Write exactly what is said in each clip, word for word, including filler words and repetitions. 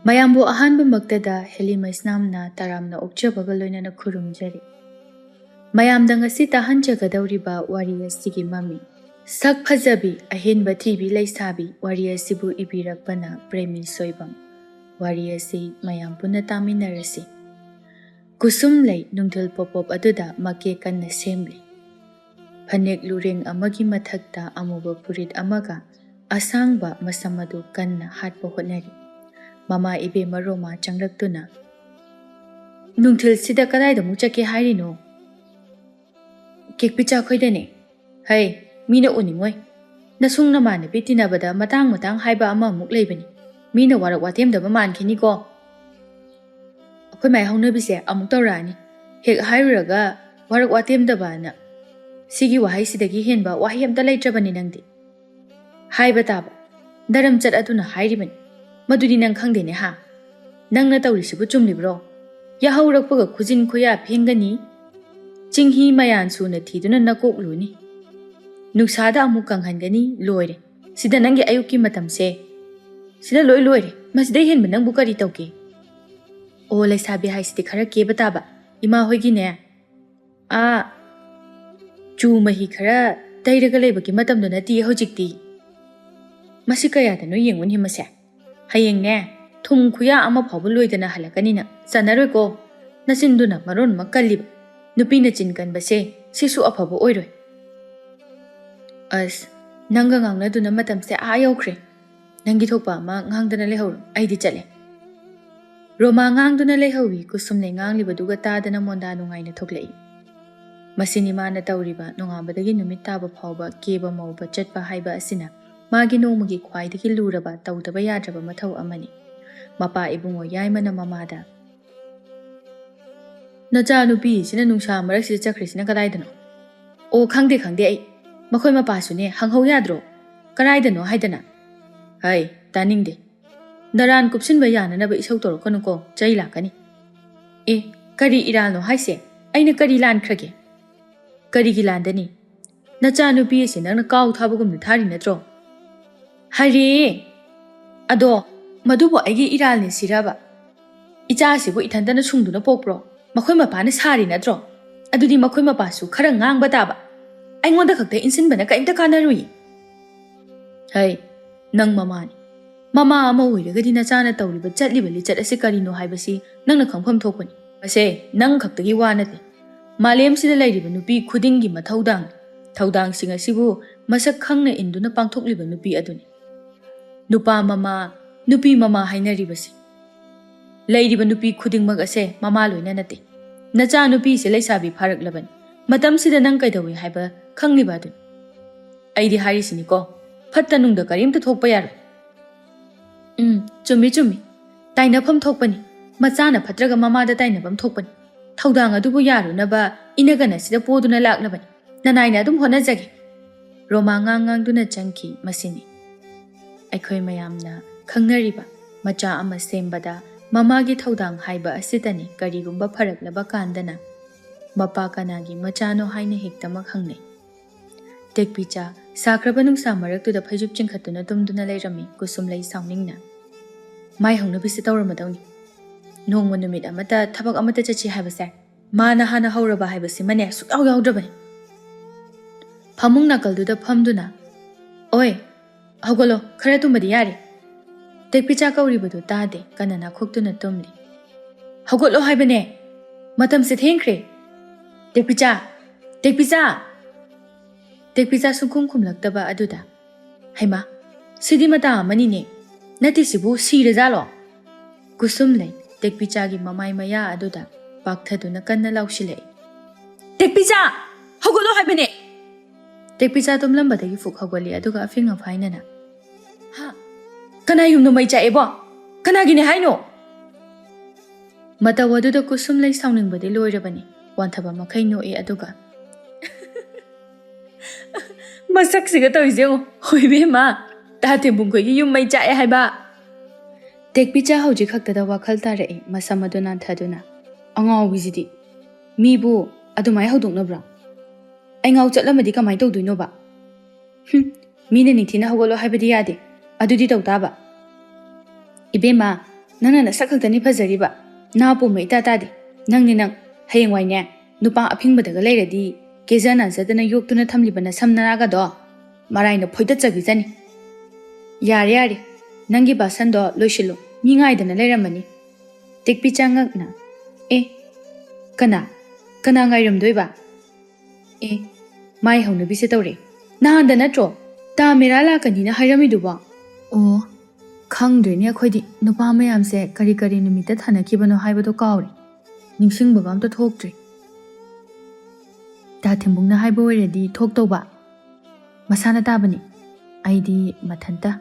ꯃꯌꯥꯝꯕꯨ ꯑꯍꯥꯟꯕꯃꯛꯇꯗ ꯍꯦꯂꯤ ꯃꯩꯁꯅꯥꯝꯅ ꯇꯔꯥꯝꯅ ꯑꯣꯛꯆꯕꯒ ꯂꯣꯏꯅꯅ ꯈꯨꯔꯨꯝꯖꯔꯤ꯫ ꯃꯌꯥꯝꯗ ꯉꯁꯤ ꯇꯥꯍꯟꯖꯒꯗꯧꯔꯤꯕ ꯋꯥꯔꯤ ꯑꯁꯤꯒꯤ ꯃꯃꯤꯡ ꯁꯛ ꯐꯖꯕꯤ ꯑꯍꯦꯟꯕ ꯊꯤꯕꯤ ꯂꯩꯁꯥꯕꯤ꯫ ꯋꯥꯔꯤ ꯑꯁꯤꯕꯨ ꯏꯕꯤꯔꯛꯄꯅ ꯄ꯭ꯔꯦꯃꯤ ꯁꯣꯏꯕꯝ꯫ ꯋꯥꯔꯤ ꯑꯁꯤ ꯃꯌꯥꯝ ꯄꯨꯟꯅ ꯇꯥꯃꯤꯟꯅꯔꯁꯤ꯫ ꯀꯨꯁꯨꯝ ꯂꯩ ꯅꯨꯡꯊꯤꯜ ꯄꯣꯞ ꯄꯣꯞ ꯑꯗꯨꯗ ꯃꯀꯦ ꯀꯟꯅ ꯁꯦꯝꯂꯤ꯫ ꯐꯅꯦꯛ ꯂꯨꯔꯦꯡ ꯑꯃꯒꯤ ꯃꯊꯛꯇ ꯑꯃꯨꯕ ꯐꯨꯔꯤꯠ ꯑꯃꯒ ꯑꯁꯥꯡꯕ ꯃꯁꯝ ꯑꯗꯨ ꯀꯟꯅ ꯍꯥꯠꯄ ꯍꯣꯠꯅꯔꯤ꯫ ꯃꯃꯥ ꯏꯕꯦꯝꯃ ꯔꯣꯃꯥ ꯆꯪꯂꯛꯇꯨꯅ, "ꯅꯨꯡꯊꯤꯜꯁꯤꯗ ꯀꯗꯥꯏꯗ ꯑꯃꯨꯛ ꯆꯠꯀꯦ ꯍꯥꯏꯔꯤꯅꯣ?" "ꯀꯦꯛꯄꯤꯆꯥ ꯈꯣꯏꯗꯅꯦ꯫ ꯍꯩ, ꯃꯤꯅ ꯎꯅꯤꯡꯉꯣꯏ꯫ ꯅꯁꯨꯡ ꯅꯃꯥꯟꯅꯕꯤ ꯇꯤꯟꯅꯕꯗ ꯃꯇꯥꯡ ꯃꯇꯥꯡ ꯍꯥꯏꯕ ꯑꯃ ꯑꯃꯨꯛ ꯂꯩꯕꯅꯤ꯫ ꯃꯤꯅ ꯋꯥꯔꯛ ꯋꯥꯇꯦꯝꯗꯕ ꯃꯥꯟꯈꯤꯅꯤꯀꯣ꯫ ꯑꯩꯈꯣꯏ ꯃꯥꯏ ꯍꯧꯅꯕꯤꯁꯦ ꯑꯃꯨꯛ ꯇꯧꯔꯛꯑꯅꯤ꯫ ꯍꯦꯛ ꯍꯥꯏꯔꯨꯔꯒ ꯋꯥꯔꯛ ꯋꯥꯇꯦꯝꯗꯕꯅ꯫ ꯁꯤꯒꯤ ꯋꯥꯍꯩꯁꯤꯗꯒꯤ ꯍꯦꯟꯕ ꯋꯥꯍꯩ ꯑꯝꯇ ꯂꯩꯇ꯭ꯔꯕꯅꯤ ꯅꯪꯗꯤ꯫ ꯍꯥꯏꯕ ꯇꯥꯕ, ꯅꯔꯝꯆꯠ ꯑꯗꯨꯅ ꯍꯥꯏꯔꯤꯕꯅꯤ꯫ ꯃꯗꯨꯗꯤ ꯅꯪ ꯈꯪꯗꯦꯅꯦ ꯍꯥ? ꯅꯪꯅ ꯇꯧꯔꯤꯁꯤꯕꯨ ꯆꯨꯝꯂꯤꯕ꯭ꯔꯣ? ꯌꯥꯍꯧꯔꯛꯄꯒ ꯈꯨꯖꯤꯟ ꯈꯨꯌꯥ ꯐꯦꯡꯒꯅꯤ, ꯆꯤꯡꯍꯤ ꯃꯌꯥꯟ ꯁꯨꯅ ꯊꯤꯗꯨꯅ ꯅꯀꯣꯛ ꯂꯨꯅꯤ, ꯅꯨꯡꯁꯥꯗ ꯑꯃꯨꯛ ꯀꯪꯍꯟꯒꯅꯤ, ꯂꯣꯏꯔꯦ꯫ ꯁꯤꯗ ꯅꯪꯒꯤ ꯑꯌꯨꯛꯀꯤ ꯃꯇꯝꯁꯦ꯫ ꯁꯤꯗ ꯂꯣꯏ ꯂꯣꯏꯔꯦ꯫ ꯃꯁꯤꯗꯩ ꯍꯦꯟꯕ ꯅꯪꯕꯨ ꯀꯔꯤ ꯇꯧꯒꯦ?" ꯑꯣ, ꯂꯩꯁꯥꯕꯤ ꯍꯥꯏꯁꯤꯗꯤ ꯈꯔ ꯀꯦꯕ ꯇꯥꯕ꯫ ꯏꯃꯥ ꯍꯣꯏꯒꯤꯅꯦ, ꯑꯥ, ꯆꯨ ꯃꯍꯤ ꯈꯔ ꯇꯩꯔꯒ ꯂꯩꯕꯒꯤ ꯃꯇꯝꯗꯣ ꯅꯠꯇꯤꯌꯦ ꯍꯧꯖꯤꯛꯇꯤ꯫ ꯃꯁꯤ ꯀꯌꯥꯗꯅꯣ ꯌꯦꯡꯉꯨꯅꯦ ꯃꯁꯦ꯫ ꯍꯌꯦꯡꯅꯦ, ꯊꯨꯝ ꯈꯨꯌꯥ ꯑꯃ ꯐꯥꯎꯕ ꯂꯣꯏꯗꯅ ꯍꯜꯂꯛꯀꯅꯤꯅ ꯆꯥꯟꯅꯔꯣꯏꯀꯣ꯫ ꯅꯆꯤꯟꯗꯨꯅ ꯃꯔꯣꯟ ꯑꯃ ꯀꯜꯂꯤꯕ꯫ ꯅꯨꯄꯤꯅ ꯆꯤꯟ ꯀꯟꯕꯁꯦ ꯁꯤꯁꯨ ꯑꯐꯕ ꯑꯣꯏꯔꯣꯏ꯫ ꯑꯁ, ꯅꯪꯒ ꯉꯥꯡꯅꯗꯨꯅ ꯃꯇꯝꯁꯦ ꯑꯥ ꯌꯧꯈ꯭ꯔꯦ꯫ ꯅꯪꯒꯤ ꯊꯣꯛꯄ ꯑꯃ ꯉꯥꯡꯗꯅ ꯂꯩꯍꯧꯔꯣ, ꯑꯩꯗꯤ ꯆꯠꯂꯦ꯫ ꯔꯣꯃꯥ ꯉꯥꯡꯗꯨꯅ ꯂꯩꯍꯧꯏ꯫ ꯀꯨꯁꯨꯝꯂꯩ ꯉꯥꯡꯂꯤꯕꯗꯨꯒ ꯇꯥꯗꯅ ꯃꯣꯟꯗꯥ ꯅꯨꯡꯉꯥꯏꯅ ꯊꯣꯛꯂꯛꯏ꯫ ꯃꯁꯤꯅꯤ ꯃꯥꯅ ꯇꯧꯔꯤꯕ, ꯅꯣꯡꯉꯥꯟꯕꯗꯒꯤ ꯅꯨꯃꯤꯠ ꯇꯥꯕ ꯐꯥꯎꯕ ꯀꯦꯕ ꯃꯧꯕ ꯆꯠꯄ ꯍꯥꯏꯕ ꯑꯁꯤꯅ ꯃꯥꯒꯤ ꯅꯣꯡꯃꯒꯤ ꯈ꯭ꯋꯥꯏꯗꯒꯤ ꯂꯨꯔꯕ, ꯇꯧꯗꯕ ꯌꯥꯗ꯭ꯔꯕ ꯃꯊꯧ ꯑꯃꯅꯤ꯫ ꯃꯄꯥ ꯏꯕꯨꯡꯉꯣ ꯌꯥꯏꯃꯅ ꯃꯃꯥꯗ, "ꯅꯆꯥꯅꯨꯄꯤꯁꯤꯅ ꯅꯨꯡꯁꯥ ꯃꯔꯛꯁꯤꯗ ꯆꯠꯈ꯭ꯔꯤꯁꯤꯅ ꯀꯗꯥꯏꯗꯅꯣ?" "ꯑꯣ, ꯈꯪꯗꯦ, ꯈꯪꯗꯦ ꯑꯩ꯫ ꯃꯈꯣꯏ ꯃꯄꯥꯁꯨꯅꯦ, ꯍꯪꯍꯧ ꯌꯥꯗ꯭ꯔꯣ? ꯀꯗꯥꯏꯗꯅꯣ ꯍꯥꯏꯗꯅ?" "ꯍꯩ, ꯇꯥꯅꯤꯡꯗꯦ꯫ ꯅꯔꯥꯟ ꯀꯨꯞꯁꯤꯟꯕ ꯌꯥꯅꯅꯕ ꯏꯁꯧ ꯇꯧꯔꯛꯀꯅꯨꯀꯣ, ꯆꯩ ꯂꯥꯛꯀꯅꯤ꯫" "ꯑꯦ, ꯀꯔꯤ ꯏꯔꯥꯜꯅꯣ ꯍꯥꯏꯁꯦ? ꯑꯩꯅ ꯀꯔꯤ ꯂꯥꯟꯈ꯭ꯔꯒꯦ?" "ꯀꯔꯤꯒꯤ ꯂꯥꯟꯗꯅꯤ? ꯅꯆꯥꯅꯨꯄꯤ ꯑꯁꯤ ꯅꯪꯅ ꯀꯥꯎ ꯊꯥꯕꯒꯨꯝꯅ ꯊꯥꯔꯤ ꯅꯠꯇ꯭ꯔꯣ?" "ꯍꯥꯏꯔꯦ꯫ ꯑꯗꯣ ꯃꯗꯨꯕꯨ ꯑꯩꯒꯤ ꯏꯔꯥꯜꯅꯤ ꯁꯤꯔꯕ? ꯏꯆꯥꯁꯤꯕꯨ ꯏꯊꯟꯇꯅ ꯁꯨꯡꯗꯨꯅ ꯄꯣꯛꯄ꯭ꯔꯣ? ꯃꯈꯣꯏ ꯃꯄꯥꯅ ꯁꯥꯔꯤ ꯅꯠꯇ꯭ꯔꯣ? ꯑꯗꯨꯗꯤ ꯃꯈꯣꯏ ꯃꯄꯥꯁꯨ ꯈꯔ ꯉꯥꯡꯕ ꯇꯥꯕ꯫ ꯑꯩꯉꯣꯟꯗ ꯈꯛꯇ ꯏꯟꯁꯤꯟꯕꯅ ꯀꯔꯤꯝꯇ ꯀꯥꯟꯅꯔꯨꯏ꯫ ꯍꯩ, ꯅꯪ ꯃꯃꯥꯅꯤ꯫ ꯃꯃꯥ ꯑꯃ ꯑꯣꯏꯔꯒꯗꯤ ꯅꯆꯥꯅ ꯇꯧꯔꯤꯕ ꯆꯠꯂꯤꯕ ꯂꯤꯆꯠ ꯑꯁꯤ ꯀꯔꯤꯅꯣ ꯍꯥꯏꯕꯁꯤ ꯅꯪꯅ ꯈꯪꯐꯝ ꯊꯣꯛꯄꯅꯤ꯫ ꯃꯁꯦ ꯅꯪ ꯈꯛꯇꯒꯤ ꯋꯥ ꯅꯠꯇꯦ꯫ ꯃꯥꯂꯦꯝꯁꯤꯗ ꯂꯩꯔꯤꯕ ꯅꯨꯄꯤ ꯈꯨꯗꯤꯡꯒꯤ ꯃꯊꯧꯗꯥꯡ, ꯊꯧꯗꯥꯡꯁꯤꯡ ꯑꯁꯤꯕꯨ ꯃꯁꯛ ꯈꯪꯅ ꯏꯟꯗꯨꯅ ꯄꯥꯡꯊꯣꯛꯂꯤꯕ ꯅꯨꯄꯤ ꯑꯗꯨꯅꯤ꯫ ꯅꯨꯄꯥ ꯃꯃꯥ, ꯅꯨꯄꯤ ꯃꯃꯥ ꯍꯥꯏꯅꯔꯤꯕꯁꯤ꯫ ꯂꯩꯔꯤꯕ ꯅꯨꯄꯤ ꯈꯨꯗꯤꯡꯃꯛ ꯑꯁꯦ ꯃꯃꯥ ꯂꯣꯏꯅ ꯅꯠꯇꯦ꯫ ꯅꯆꯥ ꯅꯨꯄꯤꯁꯦ ꯂꯩꯁꯥꯕꯤ ꯐꯥꯔꯛꯂꯕꯅꯤ꯫ ꯃꯇꯝꯁꯤꯗ ꯅꯪ ꯀꯩꯗꯧꯏ ꯍꯥꯏꯕ ꯈꯪꯂꯤꯕ ꯑꯗꯨꯅꯤ꯫ ꯑꯩꯗꯤ ꯍꯥꯏꯔꯤꯁꯤꯅꯤꯀꯣ, ꯐꯠꯇ ꯅꯨꯡꯗ ꯀꯔꯤꯝꯇ ꯊꯣꯛꯄ ꯌꯥꯔꯣꯏ꯫ ꯎꯝ, ꯆꯨꯝꯃꯤ, ꯆꯨꯝꯃꯤ꯫ ꯇꯥꯏꯅꯐꯝ ꯊꯣꯛꯄꯅꯤ꯫ ꯃꯆꯥꯅ ꯐꯠꯇ꯭ꯔꯒ ꯃꯃꯥꯗ ꯇꯥꯏꯅꯐꯝ ꯊꯣꯛꯄꯅꯤ꯫ ꯊꯧꯗꯥꯡ ꯑꯗꯨꯕꯨ ꯌꯥꯔꯨꯅꯕ ꯏꯅꯒꯟ ꯑꯁꯤꯗ ꯄꯣꯗꯨꯅ ꯂꯥꯛꯂꯕꯅꯤ꯫ ꯅꯅꯥꯏꯅ ꯑꯗꯨꯝ ꯍꯣꯠꯅꯖꯒꯦ꯫ ꯔꯣꯃꯥ ꯉꯥꯡ ꯉꯥꯡꯗꯨꯅ ꯆꯪꯈꯤ꯫ ꯃꯁꯤꯅꯤ ꯑꯩꯈꯣꯏ ꯃꯌꯥꯝꯅ ꯈꯪꯅꯔꯤꯕ ꯃꯆꯥ ꯑꯃ ꯁꯦꯝꯕꯗ ꯃꯃꯥꯒꯤ ꯊꯧꯗꯥꯡ ꯍꯥꯏꯕ ꯑꯁꯤꯗꯅꯤ꯫ ꯀꯔꯤꯒꯨꯝꯕ ꯐꯔꯛꯂꯕ ꯀꯥꯟꯗꯅ ꯃꯄꯥ ꯀꯅꯥꯒꯤ ꯃꯆꯥꯅꯣ ꯍꯥꯏꯅ ꯍꯦꯛꯇꯃꯛ ꯍꯪꯅꯩ꯫ ꯇꯦꯛꯄꯤꯆꯥ ꯁꯥꯈ꯭ꯔꯕ ꯅꯨꯡꯁꯥ ꯃꯔꯛꯇꯨꯗ ꯐꯩꯖꯨꯞ ꯆꯤꯡꯈꯠꯇꯨꯅ ꯇꯨꯝꯗꯨꯅ ꯂꯩꯔꯝꯃꯤ꯫ ꯀꯨꯁꯨꯝꯂꯩ ꯁꯥꯎꯅꯤꯡꯅ, "ꯃꯥꯏ ꯍꯧꯅꯕꯤꯁꯦ ꯇꯧꯔꯝꯃꯗꯧꯅꯤ꯫ ꯅꯣꯡꯃ ꯅꯨꯃꯤꯠ ꯑꯃꯠꯇ ꯊꯕꯛ ꯑꯃꯠꯇ ꯆꯠꯁꯤ ꯍꯥꯏꯕꯁꯦ ꯃꯥꯅ ꯍꯥꯟꯅ ꯍꯧꯔꯕ ꯍꯥꯏꯕꯁꯤꯃꯅꯦ ꯁꯨꯛꯌꯥꯎ ꯌꯥꯎꯗ꯭ꯔꯕꯅꯤ꯫" ꯐꯃꯨꯡ ꯅꯥꯀꯜꯗꯨꯗ ꯐꯝꯗꯨꯅ, "ꯑꯣꯏ, ꯍꯧꯒꯠꯂꯣ, ꯈꯔ ꯇꯨꯝꯕꯗꯤ ꯌꯥꯔꯦ꯫" ꯇꯦꯛꯄꯤꯆꯥ ꯀꯧꯔꯤꯕꯗꯨ ꯇꯥꯗꯦ, ꯀꯟꯅ ꯅꯥꯈꯣꯛꯇꯨꯅ ꯇꯨꯝꯂꯤ꯫ "ꯍꯧꯒꯠꯂꯣ ꯍꯥꯏꯕꯅꯦ, ꯃꯇꯝꯁꯦ ꯊꯦꯡꯈ꯭ꯔꯦ꯫ ꯇꯦꯛꯄꯤꯆꯥ! ꯇꯦꯛꯄꯤꯆꯥ!" ꯇꯦꯛꯄꯤꯆꯥ ꯁꯨꯡꯈꯨꯝ ꯈꯨꯝꯂꯛꯇꯕ ꯑꯗꯨꯗ, "ꯍꯩꯃꯥ, ꯁꯤꯗꯤ ꯃꯇꯥ ꯑꯃꯅꯤꯅꯦ꯫ ꯅꯠꯇꯦ, ꯁꯤꯕꯨ ꯁꯤꯔꯖꯥꯠꯂꯣ?" ꯀꯨꯁꯨꯝꯂꯩ ꯇꯦꯛꯄꯤꯆꯥꯒꯤ ꯃꯃꯥꯏ ꯃꯌꯥ ꯑꯗꯨꯗ ꯄꯥꯛꯊꯗꯨꯅ ꯀꯟꯅ ꯂꯥꯎꯁꯤꯜꯂꯛꯏ꯫ "ꯇꯦꯛꯄꯤꯆꯥ! ꯍꯧꯒꯠꯂꯣ ꯍꯥꯏꯕꯅꯦ!" ꯇꯦꯛꯄꯤꯆꯥ ꯇꯨꯝꯂꯝꯕꯗꯒꯤ ꯐꯨꯛ ꯍꯧꯒꯠꯂꯤ, ꯑꯗꯨꯒ ꯑꯐꯤꯡ ꯑꯐꯥꯏꯅꯅ, "ꯍꯥ? ꯀꯅꯥ ꯌꯨꯝꯅꯣ ꯃꯩ ꯆꯥꯛꯑꯦꯕꯣ? ꯀꯅꯥꯒꯤꯅꯦ ꯍꯥꯏꯅꯣ?" ꯃꯇꯧ ꯑꯗꯨꯗ ꯀꯨꯁꯨꯝꯂꯩ ꯁꯥꯎꯅꯤꯡꯕꯗꯤ ꯂꯣꯏꯔꯕꯅꯤ꯫ ꯋꯥꯟꯊꯕ ꯃꯈꯩ ꯅꯣꯛꯏ, ꯑꯗꯨꯒ, "ꯃꯁꯛꯁꯤꯒ ꯇꯧꯔꯤꯁꯦ ꯌꯦꯡꯉꯣ꯫ ꯍꯣꯏ ꯏꯕꯦꯝꯃ, ꯇꯥ ꯇꯦꯝꯕꯨꯡꯈꯣꯏꯒꯤ ꯌꯨꯝ ꯃꯩ ꯆꯥꯛꯑꯦ ꯍꯥꯏꯕ?" ꯇꯦꯛꯄꯤꯆꯥ ꯍꯧꯖꯤꯛ ꯈꯛꯇꯗ ꯋꯥꯈꯜ ꯇꯥꯔꯛꯏ, ꯃꯁꯝ ꯑꯗꯨ ꯅꯥꯟꯊꯗꯨꯅ, "ꯑꯉꯥꯎꯕꯤꯁꯤꯗꯤ꯫ ꯃꯤꯕꯨ ꯑꯗꯨꯃꯥꯏ ꯍꯧꯗꯣꯛꯅꯕ꯭ꯔꯣ? ꯑꯩ ꯉꯥꯎ ꯆꯠꯂꯝꯃꯗꯤ ꯀꯃꯥꯏ ꯇꯧꯗꯣꯏꯅꯣꯕ? ꯍꯨꯝ, ꯃꯤꯅ ꯅꯤꯡꯊꯤꯅ ꯍꯧꯒꯠꯂꯣ ꯍꯥꯏꯕꯗꯤ ꯌꯥꯗꯦ, ꯑꯗꯨꯗꯤ ꯇꯧ ꯇꯥꯕ꯫" "ꯏꯕꯦꯝꯃ, ꯅꯪꯅ ꯅꯁꯛ ꯈꯛꯇꯅꯤ ꯐꯖꯔꯤꯕ, ꯅꯥ ꯄꯣꯝꯃ ꯏꯇꯥ ꯇꯥꯗꯦ꯫ ꯅꯪꯅꯤ ꯅꯪ, ꯍꯌꯦꯡꯋꯥꯏꯅꯦ, ꯅꯨꯄꯥ ꯑꯐꯤꯡꯕꯗꯒ ꯂꯩꯔꯗꯤ, ꯀꯦꯖ ꯅꯥꯖꯗꯅ ꯌꯣꯛꯇꯨꯅ ꯊꯝꯂꯤꯕ ꯅꯁꯝ ꯅꯔꯥꯒꯗꯣ ꯃꯔꯥꯏꯅ ꯐꯣꯏꯗꯠꯆꯈꯤꯖꯅꯤ꯫ ꯌꯥꯔꯦ ꯌꯥꯔꯦ, ꯅꯪꯒꯤ ꯚꯥꯁꯟꯗꯣ ꯂꯣꯏꯁꯤꯜꯂꯨ, ꯃꯤ ꯉꯥꯏꯗꯅ ꯂꯩꯔꯝꯃꯅꯤ"꯫ ꯇꯦꯛꯄꯤ ꯆꯉꯛꯅ, "ꯑꯦ, ꯀꯅꯥ? ꯀꯅꯥ ꯉꯥꯏꯔꯝꯗꯣꯏꯕ? ꯑꯦ, ꯃꯥꯏ ꯍꯧꯅꯕꯤꯁꯦ ꯇꯧꯔꯦ꯫ ꯅꯍꯥꯟꯗ ꯅꯠꯇ꯭ꯔꯣ ꯇꯥ ꯃꯦꯔꯥ ꯂꯥꯛꯀꯅꯤꯅ ꯍꯥꯏꯔꯝꯃꯤꯗꯨꯕꯣ?" ꯑꯣ, ꯈꯪꯗ꯭ꯔꯦꯅꯦ ꯑꯩꯈꯣꯏꯗꯤ, ꯅꯨꯄꯥ ꯃꯌꯥꯝꯁꯦ ꯀꯔꯤ ꯀꯔꯤ ꯅꯨꯃꯤꯠꯇ ꯊꯥꯅꯈꯤꯕꯅꯣ ꯍꯥꯏꯕꯗꯣ ꯀꯥꯎꯔꯦ꯫ ꯅꯤꯡꯁꯤꯡꯕꯒ ꯑꯝꯇ ꯊꯣꯛꯇ꯭ꯔꯦ꯫ ꯇꯥ ꯊꯦꯝꯕꯨꯡꯅ ꯍꯥꯏꯕ ꯑꯣꯏꯔꯗꯤ ꯊꯣꯛꯇꯧꯕ꯫ ꯃꯁꯥꯅ ꯇꯥꯕꯅꯤ꯫ ꯑꯩꯗꯤ ꯃꯊꯟꯇ꯫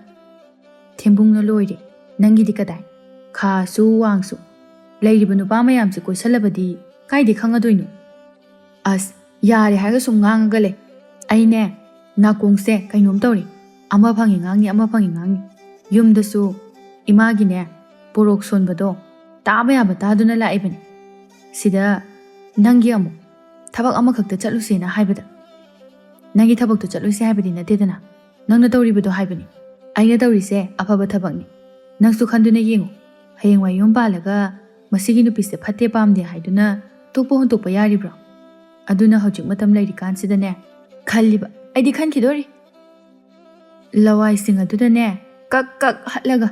ꯊꯦꯝꯕꯨꯡꯅ ꯂꯣꯏꯔꯦ꯫ ꯅꯪꯒꯤꯗꯤ ꯀꯗꯥꯏ? ꯈꯥꯁꯨ ꯋꯥꯡꯁꯨ꯫ ꯂꯩꯔꯤꯕ ꯅꯨꯄꯥ ꯃꯌꯥꯝꯁꯦ ꯀꯣꯏꯁꯜꯂꯕꯗꯤ ꯀꯥꯏꯗꯩ ꯈꯪꯉꯗꯣꯏꯅꯣ? ꯑꯁ, ꯌꯥꯔꯦ ꯍꯥꯏꯔꯒ ꯁꯨꯝ ꯉꯥꯡꯉꯒ ꯂꯩ꯫ ꯑꯩꯅꯦ, ꯅꯥꯀꯣꯡꯁꯦ ꯀꯩꯅꯣꯝ ꯇꯧꯔꯦ꯫ ꯑꯃ ꯐꯪꯉꯤ ꯉꯥꯡꯅꯤ, ꯑꯃ ꯐꯪꯉꯤ ꯉꯥꯡꯅꯤ꯫ ꯌꯨꯝꯗꯁꯨ ꯏꯃꯥꯒꯤꯅꯦ, ꯄꯣꯔꯣꯛ ꯁꯣꯟꯕꯗꯣ ꯇꯥꯕ ꯌꯥꯕ ꯇꯥꯗꯨꯅ ꯂꯥꯛꯏꯕꯅꯤ꯫ ꯁꯤꯗ ꯅꯪꯒꯤ ꯑꯃꯨꯛ ꯊꯕꯛ ꯑꯃꯈꯛꯇ ꯆꯠꯂꯨꯁꯦꯅ ꯍꯥꯏꯕꯗ, ꯅꯪꯒꯤ ꯊꯕꯛꯇꯨ ꯆꯠꯂꯨꯁꯦ ꯍꯥꯏꯕꯗꯤ ꯅꯠꯇꯦꯗꯅ, ꯅꯪꯅ ꯇꯧꯔꯤꯕꯗꯣ ꯍꯥꯏꯕꯅꯤ꯫ ꯑꯩꯅ ꯇꯧꯔꯤꯁꯦ ꯑꯐꯕ ꯊꯕꯛꯅꯤ꯫ ꯅꯪꯁꯨ ꯈꯟꯗꯨꯅ ꯌꯦꯡꯉꯨ꯫ ꯍꯌꯦꯡꯋꯥꯏ ꯌꯨꯝ ꯄꯥꯜꯂꯒ ꯃꯁꯤꯒꯤ ꯅꯨꯄꯤꯁꯦ ꯐꯠꯇꯦ ꯄꯥꯝꯗꯦ ꯍꯥꯏꯗꯨꯅ ꯇꯣꯛꯄ ꯍꯨꯟꯇꯣꯛꯄ ꯌꯥꯔꯤꯕ꯭ꯔꯣ? ꯑꯗꯨꯅ ꯍꯧꯖꯤꯛ ꯃꯇꯝ ꯂꯩꯔꯤꯀꯥꯟꯁꯤꯗꯅꯦ, ꯈꯜꯂꯤꯕ, ꯑꯩꯗꯤ ꯈꯟꯈꯤꯗꯣꯔꯤ꯫ ꯂꯋꯥꯏꯁꯤꯡ ꯑꯗꯨꯗꯅꯦ, ꯀꯛ ꯀꯛ ꯍꯠꯂꯒ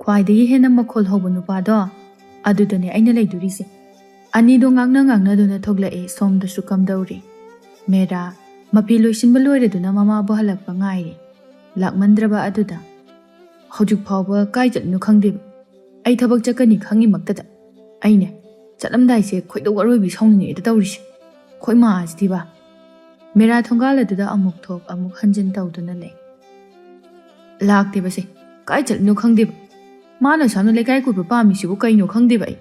ꯈ꯭ꯋꯥꯏꯗꯒꯤ ꯍꯦꯟꯅ ꯃꯈꯣꯜ ꯍꯧꯕ ꯅꯨꯄꯥꯗꯣ, ꯑꯗꯨꯗꯅꯦ ꯑꯩꯅ ꯂꯩꯗꯣꯔꯤꯁꯦ꯫ ꯑꯅꯤꯗꯣ ꯉꯥꯡꯅ ꯉꯥꯡꯅꯗꯨꯅ ꯊꯣꯛꯂꯛꯑꯦ꯫ ꯁꯣꯝꯗꯁꯨ ꯀꯝꯗꯧꯔꯤ? ꯃꯦꯔꯥ ꯃꯐꯤ ꯂꯣꯏꯁꯤꯟꯕ ꯂꯣꯏꯔꯗꯨꯅ ꯃꯃꯥꯕꯨ ꯍꯜꯂꯛꯄ ꯉꯥꯏꯔꯤ꯫ ꯂꯥꯛꯃꯟꯗ꯭ꯔꯕ ꯑꯗꯨꯗ, "ꯍꯧꯖꯤꯛ ꯐꯥꯎꯕ ꯀꯥꯏ ꯆꯠꯂꯤꯅꯣ ꯈꯪꯗꯦꯕ꯫ ꯑꯩ ꯊꯕꯛ ꯆꯠꯀꯅꯤ ꯈꯪꯉꯤꯃꯛꯇꯗ꯫ ꯑꯩꯅꯦ, ꯆꯠꯂꯝꯗꯥꯏꯁꯦ ꯈꯣꯏꯗꯧ ꯑꯔꯣꯏꯕꯤ ꯁꯥꯎꯅꯤꯡꯉꯛꯑꯦꯗ ꯇꯧꯔꯤꯁꯦ꯫ ꯈꯣꯏ ꯃꯥꯁꯤꯗꯤꯕ"꯫ ꯃꯦꯔꯥ ꯊꯣꯡꯒꯥꯜ ꯑꯗꯨꯗ ꯑꯃꯨꯛ ꯊꯣꯛ ꯑꯃꯨꯛ ꯍꯟꯖꯤꯟ ꯇꯧꯗꯨꯅ ꯂꯩ꯫ "ꯂꯥꯛꯇꯦꯕꯁꯦ, ꯀꯥꯏ ꯆꯠꯂꯤꯅꯣ ꯈꯪꯗꯦꯕ꯫ ꯃꯥꯅ ꯑꯁꯨꯛ ꯌꯥꯝꯅ ꯂꯩꯀꯥꯏ ꯀꯣꯏꯕ ꯄꯥꯝꯃꯤꯁꯤꯕꯨ ꯀꯩꯅꯣ ꯈꯪꯗꯦꯕ ꯑꯩ"꯫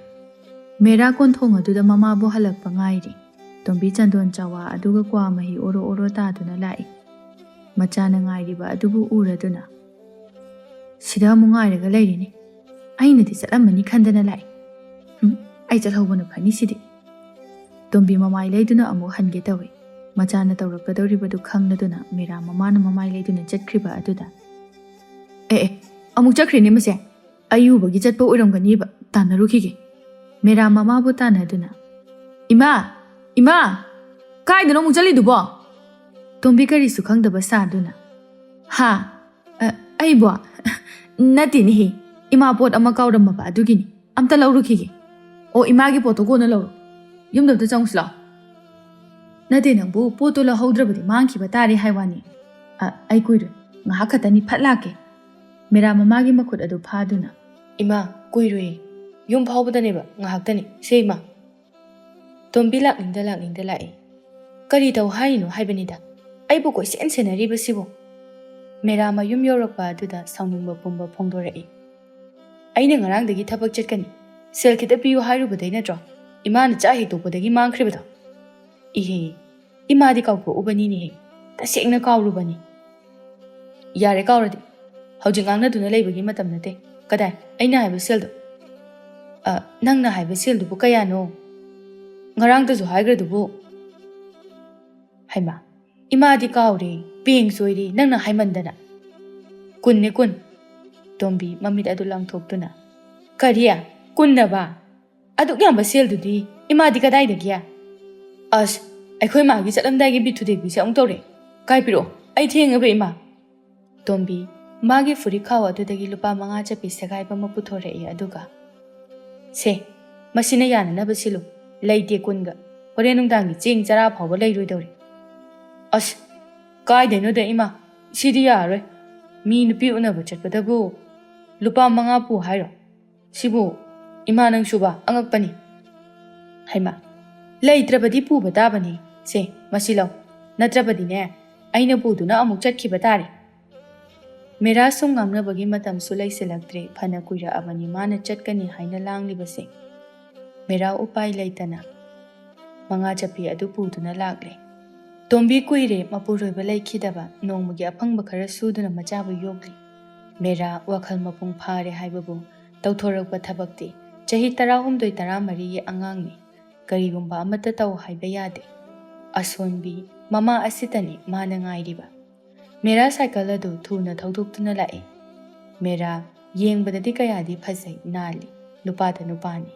ꯃꯦꯔꯥ ꯀꯣꯟꯊꯣꯡ ꯑꯗꯨꯗ ꯃꯃꯥꯕꯨ ꯍꯜꯂꯛꯄ ꯉꯥꯏꯔꯤ꯫ ꯇꯣꯝꯕꯤ ꯆꯟꯗꯣꯟ ꯆꯋꯥ ꯑꯗꯨꯒ ꯀ꯭ꯋꯥ ꯃꯍꯤ ꯑꯣꯔꯣ ꯑꯣꯔꯣ ꯇꯥꯗꯨꯅ ꯂꯥꯛꯏ꯫ ꯃꯆꯥꯅ ꯉꯥꯏꯔꯤꯕ ꯑꯗꯨꯕꯨ ꯎꯔꯗꯨꯅ, "ꯁꯤꯗ ꯑꯃꯨꯛ ꯉꯥꯏꯔꯒ ꯂꯩꯔꯤꯅꯤ꯫ ꯑꯩꯅꯗꯤ ꯆꯠꯂꯝꯃꯅꯤ ꯈꯟꯗꯅ ꯂꯥꯛꯏ꯫ ꯍꯨꯝ, ꯑꯩ ꯆꯠꯍꯧꯕꯅ ꯐꯅꯤ ꯁꯤꯗꯤ"꯫ ꯇꯣꯝꯕꯤ ꯃꯃꯥꯏ ꯂꯩꯗꯨꯅ ꯑꯃꯨꯛ ꯍꯟꯒꯦ ꯇꯧꯏ꯫ ꯃꯆꯥꯅ ꯇꯧꯔꯛꯀꯗꯧꯔꯤꯕꯗꯨ ꯈꯪꯂꯗꯨꯅ ꯃꯦꯔꯥ ꯃꯃꯥꯅ ꯃꯃꯥꯏ ꯂꯩꯗꯨꯅ ꯆꯠꯈ꯭ꯔꯤꯕ ꯑꯗꯨꯗ, "ꯑꯦ ꯑꯦ, ꯑꯃꯨꯛ ꯆꯠꯈ꯭ꯔꯦꯅꯦ ꯃꯁꯦ꯫ ꯑꯌꯨꯕꯒꯤ ꯆꯠꯄ ꯑꯣꯏꯔꯝꯒꯅꯤꯕ, ꯇꯥꯟꯅꯔꯨꯈꯤꯒꯦ꯫ ꯃꯦꯔꯥ ꯃꯃꯥꯕꯨ ꯇꯥꯟꯅꯗꯨꯅ, "ꯏꯃꯥ! ꯏꯃꯥ! ꯀꯥꯏꯗꯅꯣ ꯑꯃꯨꯛ ꯆꯠꯂꯤꯗꯨꯕꯣ?" ꯇꯣꯝꯕꯤ ꯀꯔꯤꯁꯨ ꯈꯪꯗꯕ ꯁꯥꯗꯨꯅ, "ꯍꯥ? ꯑ, ꯑꯩꯕꯣ? ꯅꯠꯇꯦꯅꯦꯍꯦ, ꯏꯃꯥ ꯄꯣꯠ ꯑꯃ ꯀꯥꯎꯔꯝꯃꯕ ꯑꯗꯨꯒꯤꯅꯤ꯫ ꯑꯝꯇ ꯂꯧꯔꯨꯈꯤꯒꯦ꯫ ꯑꯣ, ꯏꯃꯥꯒꯤ ꯄꯣꯠꯇꯣ ꯀꯣꯟꯅ ꯂꯧꯔꯣ꯫ ꯌꯨꯝꯗ ꯑꯝꯇ ꯆꯪꯉꯨꯁꯤ ꯂꯥꯛꯑꯣ꯫" "ꯅꯠꯇꯦ ꯅꯪꯕꯨ, ꯄꯣꯠꯇꯣ ꯂꯧꯍꯧꯗ꯭ꯔꯕꯗꯤ ꯃꯥꯡꯈꯤꯕ ꯇꯥꯔꯦ ꯍꯥꯏ ꯋꯥꯅꯤ꯫ ꯑ, ꯑꯩ ꯀꯨꯏꯔꯣꯏ, ꯉꯥꯏꯍꯥꯛ ꯈꯛꯇꯅꯤ, ꯐꯠ ꯂꯥꯛꯀꯦ꯫" ꯃꯦꯔꯥ ꯃꯃꯥꯒꯤ ꯃꯈꯨꯠ ꯑꯗꯨ ꯐꯥꯗꯨꯅ, "ꯏꯃꯥ, ꯀꯨꯏꯔꯣꯏꯌꯦ, ꯌꯨꯝ ꯐꯥꯎꯕꯗꯅꯦꯕ, ꯉꯥꯏꯍꯥꯛꯇꯅꯤ꯫ ꯁꯦ ꯏꯃꯥ꯫" ꯇꯣꯝꯕꯤ ꯂꯥꯛꯅꯤꯡꯗ ꯂꯥꯛꯅꯤꯡꯗ ꯂꯥꯛꯏ꯫ "ꯀꯔꯤ ꯇꯧ ꯍꯥꯏꯔꯤꯅꯣ ꯍꯥꯏꯕꯅꯤꯗ? ꯑꯩꯕꯨ ꯀꯣꯏꯁꯦꯟ ꯁꯦꯟꯅꯔꯤꯕꯁꯤꯕꯨ?" ꯃꯦꯔꯥ ꯃꯌꯨꯝ ꯌꯧꯔꯛꯄ ꯑꯗꯨꯗ ꯁꯥꯎꯅꯤꯡꯕ ꯄꯨꯝꯕ ꯐꯣꯡꯗꯣꯔꯛꯏ꯫ "ꯑꯩꯅ ꯉꯔꯥꯡꯗꯒꯤ ꯊꯕꯛ ꯆꯠꯀꯅꯤ, ꯁꯦꯜ ꯈꯤꯇ ꯄꯤꯌꯨ ꯍꯥꯏꯔꯨꯕꯗꯩ ꯅꯠꯇ꯭ꯔꯣ ꯏꯃꯥꯅ ꯆꯥꯛ ꯍꯦꯛ ꯇꯣꯛꯄꯗꯒꯤ ꯃꯥꯡꯈ꯭ꯔꯤꯕꯗꯣ?" "ꯏꯍꯦ, ꯏꯃꯥꯗꯤ ꯀꯥꯎꯊꯣꯛꯎꯕꯅꯤꯅꯦꯍꯦ, ꯇꯁꯦꯡꯅ ꯀꯥꯎꯔꯨꯕꯅꯤ꯫" "ꯌꯥꯔꯦ, ꯀꯥꯎꯔꯗꯤ꯫ ꯍꯧꯖꯤꯛ ꯉꯥꯡꯅꯗꯨꯅ ꯂꯩꯕꯒꯤ ꯃꯇꯝ ꯅꯠꯇꯦ꯫ ꯀꯗꯥꯏ ꯑꯩꯅ ꯍꯥꯏꯕ ꯁꯦꯜꯗꯣ?" "ꯑ, ꯅꯪꯅ ꯍꯥꯏꯕ ꯁꯦꯜꯗꯨꯕꯨ ꯀꯌꯥꯅꯣ? ꯉꯔꯥꯡꯇꯁꯨ ꯍꯥꯏꯈ꯭ꯔꯗꯨꯕꯨ꯫" "ꯍꯩꯃꯥ, ꯏꯃꯥꯗꯤ ꯀꯥꯎꯔꯦ, ꯄꯦꯡ ꯆꯣꯏꯔꯦ ꯅꯪꯅ ꯍꯥꯏꯃꯟꯗꯅ꯫" "ꯀꯨꯟꯅꯦ, ꯀꯨꯟ꯫" ꯇꯣꯝꯕꯤ ꯃꯃꯤꯠ ꯑꯗꯨ ꯂꯥꯡꯊꯣꯛꯇꯨꯅ, "ꯀꯔꯤ? ꯀꯨꯟꯅꯕ? ꯑꯗꯨꯛ ꯌꯥꯝꯕ ꯁꯦꯜꯗꯨꯗꯤ ꯏꯃꯥꯗꯤ ꯀꯗꯥꯏꯗꯒꯤ?" "ꯑꯁ, ꯑꯩꯈꯣꯏ ꯃꯥꯒꯤ ꯆꯠꯂꯝꯗꯥꯏꯒꯤ ꯕꯤꯠ ꯊꯨꯗꯦꯛꯄꯤꯁꯦ ꯑꯃꯨꯛ ꯇꯧꯔꯦ꯫ ꯀꯥꯏ ꯄꯤꯔꯛꯑꯣ, ꯑꯩ ꯊꯦꯡꯉꯕ ꯏꯃꯥ꯫" ꯇꯣꯝꯕꯤ ꯃꯥꯒꯤ ꯐꯨꯔꯤꯠ ꯈꯥꯎ ꯑꯗꯨꯗꯒꯤ ꯂꯨꯄꯥ ꯃꯉꯥ ꯆꯠꯄꯤ ꯁꯦꯒꯥꯏꯕ ꯑꯃ ꯄꯨꯊꯣꯔꯛꯏ, ꯑꯗꯨꯒ, "ꯁꯦ, ꯃꯁꯤꯅ ꯌꯥꯅꯅꯕ ꯁꯤꯜꯂꯨ꯫ ꯂꯩꯇꯦ ꯀꯨꯟꯒ꯫ ꯍꯣꯔꯦꯟ ꯅꯨꯡꯗꯥꯡꯒꯤ ꯆꯦꯡ ꯆꯔꯥ ꯐꯥꯎꯕ ꯂꯩꯔꯣꯏꯗꯧꯔꯤ꯫" "ꯑꯁ, ꯀꯥꯏꯗꯩꯅꯣꯗ ꯏꯃꯥ, ꯁꯤꯗꯤ ꯌꯥꯔꯔꯣꯏ꯫ ꯃꯤ ꯅꯨꯄꯤ ꯎꯅꯕ ꯆꯠꯄꯗꯕꯨ ꯂꯨꯄꯥ ꯃꯉꯥ ꯄꯨ ꯍꯥꯏꯔꯣ? ꯁꯤꯕꯨ ꯏꯃꯥ ꯅꯪꯁꯨꯕ ꯑꯉꯛꯄꯅꯤ꯫" "ꯍꯩꯃꯥ, ꯂꯩꯇ꯭ꯔꯕꯗꯤ ꯄꯨꯕ ꯇꯥꯕꯅꯤ꯫ ꯁꯦ, ꯃꯁꯤ ꯂꯧ꯫ ꯅꯠꯇ꯭ꯔꯕꯗꯤꯅꯦ, ꯑꯩꯅ ꯄꯨꯗꯨꯅ ꯑꯃꯨꯛ ꯆꯠꯈꯤꯕ ꯇꯥꯔꯦ꯫" ꯃꯦꯔꯥ ꯁꯨꯝ ꯉꯥꯡꯅꯕꯒꯤ ꯃꯇꯝꯁꯨ ꯂꯩꯁꯤꯜꯂꯛꯇ꯭ꯔꯦ꯫ ꯐꯅ ꯀꯨꯏꯔꯛꯑꯕꯅꯤ ꯃꯥꯅ ꯆꯠꯀꯅꯤ ꯍꯥꯏꯅ ꯂꯥꯡꯂꯤꯕꯁꯦ꯫ ꯃꯦꯔꯥ ꯎꯄꯥꯏ ꯂꯩꯇꯅ ꯃꯉꯥ ꯆꯠꯄꯤ ꯑꯗꯨ ꯄꯨꯗꯨꯅ ꯂꯥꯛꯂꯦ꯫ ꯇꯣꯝꯕꯤ ꯀꯨꯏꯔꯦ ꯃꯄꯨꯔꯣꯏꯕ ꯂꯩꯈꯤꯗꯕ꯫ ꯅꯣꯡꯃꯒꯤ ꯑꯐꯪꯕ ꯈꯔ ꯁꯨꯗꯨꯅ ꯃꯆꯥꯕꯨ ꯌꯣꯛꯂꯤ꯫ ꯃꯦꯔꯥ ꯋꯥꯈꯜ ꯃꯄꯨꯡ ꯐꯥꯔꯦ ꯍꯥꯏꯕꯕꯨ, ꯇꯧꯊꯣꯔꯛꯄ ꯊꯕꯛꯇꯤ ꯆꯍꯤ ꯇꯔꯥꯍꯨꯝꯗꯣꯏ ꯇꯔꯥꯃꯔꯤꯒꯤ ꯑꯉꯥꯡꯅꯤ꯫ ꯀꯔꯤꯒꯨꯝꯕ ꯑꯃꯠꯇ ꯇꯧ ꯍꯥꯏꯕ ꯌꯥꯗꯦ꯫ ꯑꯁꯣꯟꯕꯤ ꯃꯃꯥ ꯑꯁꯤꯇꯅꯤ ꯃꯥꯅ ꯉꯥꯏꯔꯤꯕ꯫ ꯃꯦꯔꯥ ꯁꯥꯏꯀꯜ ꯑꯗꯨ ꯊꯨꯅ ꯊꯧꯗꯣꯛꯇꯨꯅ ꯂꯥꯛꯏ꯫ ꯃꯦꯔꯥ ꯌꯦꯡꯕꯗꯗꯤ ꯀꯌꯥꯗꯤ ꯐꯖꯩ, ꯅꯥꯜꯂꯤ꯫ ꯅꯨꯄꯥꯗ ꯅꯨꯄꯥꯅꯤ꯫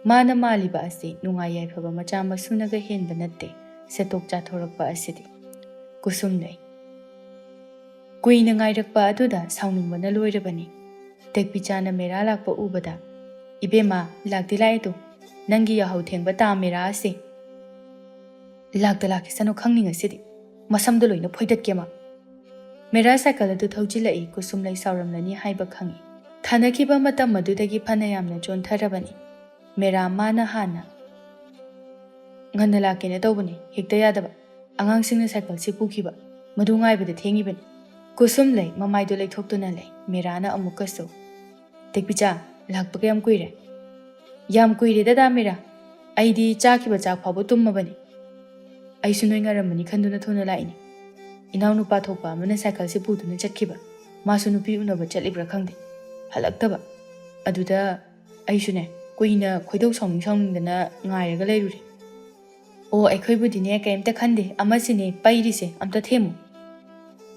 ꯃꯥꯅ ꯃꯥꯜꯂꯤꯕ ꯑꯁꯤ ꯅꯨꯡꯉꯥꯏ ꯌꯥꯏꯐꯕ ꯃꯆꯥ ꯃꯁꯨꯅꯒ ꯍꯦꯟꯕ ꯅꯠꯇꯦ, ꯁꯦꯠꯇꯣꯛ ꯆꯥꯊꯣꯔꯛꯄ ꯑꯁꯤꯗꯤ꯫ ꯀꯨꯁꯨꯝ ꯂꯩ꯫ ꯀꯨꯏꯅ ꯉꯥꯏꯔꯛꯄ ꯑꯗꯨꯗ ꯁꯥꯎꯅꯤꯡꯕꯅ ꯂꯣꯏꯔꯕꯅꯤ꯫ ꯇꯦꯛꯄꯤꯆꯥꯅ ꯃꯦꯔꯥ ꯂꯥꯛꯄ ꯎꯕꯗ, "ꯏꯕꯦꯝꯃ, ꯂꯥꯛꯇꯤ ꯂꯥꯛꯑꯦꯗꯣ, ꯅꯪꯒꯤ ꯌꯥꯍꯧ ꯊꯦꯡꯕ ꯇꯥ ꯃꯦꯔꯥ ꯑꯁꯤ꯫ ꯂꯥꯛꯇ ꯂꯥꯛꯈꯤꯁꯅꯨ, ꯈꯪꯅꯤ ꯉꯁꯤꯗꯤ꯫ ꯃꯁꯝꯗꯣ ꯂꯣꯏꯅ ꯐꯣꯏꯗꯠꯀꯦ ꯃꯥ꯫" ꯃꯦꯔꯥ ꯁꯥꯏꯀꯜ ꯑꯗꯨ ꯊꯧꯖꯤꯜꯂꯛꯏ꯫ ꯀꯨꯁꯨꯝꯂꯩ ꯁꯥꯎꯔꯝꯂꯅꯤ ꯍꯥꯏꯕ ꯈꯪꯏ꯫ ꯊꯥꯅꯈꯤꯕ ꯃꯇꯝ ꯑꯗꯨꯗꯒꯤ ꯐꯅ ꯌꯥꯝꯅ ꯆꯣꯟꯊꯔꯕꯅꯤ꯫ ꯃꯦꯔꯥ ꯃꯥꯅ ꯍꯥꯟꯅ, "ꯉꯟꯅ ꯂꯥꯛꯀꯦꯅ ꯇꯧꯕꯅꯤ, ꯍꯦꯛꯇ ꯌꯥꯗꯕ꯫ ꯑꯉꯥꯡꯁꯤꯡꯅ ꯁꯥꯏꯀꯜꯁꯤ ꯄꯨꯈꯤꯕ, ꯃꯗꯨ ꯉꯥꯏꯕꯗ ꯊꯦꯡꯉꯤꯕꯅꯤ꯫" ꯀꯨꯁꯨꯝꯂꯩ ꯃꯃꯥꯏꯗꯨ ꯂꯩꯊꯣꯛꯇꯨꯅ ꯂꯩ꯫ ꯃꯦꯔꯥꯅ ꯑꯃꯨꯛꯀꯁꯨ, "ꯇꯦꯛꯄꯤꯆꯥ, ꯂꯥꯛꯄ ꯀꯌꯥꯝ ꯀꯨꯏꯔꯦ?" "ꯌꯥꯝ ꯀꯨꯏꯔꯦꯗ, ꯗꯥ ꯃꯦꯔꯥ꯫ ꯑꯩꯗꯤ ꯆꯥꯈꯤꯕ ꯆꯥꯛ ꯐꯥꯎꯕ ꯇꯨꯝꯃꯕꯅꯤ꯫ ꯑꯩꯁꯨ ꯅꯣꯏ ꯉꯥꯏꯔꯝꯃꯅꯤ ꯈꯟꯗꯨꯅ ꯊꯨꯅ ꯂꯥꯛꯏꯅꯤ꯫ ꯏꯅꯥꯎꯅꯨꯄꯥ ꯊꯣꯛꯄ ꯑꯃꯅ ꯁꯥꯏꯀꯜꯁꯤ ꯄꯨꯗꯨꯅ ꯆꯠꯈꯤꯕ꯫ ꯃꯥꯁꯨ ꯅꯨꯄꯤ ꯎꯅꯕ ꯆꯠꯂꯤꯕ꯭ꯔꯥ ꯈꯪꯗꯦ, ꯍꯜꯂꯛꯇꯕ꯫ ꯑꯗꯨꯗ ꯑꯩꯁꯨꯅꯦ, ꯀꯨꯏꯅ ꯈꯣꯏꯗꯧ ꯁꯥꯎꯅꯤꯡ ꯁꯥꯎꯅꯤꯡꯗꯅ ꯉꯥꯏꯔꯒ ꯂꯩꯔꯨꯔꯦ꯫ ꯑꯣ, ꯑꯩꯈꯣꯏꯕꯨꯗꯤꯅꯦ, ꯀꯩꯝꯇ ꯈꯟꯗꯦ, ꯑꯃꯁꯤꯅꯦ ꯄꯩꯔꯤꯁꯦ, ꯑꯝꯇ ꯊꯦꯝꯃꯨ꯫"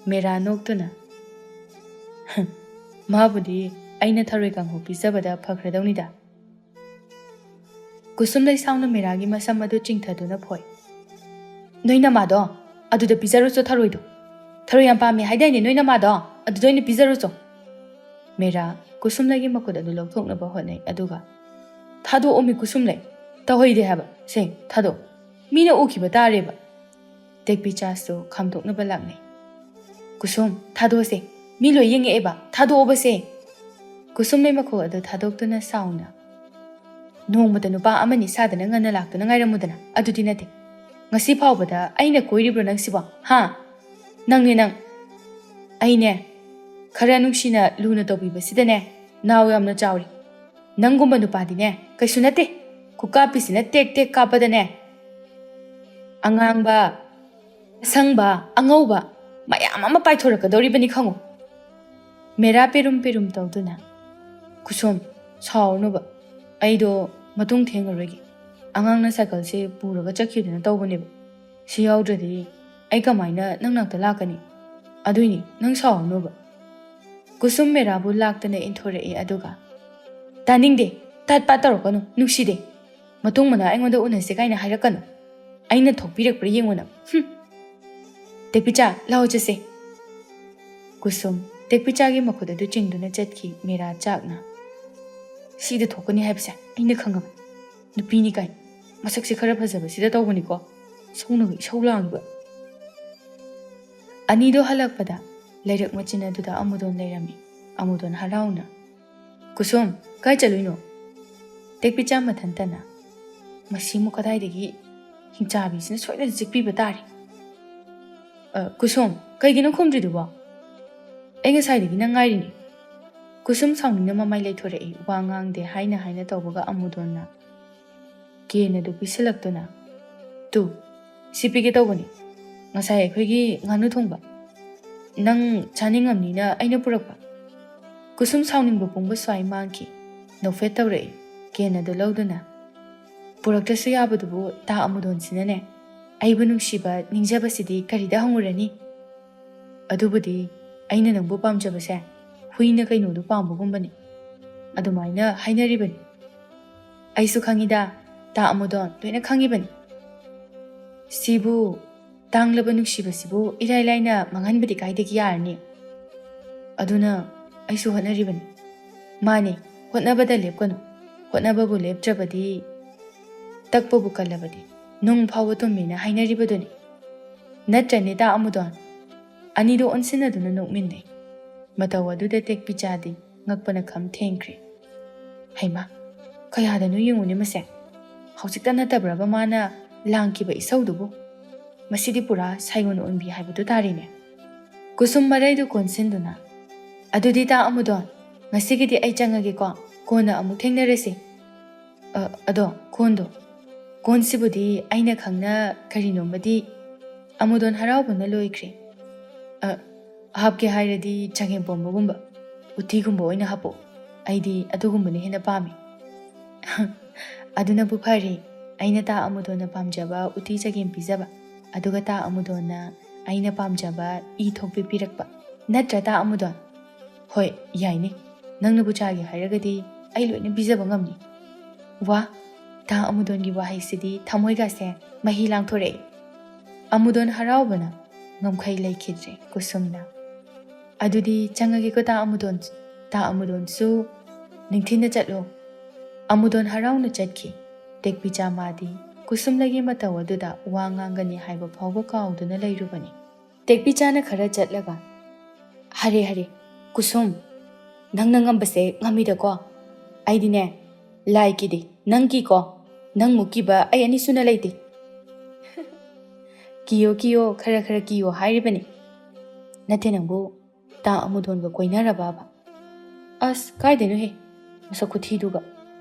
ꯃꯦꯔꯥ ꯅꯣꯛꯇꯨꯅ, "ꯃꯥꯕꯨꯗꯤ ꯑꯩꯅ ꯊꯔꯣꯏ ꯀꯥꯡꯍꯧ ꯄꯤꯖꯕꯗ ꯐꯈ꯭ꯔꯗꯧꯅꯤꯗ꯫" ꯀꯨꯁꯨꯝꯂꯩ ꯁꯥꯎꯅ ꯃꯦꯔꯥꯒꯤ ꯃꯁꯝ ꯑꯗꯨ ꯆꯤꯡꯊꯗꯨꯅ ꯐꯣꯏ꯫ "ꯅꯣꯏ ꯅꯃꯥꯗꯣ ꯑꯗꯨꯗ ꯄꯤꯖꯔꯨꯆꯣ ꯊꯔꯣꯏꯗꯣ꯫ ꯊꯔꯣꯏ ꯌꯥꯝ ꯄꯥꯝꯃꯦ ꯍꯥꯏꯗꯥꯏꯅꯦ ꯅꯣꯏ ꯅꯃꯥꯗꯣ? ꯑꯗꯨꯗ ꯑꯣꯏꯅ ꯄꯤꯖꯔꯨꯆꯣ꯫" ꯃꯦꯔꯥ ꯀꯨꯁꯨꯝꯂꯩꯒꯤ ꯃꯈꯨꯠ ꯑꯗꯨ ꯂꯧꯊꯣꯛꯅꯕ ꯍꯣꯠꯅꯩ, ꯑꯗꯨꯒ, "ꯊꯥꯗꯣꯛꯑꯣꯃꯤ ꯀꯨꯁꯨꯝꯂꯩ, ꯇꯧꯍꯩꯗꯦ ꯍꯥꯏꯕ, ꯁꯦ, ꯊꯥꯗꯣꯛ꯫ ꯃꯤꯅ ꯎꯈꯤꯕ ꯇꯥꯔꯦꯕ꯫" ꯇꯦꯛꯄꯤꯆꯥꯁꯨ ꯈꯥꯝꯗꯣꯛꯅꯕ ꯂꯥꯛꯅꯩ꯫ "ꯀꯨꯁꯨꯝ, ꯊꯥꯗꯣꯛꯑꯁꯦ, ꯃꯤ ꯂꯣꯏ ꯌꯦꯡꯉꯛꯑꯦꯕ, ꯊꯥꯗꯣꯛꯑꯣꯕꯁꯦ꯫" ꯀꯨꯁꯨꯝꯂꯩ ꯃꯈꯣꯛ ꯑꯗꯨ ꯊꯥꯗꯣꯛꯇꯨꯅ ꯁꯥꯎꯅ, "ꯅꯣꯡꯃꯇ ꯅꯨꯄꯥ ꯑꯃꯅꯤ ꯁꯥꯗꯅ ꯉꯟꯅ ꯂꯥꯛꯇꯨꯅ ꯉꯥꯏꯔꯝꯃꯨꯗꯅ, ꯑꯗꯨꯗꯤ ꯅꯠꯇꯦ꯫ ꯉꯁꯤ ꯐꯥꯎꯕꯗ ꯑꯩꯅ ꯀꯣꯏꯔꯤꯕ꯭ꯔꯣ ꯅꯪꯁꯤꯕꯣ? ꯍꯥ? ꯅꯪꯅꯦ ꯅꯪ꯫ ꯑꯩꯅꯦ, ꯈꯔ ꯅꯨꯡꯁꯤꯅ ꯂꯨꯅ ꯇꯧꯕꯤꯕꯁꯤꯗꯅꯦ, ꯅꯥꯎ ꯌꯥꯝꯅ ꯆꯥꯎꯔꯤ꯫ ꯅꯪꯒꯨꯝꯕ ꯅꯨꯄꯥꯗꯤꯅꯦ, ꯀꯩꯁꯨ ꯅꯠꯇꯦ꯫ ꯈꯨꯀꯥꯞꯄꯤꯁꯤꯅ ꯇꯦꯛ ꯇꯦꯛ ꯀꯥꯞꯄꯗꯅꯦ, ꯑꯉꯥꯡꯕ, ꯑꯁꯪꯕ, ꯑꯉꯧꯕ ꯃꯌꯥꯝ ꯑꯃ ꯄꯥꯏꯊꯣꯔꯛꯀꯗꯧꯔꯤꯕꯅꯤ ꯈꯪꯉꯨ꯫" ꯃꯦꯔꯥ ꯄꯦꯔꯨꯝ ꯄꯦꯔꯨꯝ ꯇꯧꯗꯨꯅ, "ꯀꯨꯁꯨꯝ, ꯁꯥꯎꯔꯅꯨꯕ꯫ ꯑꯩꯗꯣ ꯃꯇꯨꯡ ꯊꯦꯡꯉꯔꯣꯏꯒꯦ꯫ ꯑꯉꯥꯡꯅ ꯁꯥꯏꯀꯜꯁꯦ ꯄꯨꯔꯒ ꯆꯠꯈꯤꯗꯅ ꯇꯧꯕꯅꯦꯕ꯫ ꯁꯤ ꯌꯥꯎꯗ꯭ꯔꯗꯤ ꯑꯩ ꯀꯃꯥꯏꯅ ꯅꯪ ꯅꯥꯛꯇ ꯂꯥꯛꯀꯅꯤ? ꯑꯗꯨꯏꯅꯤ, ꯅꯪ ꯁꯥꯎꯔꯅꯨꯕ꯫" ꯀꯨꯁꯨꯝ ꯃꯦꯔꯥꯕꯨ ꯂꯥꯛꯇꯅ ꯏꯟꯊꯣꯔꯛꯏ, ꯑꯗꯨꯒ, "ꯇꯥꯅꯤꯡꯗꯦ, ꯇꯥꯠ ꯄꯥꯠ ꯇꯧꯔꯛꯀꯅꯨ, ꯅꯨꯡꯁꯤꯗꯦ꯫ ꯃꯇꯨꯡ ꯃꯅꯥꯎ ꯑꯩꯉꯣꯟꯗ ꯎꯅꯁꯦ ꯀꯥꯏꯅ ꯍꯥꯏꯔꯛꯀꯅꯨ꯫ ꯑꯩꯅ ꯊꯣꯛꯄꯤꯔꯛꯄ꯭ꯔꯥ ꯌꯦꯡꯉꯨ ꯅꯪ꯫ ꯍꯨꯝ꯫ ꯇꯦꯛꯄꯤꯆꯥ, ꯂꯥꯛꯑꯣ ꯆꯠꯁꯦ꯫" ꯀꯨꯁꯨꯝ ꯇꯦꯛꯄꯤꯆꯥꯒꯤ ꯃꯈꯨꯠ ꯑꯗꯨ ꯆꯤꯡꯗꯨꯅ ꯆꯠꯈꯤ ꯃꯦꯔꯥ ꯆꯥꯛꯅ꯫ "ꯁꯤꯗ ꯊꯣꯛꯀꯅꯤ ꯍꯥꯏꯕꯁꯦ ꯑꯩꯅ ꯈꯪꯉꯕꯅꯤ꯫ ꯅꯨꯄꯤꯅꯤ ꯀꯥꯏꯅ꯫ ꯃꯁꯛꯁꯦ ꯈꯔ ꯐꯖꯕꯁꯤꯗ ꯇꯧꯕꯅꯤꯀꯣ꯫ ꯁꯧꯅꯒ ꯏꯁꯧ ꯂꯥꯡꯉꯤꯕ꯫" ꯑꯅꯤꯗꯣ ꯍꯜꯂꯛꯄꯗ ꯂꯩꯔꯛ ꯃꯆꯤꯟ ꯑꯗꯨꯗ ꯑꯃꯨꯗꯣꯟ ꯂꯩꯔꯝꯃꯤ꯫ ꯑꯃꯨꯗꯣꯟ ꯍꯔꯥꯎꯅ, "ꯀꯨꯁꯨꯝ, ꯀꯥꯏ ꯆꯠꯂꯨꯏꯅꯣ?" ꯇꯦꯛꯄꯤꯆꯥ ꯃꯊꯟꯇꯅ, "ꯃꯁꯤꯃꯨꯛ ꯀꯗꯥꯏꯗꯒꯤ ꯍꯤꯡꯆꯥꯕꯤꯁꯤꯅ ꯁꯣꯏꯗꯅ ꯆꯤꯛꯄꯤꯕ ꯇꯥꯔꯦ꯫" "ꯑ, ꯀꯨꯁꯨꯝ, ꯀꯩꯒꯤꯅꯣ ꯈꯨꯝꯗ꯭ꯔꯤꯗꯨꯕꯣ? ꯑꯩ ꯉꯁꯥꯏꯗꯒꯤ ꯅꯪ ꯉꯥꯏꯔꯤꯅꯦ꯫" ꯀꯨꯁꯨꯝ ꯁꯥꯎꯅꯤꯡꯅ ꯃꯃꯥꯏ ꯂꯩꯊꯣꯔꯛꯏ꯫ ꯋꯥ ꯉꯥꯡꯗꯦ ꯍꯥꯏꯅ ꯍꯥꯏꯅ ꯇꯧꯕꯒ ꯑꯃꯨꯗꯣꯟꯅ ꯀꯦꯟ ꯑꯗꯨ ꯄꯤꯁꯤꯜꯂꯛꯇꯨꯅ, "ꯇꯨ, ꯁꯤ ꯄꯤꯒꯦ ꯇꯧꯕꯅꯤ꯫ ꯉꯁꯥꯏ ꯑꯩꯈꯣꯏꯒꯤ ꯉꯥꯅꯨ ꯊꯣꯡꯕ꯫ ꯅꯪ ꯆꯥꯅꯤꯡꯉꯝꯅꯤꯅ ꯑꯩꯅ ꯄꯨꯔꯛꯄ꯫" ꯀꯨꯁꯨꯝ ꯁꯥꯎꯅꯤꯡꯕ ꯄꯨꯡꯕ ꯁ꯭ꯋꯥꯏ ꯃꯥꯡꯈꯤ꯫ ꯅꯣꯛꯐꯦꯠ ꯇꯧꯔꯛꯏ꯫ ꯀꯦꯟ ꯑꯗꯨ ꯂꯧꯗꯨꯅ, "ꯄꯨꯔꯛꯇ꯭ꯔꯁꯨ ꯌꯥꯕꯗꯨꯕꯨ ꯇꯥ ꯑꯃꯨꯗꯣꯟꯁꯤꯅꯅꯦ ꯑꯩꯕꯨ ꯅꯨꯡꯁꯤꯕ ꯅꯤꯡꯖꯕꯁꯤꯗꯤ ꯀꯔꯤꯗ ꯍꯪꯉꯨꯔꯅꯤ? ꯑꯗꯨꯕꯨꯗꯤ ꯑꯩꯅ ꯅꯪꯕꯨ ꯄꯥꯝꯖꯕꯁꯦ ꯍꯨꯏꯅ ꯀꯩꯅꯣꯗꯨ ꯄꯥꯝꯕꯒꯨꯝꯕꯅꯤ꯫ ꯑꯗꯨꯃꯥꯏꯅ ꯍꯥꯏꯅꯔꯤꯕꯅꯤ꯫" "ꯑꯩꯁꯨ ꯈꯪꯉꯤꯗ, ꯇꯥ ꯑꯃꯨꯗꯣꯟ, ꯂꯣꯏꯅ ꯈꯪꯉꯤꯕꯅꯤ꯫ ꯁꯤꯕꯨ, ꯇꯥꯡꯂꯕ ꯅꯨꯡꯁꯤꯕꯁꯤꯕꯨ ꯏꯔꯥꯏ ꯂꯥꯏꯅ ꯃꯥꯡꯍꯟꯕꯗꯤ ꯀꯥꯏꯗꯒꯤ ꯌꯥꯔꯅꯤ? ꯑꯗꯨꯅ ꯑꯩꯁꯨ ꯍꯣꯠꯅꯔꯤꯕꯅꯤ꯫" "ꯃꯥꯅꯤ, ꯍꯣꯠꯅꯕꯗ ꯂꯦꯞꯀꯅꯨ꯫ ꯍꯣꯠꯅꯕꯕꯨ ꯂꯦꯞꯇ꯭ꯔꯕꯗꯤ, ꯇꯛꯄꯕꯨ ꯀꯜꯂꯕꯗꯤ ꯅꯨꯡ ꯐꯥꯎꯕ ꯇꯨꯝꯃꯦꯅ ꯍꯥꯏꯅꯔꯤꯕꯗꯨꯅꯤ꯫ ꯅꯠꯇ꯭ꯔꯅꯦ, ꯇꯥ ꯑꯃꯨꯗꯣꯟ?" ꯑꯅꯤꯗꯣ ꯑꯣꯟꯁꯤꯟꯅꯗꯨꯅ ꯅꯣꯛꯃꯤꯟꯅꯩ꯫ ꯃꯇꯧ ꯑꯗꯨꯗ ꯇꯦꯛꯄꯤꯆꯥꯗꯤ ꯉꯛꯄꯅ ꯈꯝ ꯊꯦꯡꯈ꯭ꯔꯦ꯫ "ꯍꯩꯃꯥ, ꯀꯌꯥꯗꯅꯣ ꯌꯦꯡꯉꯨꯅꯦ ꯃꯁꯦ꯫ ꯍꯧꯖꯤꯛꯇ ꯅꯠꯇꯕ꯭ꯔꯕ ꯃꯥꯅ ꯂꯥꯡꯈꯤꯕ ꯏꯁꯧꯗꯨꯕꯨ? ꯃꯁꯤꯗꯤ ꯄꯨꯔꯥ ꯁꯥꯏꯑꯣꯟ ꯑꯣꯟꯕꯤ ꯍꯥꯏꯕꯗꯨ ꯇꯥꯔꯦꯅꯦ꯫" ꯀꯨꯁꯨꯝ ꯃꯔꯩꯗꯨ ꯀꯣꯟꯁꯤꯟꯗꯨꯅ, "ꯑꯗꯨꯗꯤ ꯇꯥ ꯑꯃꯨꯗꯣꯟ, ꯉꯁꯤꯒꯤꯗꯤ ꯑꯩ ꯆꯪꯉꯒꯦꯀꯣ꯫ ꯀꯣꯟꯅ ꯑꯃꯨꯛ ꯊꯦꯡꯅꯔꯁꯤ꯫ ꯑ, ꯑꯗꯣ ꯀꯣꯟꯗꯣ, ꯀꯣꯟꯁꯤꯕꯨꯗꯤ ꯑꯩꯅ ꯈꯪꯅ ꯀꯔꯤꯅꯣꯃꯗꯤ ꯑꯃꯨꯗꯣꯟ ꯍꯔꯥꯎꯕꯅ ꯂꯣꯏꯈ꯭ꯔꯦ꯫ ꯑ, ꯍꯥꯞꯀꯦ ꯍꯥꯏꯔꯗꯤ ꯆꯒꯦꯝ ꯄꯣꯝꯕꯒꯨꯝꯕ, ꯎꯇꯤꯒꯨꯝꯕ ꯑꯣꯏꯅ ꯍꯥꯞꯄꯣ꯫ ꯑꯩꯗꯤ ꯑꯗꯨꯒꯨꯝꯕꯅ ꯍꯦꯟꯅ ꯄꯥꯝꯃꯤ꯫" "ꯑꯗꯨꯅꯕꯨ ꯐꯔꯦ꯫ ꯑꯩꯅ ꯇꯥ ꯑꯃꯨꯗꯣꯟꯅ ꯄꯥꯝꯖꯕ ꯎꯇꯤ ꯆꯒꯦꯝ ꯄꯤꯖꯕ, ꯑꯗꯨꯒ ꯇꯥ ꯑꯃꯨꯗꯣꯟꯅ ꯑꯩꯅ ꯄꯥꯝꯖꯕ ꯏ ꯊꯣꯛꯄꯤ ꯄꯤꯔꯛꯄ꯫ ꯅꯠꯇ꯭ꯔꯥ, ꯇꯥ ꯑꯃꯨꯗꯣꯟ?" "ꯍꯣꯏ, ꯌꯥꯏꯅꯦ꯫ ꯅꯪꯅꯕꯨ ꯆꯥꯒꯦ ꯍꯥꯏꯔꯒꯗꯤ ꯑꯩ ꯂꯣꯏꯅ ꯄꯤꯖꯕ ꯉꯝꯅꯤ꯫" ꯋꯥ, ꯇꯥ ꯑꯃꯨꯗꯣꯟꯒꯤ ꯋꯥꯍꯩꯁꯤꯗꯤ ꯊꯃꯣꯏꯒꯥꯁꯦ ꯃꯍꯤ ꯂꯥꯡꯊꯣꯔꯛꯏ꯫ ꯑꯃꯨꯗꯣꯟ ꯍꯔꯥꯎꯕꯅ ꯉꯝꯈꯩ ꯂꯩꯈꯤꯗ꯭ꯔꯦ ꯀꯨꯁꯨꯝꯅ꯫ "ꯑꯗꯨꯗꯤ ꯆꯪꯉꯒꯦꯀꯣ ꯇꯥ ꯑꯃꯨꯗꯣꯟ꯫" ꯇꯥ ꯑꯃꯨꯗꯣꯟꯁꯨ ꯅꯤꯡꯊꯤꯅ ꯆꯠꯂꯣ꯫ ꯑꯃꯨꯗꯣꯟ ꯍꯔꯥꯎꯅ ꯆꯠꯈꯤ꯫ ꯇꯦꯛꯄꯤꯆꯥ ꯃꯥꯗꯤ ꯀꯨꯁꯨꯝꯂꯒꯤ ꯃꯇꯧ ꯑꯗꯨꯗ ꯋꯥ ꯉꯥꯡꯒꯅꯤ ꯍꯥꯏꯕ ꯐꯥꯎꯕ ꯀꯥꯎꯗꯨꯅ ꯂꯩꯔꯨꯕꯅꯤ꯫ ꯇꯦꯛꯄꯤꯆꯥꯅ ꯈꯔ ꯆꯠꯂꯒ, "ꯍꯔꯦ ꯍꯔꯦ, ꯀꯨꯁꯨꯝ, ꯅꯪꯅ ꯉꯝꯕꯁꯦ ꯉꯝꯃꯤꯗꯀꯣ꯫ ꯑꯩꯗꯤꯅꯦ, ꯂꯥꯏ ꯀꯤꯗꯦ, ꯅꯪ ꯀꯤꯀꯣ꯫ ꯅꯪꯃꯨꯛ ꯀꯤꯕ ꯑꯩ ꯑꯅꯤ ꯁꯨꯅ ꯂꯩꯇꯦ꯫" "ꯀꯤꯌꯣ ꯀꯤꯌꯣ, ꯈꯔ ꯈꯔ ꯀꯤꯌꯣ ꯍꯥꯏꯔꯤꯕꯅꯤ꯫ ꯅꯠꯇꯦ ꯅꯪꯕꯨ ꯇꯥ ꯑꯃꯨꯗꯣꯟꯒ ꯀꯣꯏꯅꯔꯕꯕ?" "ꯑꯁ, ꯀꯥꯏꯗꯩꯅꯣꯍꯦ, ꯃꯁꯛ ꯈꯨꯊꯤꯗꯨꯒ꯫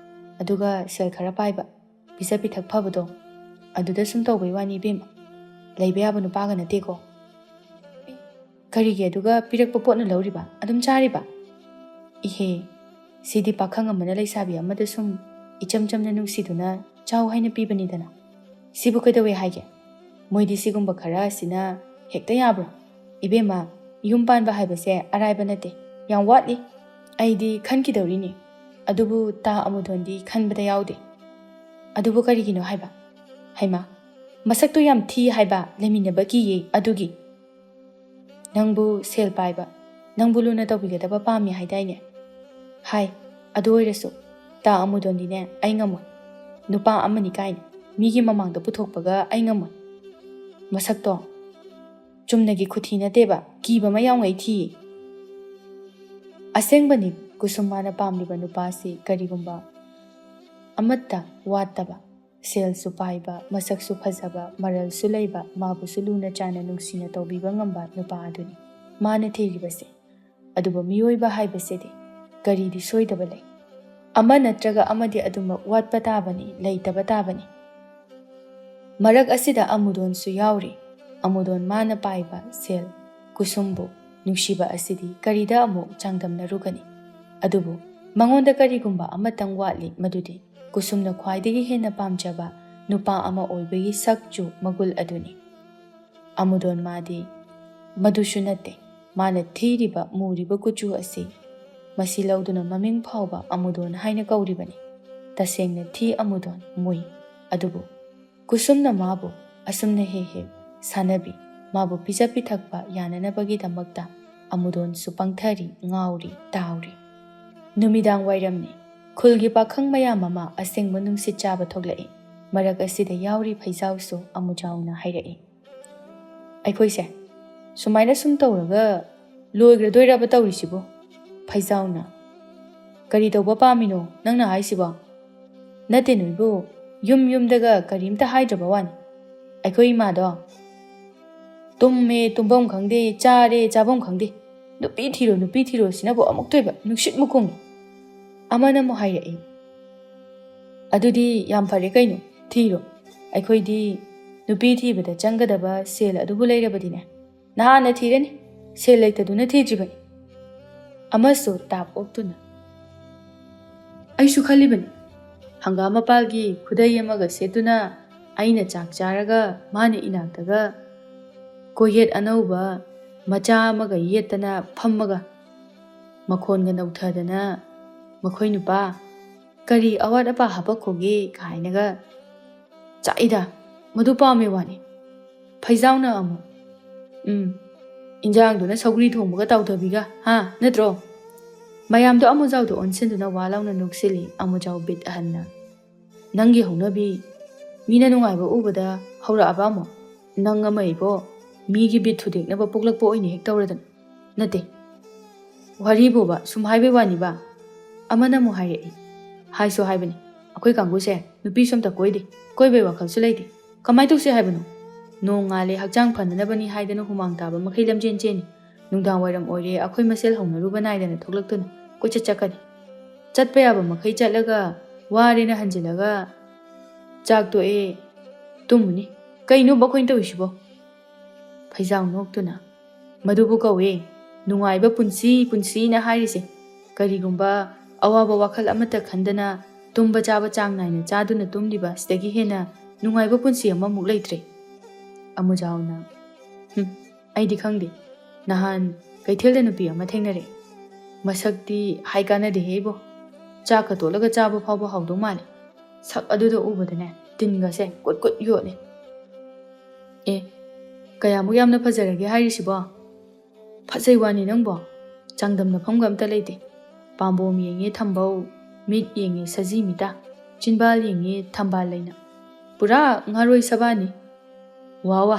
ꯑꯗꯨꯒ ꯁꯦꯜ ꯈꯔ ꯄꯥꯏꯕ, ꯄꯤꯖ ꯄꯤꯊꯛ ꯐꯕꯗꯣ, ꯑꯗꯨꯗ ꯁꯨꯝ ꯇꯧꯕꯩ ꯋꯥꯅꯤ ꯏꯕꯦꯝꯃ꯫ ꯂꯩꯕ ꯌꯥꯕ ꯅꯨꯄꯥꯒ ꯅꯠꯇꯦꯀꯣ꯫" "ꯀꯔꯤꯒꯤ ꯑꯗꯨꯒ ꯄꯤꯔꯛꯄ ꯄꯣꯠꯅ ꯂꯧꯔꯤꯕ? ꯑꯗꯨꯝ ꯆꯥꯔꯤꯕ?" "ꯏꯍꯦ, ꯁꯤꯗꯤ ꯄꯥꯈꯪ ꯑꯃꯅ ꯂꯩꯁꯥꯕꯤ ꯑꯃꯗ ꯁꯨꯝ ꯏꯆꯝ ꯆꯝꯅ ꯅꯨꯡꯁꯤꯗꯨꯅ ꯆꯥꯎ ꯍꯥꯏꯅ ꯄꯤꯕꯅꯤꯗꯅ꯫ ꯁꯤꯕꯨ ꯀꯩꯗꯧꯋꯦ ꯍꯥꯏꯒꯦ? ꯃꯣꯏꯗꯤ ꯁꯤꯒꯨꯝꯕ ꯈꯔ ꯑꯁꯤꯅ ꯍꯦꯛꯇ ꯌꯥꯕ꯭ꯔꯣ? ꯏꯕꯦꯝꯃ, ꯌꯨꯝ ꯄꯥꯟꯕ ꯍꯥꯏꯕꯁꯦ ꯑꯔꯥꯏꯕ ꯅꯠꯇꯦ, ꯌꯥꯝ ꯋꯥꯠꯂꯤ꯫" "ꯑꯩꯗꯤ ꯈꯟꯈꯤꯗꯧꯔꯤꯅꯤ, ꯑꯗꯨꯕꯨ ꯇꯥ ꯑꯃꯨꯗꯣꯟꯗꯤ ꯈꯟꯕꯗ ꯌꯥꯎꯗꯦ꯫" "ꯑꯗꯨꯕꯨ ꯀꯔꯤꯒꯤꯅꯣ ꯍꯥꯏꯕ?" "ꯍꯩꯃꯥ, ꯃꯁꯛꯇꯣ ꯌꯥꯝ ꯊꯤ ꯍꯥꯏꯕ, ꯂꯩꯃꯤꯟꯅꯕ ꯀꯤꯌꯦ ꯑꯗꯨꯒꯤ꯫" "ꯅꯪꯕꯨ ꯁꯦꯜ ꯄꯥꯏꯕ, ꯅꯪꯕꯨ ꯂꯨꯅ ꯇꯧꯕꯤꯒꯗꯕ ꯄꯥꯝꯃꯤ ꯍꯥꯏꯗꯥꯏꯅꯦ?" "ꯍꯥꯏ, ꯑꯗꯨ ꯑꯣꯏꯔꯁꯨ ꯇꯥ ꯑꯃꯨꯗꯣꯟꯗꯤꯅꯦ ꯑꯩ ꯉꯝꯃꯣꯏ꯫ ꯅꯨꯄꯥ ꯑꯃꯅꯤ ꯀꯥꯏꯅ ꯃꯤꯒꯤ ꯃꯃꯥꯡꯗ ꯄꯨꯊꯣꯛꯄꯒ ꯑꯩ ꯉꯝꯃꯣꯏ꯫ ꯃꯁꯛꯇꯣ ꯆꯨꯝꯅꯒꯤ ꯈꯨꯊꯤ ꯅꯠꯇꯦꯕ, ꯀꯤꯕ ꯑꯃ ꯌꯥꯎꯉꯩ ꯊꯤꯌꯦ꯫" ꯑꯁꯦꯡꯕꯅꯤ, ꯀꯨꯁꯨꯝ ꯃꯥꯅ ꯄꯥꯝꯂꯤꯕ ꯅꯨꯄꯥꯁꯤ ꯀꯔꯤꯒꯨꯝꯕ ꯑꯃꯠꯇ ꯋꯥꯠꯇꯕ, ꯁꯦꯜꯁꯨ ꯄꯥꯏꯕ, ꯃꯁꯛꯁꯨ ꯐꯖꯕ, ꯃꯔꯜꯁꯨ ꯂꯩꯕ, ꯃꯥꯕꯨꯁꯨ ꯂꯨꯅ ꯆꯥꯟꯅ ꯅꯨꯡꯁꯤꯅ ꯇꯧꯕꯤꯕ ꯉꯝꯕ ꯅꯨꯄꯥ ꯑꯗꯨꯅꯤ ꯃꯥꯅ ꯊꯤꯔꯤꯕꯁꯦ꯫ ꯑꯗꯨꯕꯨ ꯃꯤꯑꯣꯏꯕ ꯍꯥꯏꯕꯁꯤꯗꯤ ꯀꯔꯤꯗꯤ ꯁꯣꯏꯗꯕ ꯂꯩ? ꯑꯃ ꯅꯠꯇ꯭ꯔꯒ ꯑꯃꯗꯤ ꯑꯗꯨꯃꯛ ꯋꯥꯠꯄ ꯇꯥꯕꯅꯤ, ꯂꯩꯇꯕ ꯇꯥꯕꯅꯤ꯫ ꯃꯔꯛ ꯑꯁꯤꯗ ꯑꯃꯨꯗꯣꯟꯁꯨ ꯌꯥꯎꯔꯤ꯫ ꯑꯃꯨꯗꯣꯟ ꯃꯥꯅ ꯄꯥꯏꯕ ꯁꯦꯜ, ꯀꯨꯁꯨꯝꯕꯨ ꯅꯨꯡꯁꯤꯕ ꯑꯁꯤꯗꯤ ꯀꯔꯤꯗ ꯑꯃꯨꯛ ꯆꯥꯡꯗꯝꯅꯔꯨꯒꯅꯤ? ꯑꯗꯨꯕꯨ ꯃꯉꯣꯟꯗ ꯀꯔꯤꯒꯨꯝꯕ ꯑꯃꯇꯪ ꯋꯥꯠꯂꯤ, ꯃꯗꯨꯗꯤ ꯀꯨꯁꯨꯝꯅ ꯈ꯭ꯋꯥꯏꯗꯒꯤ ꯍꯦꯟꯅ ꯄꯥꯝꯖꯕ ꯅꯨꯄꯥ ꯑꯃ ꯑꯣꯏꯕꯒꯤ ꯁꯛ ꯆꯨ ꯃꯒꯨꯜ ꯑꯗꯨꯅꯤ꯫ ꯑꯃꯨꯗꯣꯟ ꯃꯥꯗꯤ ꯃꯗꯨꯁꯨ ꯅꯠꯇꯦ꯫ ꯃꯥꯅ ꯊꯤꯔꯤꯕ ꯃꯨꯔꯤꯕ ꯀꯨꯆꯨ ꯑꯁꯤ ꯃꯁꯤ ꯂꯧꯗꯨꯅ ꯃꯃꯤꯡ ꯐꯥꯎꯕ ꯑꯃꯨꯗꯣꯟ ꯍꯥꯏꯅ ꯀꯧꯔꯤꯕꯅꯤ꯫ ꯇꯁꯦꯡꯅ ꯊꯤ ꯑꯃꯨꯗꯣꯟ ꯃꯨꯏ꯫ ꯑꯗꯨꯕꯨ ꯀꯨꯁꯨꯝꯅ ꯃꯥꯕꯨ ꯑꯁꯨꯝꯅ ꯍꯦꯛ ꯍꯦꯛ ꯁꯥꯟꯅꯕꯤ, ꯃꯥꯕꯨ ꯄꯤꯖ ꯄꯤꯊꯛꯄ ꯌꯥꯅꯅꯕꯒꯤꯗꯃꯛꯇ ꯑꯃꯨꯗꯣꯟꯁꯨ ꯄꯪꯊꯔꯤ, ꯉꯥꯎꯔꯤ, ꯇꯥꯎꯔꯤ꯫ ꯅꯨꯃꯤꯗꯥꯡ ꯋꯥꯏꯔꯝꯅꯤ꯫ ꯈꯨꯜꯒꯤ ꯄꯥꯈꯪ ꯃꯌꯥꯝ ꯑꯃ ꯑꯁꯦꯡꯕ ꯅꯨꯡꯁꯤꯠ ꯆꯥꯕ ꯊꯣꯛꯂꯛꯏ꯫ ꯃꯔꯛ ꯑꯁꯤꯗ ꯌꯥꯎꯔꯤ ꯐꯩꯖꯥꯎꯁꯨ ꯑꯃꯨꯖꯥꯎꯅ ꯍꯥꯏꯔꯛꯏ, "ꯑꯩꯈꯣꯏꯁꯦ ꯁꯨꯃꯥꯏꯅ ꯁꯨꯝ ꯇꯧꯔꯒ ꯂꯣꯏꯈ꯭ꯔꯗꯣꯏꯔꯕ ꯇꯧꯔꯤꯁꯤꯕꯣ?" ꯐꯩꯖꯥꯎꯅ, "ꯀꯔꯤ ꯇꯧꯕ ꯄꯥꯝꯃꯤꯅꯣ ꯅꯪꯅ ꯍꯥꯏꯁꯤꯕꯣ?" "ꯅꯠꯇꯦ ꯅꯣꯏꯕꯨ, ꯌꯨꯝ ꯌꯨꯝꯗꯒ ꯀꯔꯤꯝꯇ ꯍꯥꯏꯗ꯭ꯔꯕ ꯋꯥꯅꯤ꯫ ꯑꯩꯈꯣꯏ ꯏꯃꯥꯗꯣ ꯇꯨꯝꯃꯦ ꯇꯨꯝꯐꯝ ꯈꯪꯗꯦ, ꯆꯥꯔꯦ ꯆꯥꯐꯝ ꯈꯪꯗꯦ, ꯅꯨꯄꯤ ꯊꯤꯔꯣ ꯅꯨꯄꯤ ꯊꯤꯔꯣ ꯁꯤꯅꯕꯨ ꯑꯃꯨꯛꯇꯣꯏꯕ ꯅꯨꯡꯁꯤꯠ ꯃꯈꯣꯡꯅꯤ꯫" ꯑꯃꯅ ꯑꯃꯨꯛ ꯍꯥꯏꯔꯛꯏ, "ꯑꯗꯨꯗꯤ ꯌꯥꯝ ꯐꯔꯦ ꯀꯩꯅꯣ, ꯊꯤꯔꯣ꯫ ꯑꯩꯈꯣꯏꯗꯤ ꯅꯨꯄꯤ ꯊꯤꯕꯗ ꯆꯪꯒꯗꯕ ꯁꯦꯜ ꯑꯗꯨꯕꯨ ꯂꯩꯔꯕꯗꯤꯅꯦ, ꯅꯍꯥꯟꯅ ꯊꯤꯔꯅꯤ꯫ ꯁꯦꯜ ꯂꯩꯇꯗꯨꯅ ꯊꯤꯗ꯭ꯔꯤꯕꯅꯤ꯫" ꯑꯃꯁꯨ ꯇꯥꯞ ꯑꯣꯛꯇꯨꯅ, "ꯑꯩꯁꯨ ꯈꯜꯂꯤꯕꯅꯤ꯫ ꯍꯪꯒꯥꯝ ꯃꯄꯥꯜꯒꯤ ꯈꯨꯗꯩ ꯑꯃꯒ ꯁꯦꯠꯇꯨꯅ ꯑꯩꯅ ꯆꯥꯛ ꯆꯥꯔꯒ ꯃꯥꯅ ꯏꯅꯥꯛꯇꯒ ꯀꯣꯌꯦꯠ ꯑꯅꯧꯕ ꯃꯆꯥ ꯑꯃꯒ ꯌꯦꯠꯇꯅ ꯐꯝꯃꯒ ꯃꯈꯣꯟꯒ ꯅꯧꯊꯗꯅ, 'ꯃꯈꯣꯏ ꯅꯨꯄꯥ ꯀꯔꯤ ꯑꯋꯥꯠ ꯑꯄꯥ ꯍꯥꯄꯛꯈꯣꯒꯦ?' ꯀꯥꯏꯅꯒ ꯆꯥꯛꯏꯗ꯫ ꯃꯗꯨ ꯄꯥꯝꯃꯦ ꯋꯥꯅꯤ꯫" ꯐꯩꯖꯥꯎꯅ ꯑꯃꯨꯛ, "ꯎꯝ, ꯏꯟꯖꯥꯡꯗꯨꯅ ꯁꯧꯒ꯭ꯔꯤ ꯊꯣꯡꯕꯒ ꯇꯥꯎꯊꯕꯤꯒ, ꯍꯥ, ꯅꯠꯇ꯭ꯔꯣ?" ꯃꯌꯥꯝꯗꯣ ꯑꯃꯨꯖꯥꯎꯗ ꯑꯣꯟꯁꯤꯟꯗꯨꯅ ꯋꯥ ꯂꯥꯎꯅ ꯅꯣꯛꯁꯤꯜꯂꯤ꯫ ꯑꯃꯨꯖꯥꯎ ꯕꯤꯠ ꯑꯍꯟꯅ, "ꯅꯪꯒꯤ ꯍꯧꯅꯕꯤ, ꯃꯤꯅ ꯅꯨꯡꯉꯥꯏꯕ ꯎꯕꯗ ꯍꯧꯔꯛꯑꯕ ꯑꯃꯨꯛ? ꯅꯪ ꯑꯃ ꯏꯕꯣ, ꯃꯤꯒꯤ ꯕꯤꯠ ꯊꯨꯗꯦꯛꯅꯕ ꯄꯣꯛꯂꯛꯄ ꯑꯣꯏꯅ ꯍꯦꯛ ꯇꯧꯔꯗꯅ꯫ ꯅꯠꯇꯦ, ꯋꯥꯔꯤꯕꯨꯕ ꯁꯨꯝ ꯍꯥꯏꯕꯩ ꯋꯥꯅꯤꯕ꯫" ꯑꯃꯅ ꯑꯃꯨꯛ ꯍꯥꯏꯔꯛꯏ, "ꯍꯥꯏꯁꯨ ꯍꯥꯏꯕꯅꯤ, ꯑꯩꯈꯣꯏ ꯀꯥꯡꯕꯨꯁꯦ ꯅꯨꯄꯤꯁꯨ ꯑꯝꯇ ꯀꯣꯏꯗꯦ, ꯀꯣꯏꯕꯩ ꯋꯥꯈꯜꯁꯨ ꯂꯩꯇꯦ꯫ ꯀꯃꯥꯏꯅ ꯇꯧꯁꯦ ꯍꯥꯏꯕꯅꯣ? ꯅꯣꯡ ꯉꯥꯜꯂꯦ, ꯍꯛꯆꯥꯡ ꯐꯅꯅꯕꯅꯤ ꯍꯥꯏꯗꯅ ꯍꯨꯃꯥꯡ ꯇꯥꯕ ꯃꯈꯩ ꯂꯝꯖꯦꯟ ꯆꯦꯟꯅꯤ꯫ ꯅꯨꯡꯗꯥꯡ ꯋꯥꯏꯔꯝ ꯑꯣꯏꯔꯦ, ꯑꯩꯈꯣꯏ ꯃꯁꯦꯜ ꯍꯧꯅꯔꯨꯕ ꯅꯥꯏꯗꯅ ꯊꯣꯛꯂꯛꯇꯨꯅ ꯀꯣꯏꯆꯠ ꯆꯠꯀꯅꯤ꯫ ꯆꯠꯄ ꯌꯥꯕ ꯃꯈꯩ ꯆꯠꯂꯒ ꯋꯥꯔꯦꯅ ꯍꯟꯖꯤꯜꯂꯒ ꯆꯥꯛ ꯇꯣꯛꯑꯦ, ꯇꯨꯝꯃꯨꯅꯤ꯫ ꯀꯩꯅꯣꯕ ꯑꯩꯈꯣꯏꯅ ꯇꯧꯔꯤꯁꯤꯕꯣ?" ꯐꯩꯖꯥꯎ ꯅꯣꯛꯇꯨꯅ, "ꯃꯗꯨꯕꯨ ꯀꯧꯋꯦ ꯅꯨꯡꯉꯥꯏꯕ ꯄꯨꯟꯁꯤ, ꯄꯨꯟꯁꯤꯅ ꯍꯥꯏꯔꯤꯁꯦ꯫ ꯀꯔꯤꯒꯨꯝꯕ ꯑꯋꯥꯕ ꯋꯥꯈꯜ ꯑꯃꯠꯇ ꯈꯟꯗꯅ ꯇꯨꯝꯕ ꯆꯥꯕ ꯆꯥꯡ ꯅꯥꯏꯅ ꯆꯥꯗꯨꯅ ꯇꯨꯝꯂꯤꯕ ꯁꯤꯗꯒꯤ ꯍꯦꯟꯅ ꯅꯨꯡꯉꯥꯏꯕ ꯄꯨꯟꯁꯤ ꯑꯃꯃꯨꯛ ꯂꯩꯇ꯭ꯔꯦ꯫" ꯑꯃꯨꯖꯥꯎꯅ, "ꯍꯨꯝ, ꯑꯩꯗꯤ ꯈꯪꯗꯦ꯫ ꯅꯍꯥꯟ ꯀꯩꯊꯦꯜꯗ ꯅꯨꯄꯤ ꯑꯃ ꯊꯦꯡꯅꯔꯦ꯫ ꯃꯁꯛꯇꯤ ꯍꯥꯏ ꯀꯥꯟꯅꯗꯦꯍꯦ ꯏꯕꯣ꯫ ꯆꯥꯛꯀ ꯇꯣꯠꯂꯒ ꯆꯥꯕ ꯐꯥꯎꯕ ꯍꯥꯎꯗꯧ ꯃꯥꯜꯂꯦ꯫ ꯁꯛ ꯑꯗꯨꯗ ꯎꯕꯗꯅꯦ ꯇꯤꯟꯒꯁꯦ ꯀꯨꯠ ꯀꯨꯠ ꯌꯣꯠꯂꯦ꯫ ꯑꯦ, ꯀꯌꯥꯃꯨꯛ ꯌꯥꯝꯅ ꯐꯖꯔꯒꯦ ꯍꯥꯏꯔꯤꯁꯤꯕꯣ? ꯐꯖꯩ ꯋꯥꯅꯤ ꯅꯪꯕꯣ꯫ ꯆꯥꯡꯗꯝꯅꯐꯝꯒ ꯑꯝꯇ ꯂꯩꯇꯦ꯫ ꯄꯥꯝꯕꯣꯝ ꯌꯦꯡꯉꯦ ꯊꯝꯕꯧ, ꯃꯤꯠ ꯌꯦꯡꯉꯦ ꯁꯖꯤ ꯃꯤꯇꯥ, ꯆꯤꯟꯕꯥꯜ ꯌꯦꯡꯉꯦ ꯊꯝꯕꯥꯜ ꯂꯩꯅ꯫ ꯄꯨꯔꯥ ꯉꯥꯔꯣꯏ ꯁꯕꯥꯅꯤ꯫ ꯋꯥ ꯋꯥ,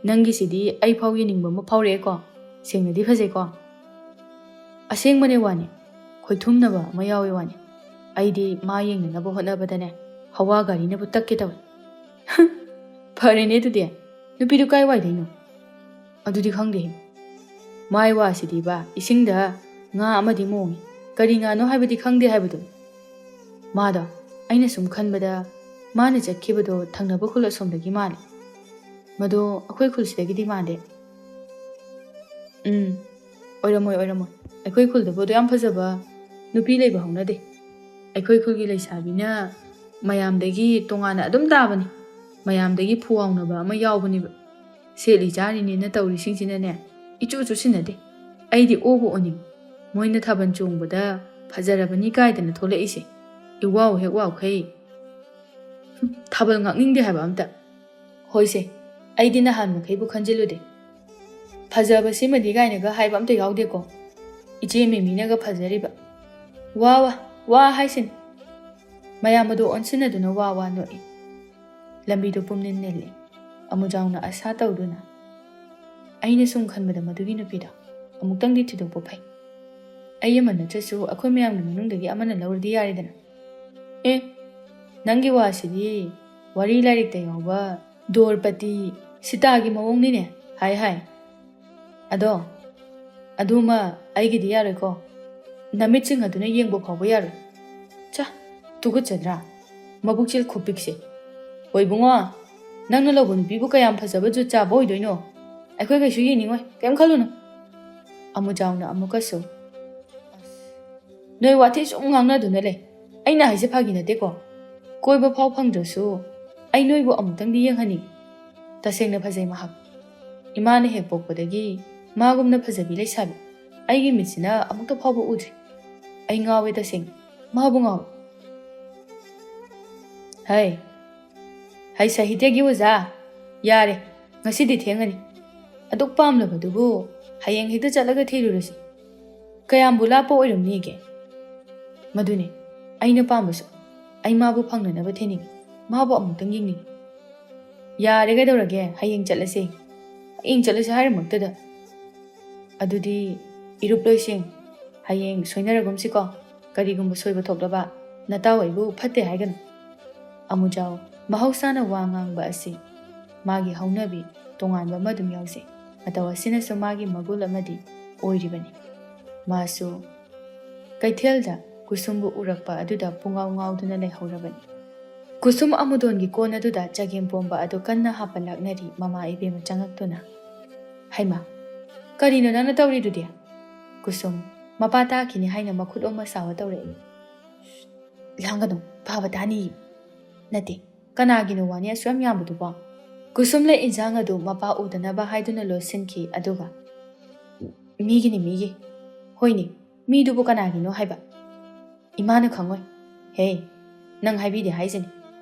ꯅꯪꯒꯤꯁꯤꯗꯤ ꯑꯩ ꯐꯥꯎ ꯌꯦꯡꯅꯤꯡꯕ ꯑꯃ ꯐꯥꯎꯔꯛꯑꯦꯀꯣ꯫ ꯁꯦꯡꯅꯗꯤ ꯐꯖꯩꯀꯣ꯫ ꯑꯁꯦꯡꯕꯅꯦ ꯋꯥꯅꯤ, ꯈꯣꯏꯊꯨꯝꯅꯕ ꯑꯃ ꯌꯥꯎꯋꯦ ꯋꯥꯅꯤ꯫ ꯑꯩꯗꯤ ꯃꯥ ꯌꯦꯡꯅꯅꯕ ꯍꯣꯠꯅꯕꯗꯅꯦ ꯍꯋꯥ ꯒꯥꯔꯤꯅꯕꯨ ꯇꯛꯀꯦ ꯇꯧꯋꯦ꯫ ꯐꯔꯦꯅꯦ ꯑꯗꯨꯗꯤ, ꯅꯨꯄꯤꯗꯨ ꯀꯥꯏ ꯋꯥꯏꯗꯩꯅꯣ? ꯑꯗꯨꯗꯤ ꯈꯪꯗꯦꯍꯦ꯫ ꯃꯥꯏ ꯋꯥꯁꯤꯗꯤꯕ ꯏꯁꯤꯡꯗ ꯉꯥ ꯑꯃꯗꯤ ꯃꯣꯡꯉꯤ, ꯀꯔꯤ ꯉꯥꯅꯣ ꯍꯥꯏꯕꯗꯤ ꯈꯪꯗꯦ ꯍꯥꯏꯕꯗꯨ꯫ ꯃꯥꯗꯣ, ꯑꯩꯅ ꯁꯨꯝ ꯈꯟꯕꯗ ꯃꯥꯅ ꯆꯠꯈꯤꯕꯗꯣ ꯊꯪꯅꯕ ꯈꯨꯜ ꯑꯁꯣꯝꯗꯒꯤ ꯃꯥꯜꯂꯦ꯫ ꯃꯗꯣ ꯑꯩꯈꯣꯏ ꯈꯨꯜꯁꯤꯗꯒꯤꯗꯤ ꯃꯥꯟꯗꯦ꯫ ꯎꯝ, ꯑꯣꯏꯔꯝꯃꯣꯏ, ꯑꯣꯏꯔꯝꯃꯣꯏ꯫ ꯑꯩꯈꯣꯏ ꯈꯨꯜꯗꯕꯨ ꯑꯗꯨ ꯌꯥꯝ ꯐꯖꯕ ꯅꯨꯄꯤ ꯂꯩꯕ ꯍꯧꯅꯗꯦ꯫ ꯑꯩꯈꯣꯏ ꯈꯨꯜꯒꯤ ꯂꯩꯁꯥꯕꯤꯅ ꯃꯌꯥꯝꯗꯒꯤ ꯇꯣꯉꯥꯟꯅ ꯑꯗꯨꯝ ꯇꯥꯕꯅꯤ꯫ ꯃꯌꯥꯝꯗꯒꯤ ꯐꯨꯋꯥꯎꯅꯕ ꯑꯃ ꯌꯥꯎꯕꯅꯦꯕ꯫ ꯁꯦꯠꯂꯤ ꯆꯥꯔꯤꯅꯦꯅ ꯇꯧꯔꯤꯁꯤꯡꯁꯤꯅꯅꯦ, ꯏꯆꯨ ꯆꯨꯁꯤꯟꯅꯗꯦ꯫ ꯑꯩꯗꯤ ꯑꯣꯕꯨ ꯑꯣꯅꯤꯡ꯫ ꯃꯣꯏꯅ ꯊꯥꯕꯜ ꯆꯣꯡꯕꯗ ꯐꯖꯔꯕꯅꯤ ꯀꯥꯏꯗꯅ ꯊꯣꯛꯂꯛꯏꯁꯦ꯫ ꯏꯋꯥꯎ ꯍꯦꯛ ꯋꯥꯎꯈꯩ꯫ ꯊꯥꯕꯜ ꯉꯥꯛꯅꯤꯡꯗꯦ ꯍꯥꯏꯕ ꯑꯝꯇ꯫ ꯍꯣꯏꯁꯦ, ꯑꯩꯗꯤ ꯅꯍꯥꯟ ꯃꯈꯩꯕꯨ ꯈꯟꯖꯤꯜꯂꯨꯗꯦ꯫ ꯐꯖꯕ ꯁꯤꯃꯗꯤ ꯀꯥꯏꯅꯒ ꯍꯥꯏꯕ ꯑꯝꯇ ꯌꯥꯎꯗꯦꯀꯣ꯫ ꯏꯆꯦ ꯃꯦꯃꯤꯅꯒ ꯐꯖꯔꯤꯕ꯫ ꯋꯥ ꯋꯥ, ꯋꯥ ꯍꯥꯏꯁꯤꯅꯤ꯫ ꯃꯌꯥꯝ ꯑꯗꯨ ꯑꯣꯟꯁꯤꯟꯅꯗꯨꯅ ꯋꯥ ꯋꯥ ꯅꯣꯛꯏ꯫ ꯂꯝꯕꯤꯗꯨ ꯄꯨꯝꯅꯤꯜ ꯅꯤꯜꯂꯤ꯫ ꯑꯃꯨꯖꯥꯎꯅ ꯑꯁꯥ ꯇꯧꯗꯨꯅ, "ꯑꯩꯅ ꯁꯨꯝ ꯈꯟꯕꯗ ꯃꯗꯨꯒꯤ ꯅꯨꯄꯤꯗꯣ ꯑꯃꯨꯛꯇꯪꯗꯤ ꯊꯤꯗꯣꯛꯄ ꯐꯩ꯫ ꯑꯩ ꯑꯃ ꯅꯠꯇ꯭ꯔꯁꯨ ꯑꯩꯈꯣꯏ ꯃꯌꯥꯝꯒꯤ ꯃꯅꯨꯡꯗꯒꯤ ꯑꯃꯅ ꯂꯧꯔꯗꯤ ꯌꯥꯔꯦꯗꯅ꯫" ꯑꯦ, ꯅꯪꯒꯤ ꯋꯥꯁꯤꯗꯤ ꯋꯥꯔꯤ ꯂꯥꯏꯔꯤꯛꯇ ꯌꯥꯎꯕ ꯗ꯭ꯔꯣꯄꯗꯤ ꯁꯤꯇꯥꯒꯤ ꯃꯑꯣꯡꯅꯤꯅꯦ꯫ ꯍꯥꯏ ꯍꯥꯏ꯫ ꯑꯗꯣ, ꯑꯗꯨꯃ ꯑꯩꯒꯤꯗꯤ ꯌꯥꯔꯣꯏꯀꯣ꯫ ꯅꯃꯤꯠꯁꯤꯡ ꯑꯗꯨꯅ ꯌꯦꯡꯕ ꯐꯥꯎꯕ ꯌꯥꯔꯣꯏ꯫ ꯆꯥ, ꯇꯨꯀꯠꯆꯗ꯭ꯔꯥ? ꯃꯕꯨꯛꯆꯦꯜ ꯈꯨꯄꯤꯛꯁꯦ꯫ ꯍꯣꯏ ꯏꯕꯨꯡꯉꯣ, ꯅꯪꯅ ꯂꯧꯕ ꯅꯨꯄꯤꯕꯨ ꯀꯌꯥꯝ ꯐꯖꯕ ꯖꯨꯠ ꯆꯥꯕ ꯑꯣꯏꯗꯣꯏꯅꯣ? ꯑꯩꯈꯣꯏ ꯀꯩꯁꯨ ꯌꯦꯡꯅꯤꯡꯉꯣꯏ, ꯀꯩꯝ ꯈꯜꯂꯨꯅꯨ꯫ ꯑꯃꯨꯖꯥꯎꯅ ꯑꯃꯨꯛꯀꯁꯨ, "ꯅꯣꯏ ꯋꯥꯊꯤ ꯁꯨꯝ ꯉꯥꯡꯅꯗꯨꯅ ꯂꯩ꯫ ꯑꯩꯅ ꯍꯥꯏꯁꯦ ꯐꯥꯒꯤ ꯅꯠꯇꯦꯀꯣ꯫ ꯀꯣꯏꯕ ꯐꯥꯎ ꯐꯪꯗ꯭ꯔꯁꯨ ꯑꯩ ꯅꯣꯏꯕꯨ ꯑꯃꯨꯛꯇꯪꯗꯤ ꯌꯦꯡꯍꯟꯅꯤꯡꯉꯤ꯫ ꯇꯁꯦꯡꯅ ꯐꯖꯩ ꯃꯍꯥꯛ꯫ ꯏꯃꯥꯅ ꯍꯦꯛ ꯄꯣꯛꯄꯗꯒꯤ ꯃꯥꯒꯨꯝꯅ ꯐꯖꯕꯤ ꯂꯩꯁꯥꯕꯤ ꯑꯩꯒꯤ ꯃꯤꯠꯁꯤꯅ ꯑꯃꯨꯛꯇ ꯐꯥꯎꯕ ꯎꯗ꯭ꯔꯤ꯫ ꯑꯩ ꯉꯥꯎꯋꯦ ꯇꯁꯦꯡꯅ꯫ ꯃꯥꯕꯨ ꯉꯥꯎꯋꯦ꯫ ꯍꯩ꯫ ꯍꯩ ꯁꯥꯍꯤꯇ꯭ꯌꯒꯤ ꯑꯣꯖꯥ꯫ ꯌꯥꯔꯦ꯫ ꯉꯁꯤꯗꯤ ꯊꯦꯡꯉꯅꯤ꯫ ꯑꯗꯨꯛ ꯄꯥꯝꯂꯕꯗꯨꯕꯨ ꯍꯌꯦꯡ ꯍꯦꯛꯇ ꯆꯠꯂꯒ ꯊꯤꯔꯨꯔꯁꯤ꯫ ꯀꯌꯥꯝꯕꯨ ꯂꯥꯞꯄ ꯑꯣꯏꯔꯝꯅꯤꯒꯦ? ꯃꯗꯨꯅꯦ ꯑꯩꯅ ꯄꯥꯝꯕꯁꯨ꯫ ꯑꯩ ꯃꯥꯕꯨ ꯐꯪꯅꯅꯕ ꯊꯤꯅꯤꯡꯉꯤ꯫ ꯃꯥꯕꯨ ꯑꯃꯨꯛꯇꯪ ꯌꯦꯡꯅꯤꯡꯉꯤ꯫ ꯌꯥꯔꯦ, ꯀꯩꯗꯧꯔꯒꯦ? ꯍꯌꯦꯡ ꯆꯠꯂꯁꯦ꯫ ꯍꯌꯦꯡ ꯆꯠꯂꯁꯦ ꯍꯥꯏꯔꯝꯃꯛꯇꯗ꯫ ꯑꯗꯨꯗꯤ ꯏꯔꯨꯞ ꯂꯣꯏꯁꯤꯡ, ꯍꯌꯦꯡ ꯁꯣꯏꯅꯔꯒꯨꯝꯁꯤꯀꯣ꯫ ꯀꯔꯤꯒꯨꯝꯕ ꯁꯣꯏꯕ ꯊꯣꯛꯂꯕ ꯅꯇꯥꯎ ꯑꯩꯕꯨ ꯐꯠꯇꯦ ꯍꯥꯏꯒꯅꯨ꯫ ꯑꯃꯨꯖꯥꯎ, ꯃꯍꯧꯁꯥꯅ ꯋꯥ ꯉꯥꯡꯕ ꯑꯁꯤ ꯃꯥꯒꯤ ꯍꯧꯅꯕꯤ ꯇꯣꯉꯥꯟꯕ ꯑꯃ ꯑꯗꯨꯝ ꯌꯥꯎꯖꯩ꯫ ꯃꯇꯧ ꯑꯁꯤꯅꯁꯨ ꯃꯥꯒꯤ ꯃꯒꯨꯟ ꯑꯃꯗꯤ ꯑꯣꯏꯔꯤꯕꯅꯤ꯫ ꯃꯥꯁꯨ ꯀꯩꯊꯦꯜꯗ ꯀꯨꯁꯨꯝꯕꯨ ꯎꯔꯛꯄ ꯑꯗꯨꯗ ꯄꯨꯡꯉꯥꯎ ꯉꯥꯎꯗꯨꯅ ꯂꯩꯍꯧꯔꯕꯅꯤ꯫ ꯀꯨꯁꯨꯝ ꯑꯃꯨꯗꯣꯟꯒꯤ ꯀꯣꯟ ꯑꯗꯨꯗ ꯆꯒꯦꯝ ꯄꯣꯝꯕ ꯑꯗꯨ ꯀꯟꯅ ꯍꯥꯞꯄ ꯂꯥꯛꯅꯔꯤ꯫ ꯃꯃꯥ ꯏꯕꯦꯝꯃ ꯆꯪꯉꯛꯇꯨꯅ, "ꯍꯩꯃꯥ, ꯀꯔꯤꯅꯣ ꯅꯪꯅ ꯇꯧꯔꯤꯗꯨꯗꯤ?" ꯀꯨꯁꯨꯝ, ꯃꯄꯥ ꯇꯥꯈꯤꯅꯤ ꯍꯥꯏꯅ ꯃꯈꯨꯠ ꯑꯣꯡꯃ ꯁꯥꯎꯔ ꯇꯧꯔꯛꯏ꯫ "ꯂꯥꯡꯒꯅꯨ, ꯐꯕ ꯇꯥꯅꯤ꯫ ꯅꯠꯇꯦ, ꯀꯅꯥꯒꯤꯅꯣ ꯋꯥꯅꯤ ꯑꯁꯨꯛ ꯌꯥꯝ ꯌꯥꯝꯕꯗꯨꯕꯣ?" ꯀꯨꯁꯨꯝ ꯂꯩ ꯏꯟꯖꯥꯡ ꯑꯗꯨ ꯃꯄꯥ ꯎꯗꯅꯕ ꯍꯥꯏꯗꯨꯅ ꯂꯣꯠꯁꯤꯟꯈꯤ꯫ ꯑꯗꯨꯒ, "ꯃꯤꯒꯤꯅꯤ, ꯃꯤꯒꯤ꯫ ꯍꯣꯏꯅꯦ, ꯃꯤꯗꯨꯕꯨ ꯀꯅꯥꯒꯤꯅꯣ ꯍꯥꯏꯕ? ꯏꯃꯥꯅ ꯈꯪꯉꯣꯏ꯫ ꯍꯦ, ꯅꯪ ꯍꯥꯏꯕꯤꯗꯦ ꯍꯥꯏꯁꯤꯅꯤ꯫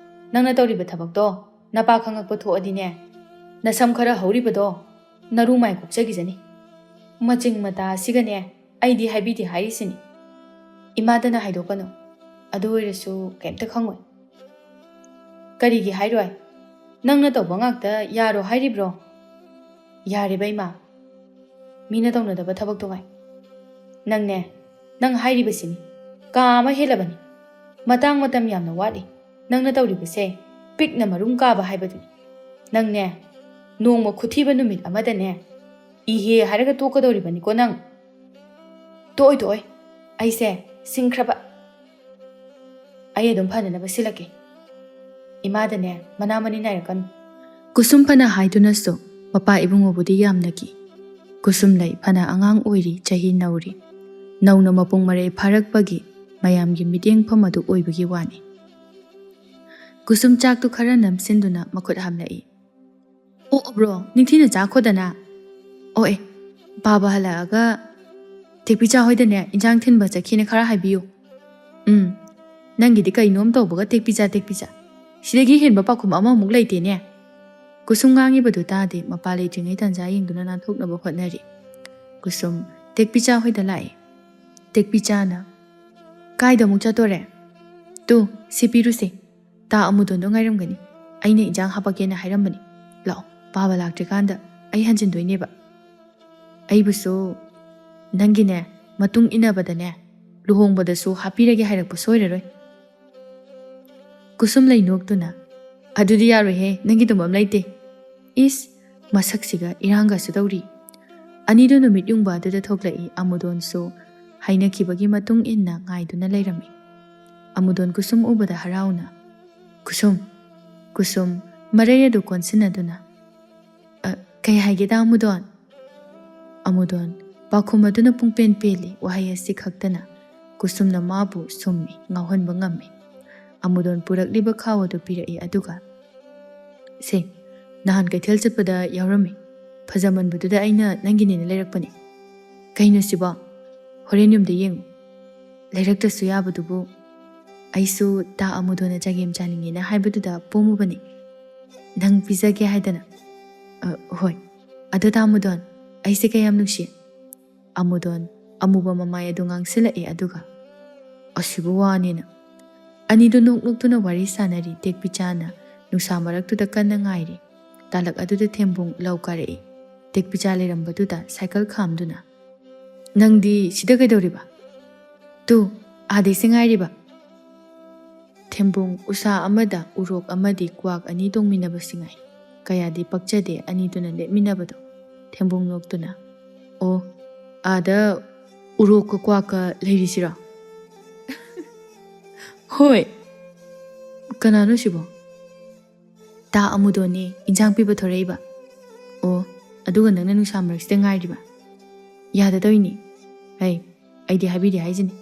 ꯅꯪꯅ ꯇꯧꯔꯤꯕ ꯊꯕꯛꯇꯣ ꯅꯄꯥ ꯈꯪꯉꯛꯄ ꯊꯣꯛꯑꯗꯤꯅꯦ, ꯅꯁꯝ ꯈꯔ ꯍꯧꯔꯤꯕꯗꯣ ꯅꯔꯨ ꯃꯥꯏ ꯀꯣꯛꯆꯈꯤꯖꯅꯤ꯫ ꯃꯆꯤꯡ ꯃꯇꯥ ꯑꯁꯤꯒꯅꯦ ꯑꯩꯗꯤ ꯍꯥꯏꯕꯤꯗꯦ ꯍꯥꯏꯔꯤꯁꯤꯅꯤ꯫ ꯏꯃꯥꯗꯅ ꯍꯥꯏꯗꯣꯛꯀꯅꯨ꯫ ꯑꯗꯨ ꯑꯣꯏꯔꯁꯨ ꯀꯩꯝꯇ ꯈꯪꯉꯣꯏ꯫" "ꯀꯔꯤꯒꯤ ꯍꯥꯏꯔꯣꯏ? ꯅꯪꯅ ꯇꯧꯕ ꯉꯥꯛꯇ ꯌꯥꯔꯣ ꯍꯥꯏꯔꯤꯕ꯭ꯔꯣ?" "ꯌꯥꯔꯦꯕ ꯏꯃꯥ, ꯃꯤꯅ ꯇꯧꯅꯗꯕ ꯊꯕꯛꯇꯣ ꯉꯥꯏ꯫ ꯅꯪꯅꯦ, ꯅꯪ ꯍꯥꯏꯔꯤꯕꯁꯤꯅꯤ ꯀꯥ ꯑꯃ ꯍꯦꯜꯂꯕꯅꯤ꯫ ꯃꯇꯥꯡ ꯃꯇꯝ ꯌꯥꯝꯅ ꯋꯥꯠꯂꯤ꯫ ꯅꯪꯅ ꯇꯧꯔꯤꯕꯁꯦ ꯄꯤꯛꯅ ꯃꯔꯨꯝ ꯀꯥꯕ ꯍꯥꯏꯕꯗꯨꯅꯤ꯫ ꯅꯪꯅꯦ, ꯅꯣꯡꯃ ꯈꯨꯊꯤꯕ ꯅꯨꯃꯤꯠ ꯑꯃꯗꯅꯦ, ꯏꯍꯦ ꯍꯥꯏꯔꯒ ꯇꯣꯛꯀꯗꯧꯔꯤꯕꯅꯤꯀꯣ ꯅꯪ꯫" "ꯇꯣꯛꯑꯣꯏ, ꯇꯣꯛꯑꯣꯏ꯫ ꯑꯩꯁꯦ ꯁꯤꯡꯈ꯭ꯔꯕ꯫ ꯑꯩ ꯑꯗꯨꯝ ꯐꯅꯅꯕ ꯁꯤꯜꯂꯛꯀꯦ꯫" ꯏꯃꯥꯗꯅꯦ ꯃꯅꯥ ꯃꯅꯤ ꯅꯥꯏꯔꯛꯀꯅꯨ꯫ ꯀꯨꯁꯨꯝ ꯐꯅ ꯍꯥꯏꯗꯨꯅꯁꯨ ꯃꯄꯥ ꯏꯕꯨꯡꯉꯣꯕꯨꯗꯤ ꯌꯥꯝꯅ ꯀꯤ꯫ ꯀꯨꯁꯨꯝ ꯂꯩ ꯐꯅ ꯑꯉꯥꯡ ꯑꯣꯏꯔꯤ, ꯆꯍꯤ ꯅꯧꯔꯤ꯫ ꯅꯧꯅ ꯃꯄꯨꯡ ꯃꯔꯩ ꯐꯥꯔꯛꯄꯒꯤ ꯃꯌꯥꯝꯒꯤ ꯃꯤꯠꯌꯦꯡꯐꯝ ꯑꯗꯨ ꯑꯣꯏꯕꯒꯤ ꯋꯥꯅꯤ꯫ ꯀꯨꯁꯨꯝ ꯆꯥꯛꯇꯨ ꯈꯔ ꯅꯝꯁꯤꯟꯗꯨꯅ ꯃꯈꯨꯠ ꯍꯥꯝꯂꯛꯏ꯫ "ꯑꯣ, ꯑꯣ, ꯕ꯭ꯔꯣ, ꯅꯤꯡꯊꯤꯅ ꯆꯥꯈꯣꯗꯅ꯫" "ꯑꯣ ꯑꯦ, ꯄꯥꯕ ꯍꯜꯂꯛꯑꯒ ꯇꯦꯛꯄꯤꯆꯥ ꯍꯣꯏꯗꯅꯦ ꯏꯟꯖꯥꯡ ꯊꯤꯟꯕ ꯆꯠꯈꯤꯅ ꯈꯔ ꯍꯥꯏꯕꯤꯌꯨ꯫ ꯎꯝ, ꯅꯪꯒꯤꯗꯤ ꯀꯩꯅꯣꯝ ꯇꯧꯕꯒ ꯇꯦꯛꯄꯤꯆꯥ, ꯇꯦꯛꯄꯤꯆꯥ꯫ ꯁꯤꯗꯒꯤ ꯍꯦꯟꯕ ꯄꯥꯎꯈꯨꯝ ꯑꯃꯃꯨꯛ ꯂꯩꯇꯦꯅꯦ꯫ ꯀꯨꯁꯨꯝ ꯉꯥꯡꯉꯤꯕꯗꯨ ꯇꯥꯗꯦ, ꯃꯄꯥ ꯂꯩꯇ꯭ꯔꯤꯉꯩ ꯇꯥꯟꯖꯥ ꯌꯦꯡꯗꯨꯅ ꯅꯥꯟꯊꯣꯛꯅꯕ ꯍꯣꯠꯅꯔꯤ꯫ ꯀꯨꯁꯨꯝ ꯇꯦꯛꯄꯤꯆꯥ ꯍꯣꯏꯗ ꯂꯥꯛꯏ꯫ ꯇꯦꯛꯄꯤꯆꯥꯅ, "ꯀꯥꯏꯗ ꯑꯃꯨꯛ ꯆꯠꯇꯣꯔꯦ? ꯇꯨ, ꯁꯤ ꯄꯤꯔꯨꯁꯦ꯫ ꯇꯥ ꯑꯃꯨꯗꯣꯟꯗꯣ ꯉꯥꯏꯔꯝꯒꯅꯤ꯫ ꯑꯩꯅ ꯏꯟꯖꯥꯡ ꯍꯥꯄꯛꯀꯦꯅ ꯍꯥꯏꯔꯝꯕꯅꯤ꯫ ꯂꯥꯛꯑꯣ, ꯄꯥꯕ ꯂꯥꯛꯇ꯭ꯔꯤꯀꯥꯟꯗ ꯑꯩ ꯍꯟꯖꯤꯟꯗꯣꯏꯅꯦꯕ꯫ ꯑꯩꯕꯨꯁꯨ ꯅꯪꯒꯤꯅꯦ, ꯃꯇꯨꯡ ꯏꯟꯅꯕꯗꯅꯦ, ꯂꯨꯍꯣꯡꯕꯗꯁꯨ ꯍꯥꯞꯄꯤꯔꯒꯦ ꯍꯥꯏꯔꯛꯄ ꯁꯣꯏꯔꯔꯣꯏ꯫" ꯀꯨꯁꯨꯝ ꯂꯩ ꯅꯣꯛꯇꯨꯅ, "ꯑꯗꯨꯗꯤ ꯌꯥꯔꯣꯏꯍꯦ, ꯅꯪꯒꯤ ꯇꯨꯝꯐꯝ ꯂꯩꯇꯦ꯫ ꯏꯁ, ꯃꯁꯛꯁꯤꯒ ꯏꯔꯥꯡꯒꯁꯨ ꯇꯧꯔꯤ꯫" ꯑꯅꯤꯗꯨ ꯅꯨꯃꯤꯠ ꯌꯨꯡꯕ ꯑꯗꯨꯗ ꯊꯣꯛꯂꯛꯏ꯫ ꯑꯃꯨꯗꯣꯟꯁꯨ ꯍꯥꯏꯅꯈꯤꯕꯒꯤ ꯃꯇꯨꯡ ꯏꯟꯅ ꯉꯥꯏꯗꯨꯅ ꯂꯩꯔꯝꯃꯤ꯫ ꯑꯃꯨꯗꯣꯟ ꯀꯨꯁꯨꯝ ꯎꯕꯗ ꯍꯔꯥꯎꯅ, "ꯀꯨꯁꯨꯝ, ꯀꯨꯁꯨꯝ," ꯃꯔꯩ ꯑꯗꯨ ꯀꯣꯟꯁꯤꯟꯅꯗꯨꯅ, "ꯑ, ꯀꯩ ꯍꯥꯏꯒꯦ ꯇꯥ ꯑꯃꯨꯗꯣꯟ?" ꯑꯃꯨꯗꯣꯟ ꯄꯥꯎꯈꯨꯝ ꯑꯗꯨꯅ ꯄꯨꯡꯄꯦꯟ ꯄꯦꯜꯂꯤ꯫ ꯋꯥꯍꯩ ꯑꯁꯤ ꯈꯛꯇꯅ ꯀꯨꯁꯨꯝꯅ ꯃꯥꯕꯨ ꯁꯨꯝꯃꯤ, ꯉꯥꯎꯍꯟꯕ ꯉꯝꯃꯤ꯫ ꯑꯃꯨꯗꯣꯟ ꯄꯨꯔꯛꯂꯤꯕ ꯈꯥꯎ ꯑꯗꯨ ꯄꯤꯔꯛꯏ, ꯑꯗꯨꯒ, "ꯁꯦ, ꯅꯍꯥꯟ ꯀꯩꯊꯦꯜ ꯆꯠꯄꯗ ꯌꯥꯎꯔꯝꯃꯤ꯫ ꯐꯖꯃꯟꯕꯗꯨꯗ ꯑꯩꯅ ꯅꯪꯒꯤꯅꯦꯅ ꯂꯩꯔꯛꯄꯅꯤ꯫ ꯀꯩꯅꯣ ꯁꯤꯕꯣ? ꯍꯣꯔꯦꯟ ꯌꯨꯝꯗ ꯌꯦꯡꯉꯨ꯫ ꯂꯩꯔꯛꯇ꯭ꯔꯁꯨ ꯌꯥꯕꯗꯨꯕꯨ꯫ ꯑꯩꯁꯨ ꯇꯥ ꯑꯃꯨꯗꯣꯟꯅ ꯆꯒꯦꯝ ꯆꯥꯅꯤꯡꯉꯦꯅ ꯍꯥꯏꯕꯗꯨꯗ ꯄꯣꯝꯃꯨꯕꯅꯤ꯫ ꯅꯪ ꯄꯤꯖꯒꯦ ꯍꯥꯏꯗꯅ꯫ ꯑ, ꯍꯣꯏ꯫ ꯑꯗꯣ ꯇꯥ ꯑꯃꯨꯗꯣꯟ, ꯑꯩꯁꯦ ꯀꯌꯥꯝ ꯅꯨꯡꯁꯤ?" ꯑꯃꯨꯗꯣꯟ ꯑꯃꯨꯕ ꯃꯃꯥꯏ ꯑꯗꯨ ꯉꯥꯡꯁꯤꯜꯂꯛꯏ, ꯑꯗꯨꯒ, "ꯑꯁꯤꯕꯨ ꯋꯥꯅꯦꯅ?" ꯑꯅꯤꯗꯨ ꯅꯣꯛ ꯅꯣꯛꯇꯨꯅ ꯋꯥꯔꯤ ꯁꯥꯟꯅꯔꯤ꯫ ꯇꯦꯛꯄꯤꯆꯥꯅ ꯅꯨꯡꯁꯥ ꯃꯔꯛꯇꯨꯗ ꯀꯟꯅ ꯉꯥꯏꯔꯤ꯫ ꯇꯥꯂꯛ ꯑꯗꯨꯗ ꯊꯦꯝꯕꯨꯡ ꯂꯧ ꯀꯥꯔꯛꯏ꯫ ꯇꯦꯛꯄꯤꯆꯥ ꯂꯩꯔꯝꯕꯗꯨꯗ ꯁꯥꯏꯀꯜ ꯈꯥꯝꯗꯨꯅ, "ꯅꯪꯗꯤ ꯁꯤꯗ ꯀꯩꯗꯧꯔꯤꯕ? ꯇꯨ, ꯑꯥꯗꯩꯁꯦ ꯉꯥꯏꯔꯤꯕ?" ꯊꯦꯝꯕꯨꯡ ꯎꯁꯥ ꯑꯃꯗ ꯎꯔꯣꯛ ꯑꯃꯗꯤ ꯀ꯭ꯋꯥꯛ ꯑꯅꯤ ꯇꯣꯡꯃꯤꯟꯅꯕꯁꯤ ꯉꯥꯏ꯫ ꯀꯌꯥꯗꯤ ꯄꯛꯆꯗꯦ ꯑꯅꯤꯗꯨꯅ ꯂꯦꯞꯃꯤꯟꯅꯕꯗꯣ꯫ ꯊꯦꯝꯕꯨꯡ ꯅꯣꯛꯇꯨꯅ, "ꯑꯣ, ꯑꯥꯗ ꯎꯔꯣꯛꯀ ꯀ꯭ꯋꯥꯛꯀ ꯂꯩꯔꯤꯁꯤꯔꯣ?" "ꯍꯣꯏ꯫ ꯀꯅꯥꯅꯣ ꯁꯤꯕꯣ?" "ꯇꯥ ꯑꯃꯨꯗꯣꯟꯅꯦ, ꯏꯟꯖꯥꯡ ꯄꯤꯕ ꯊꯣꯔꯛꯏꯕ꯫" "ꯑꯣ, ꯑꯗꯨꯒ ꯅꯪꯅ ꯅꯨꯡꯁꯥ ꯃꯔꯛꯁꯤꯗ ꯉꯥꯏꯔꯤꯕ? ꯌꯥꯗꯗꯧꯏꯅꯤ꯫ ꯍꯩ, ꯑꯩꯗꯤ ꯍꯥꯏꯕꯤꯗꯦ ꯍꯥꯏꯁꯤꯅꯤ꯫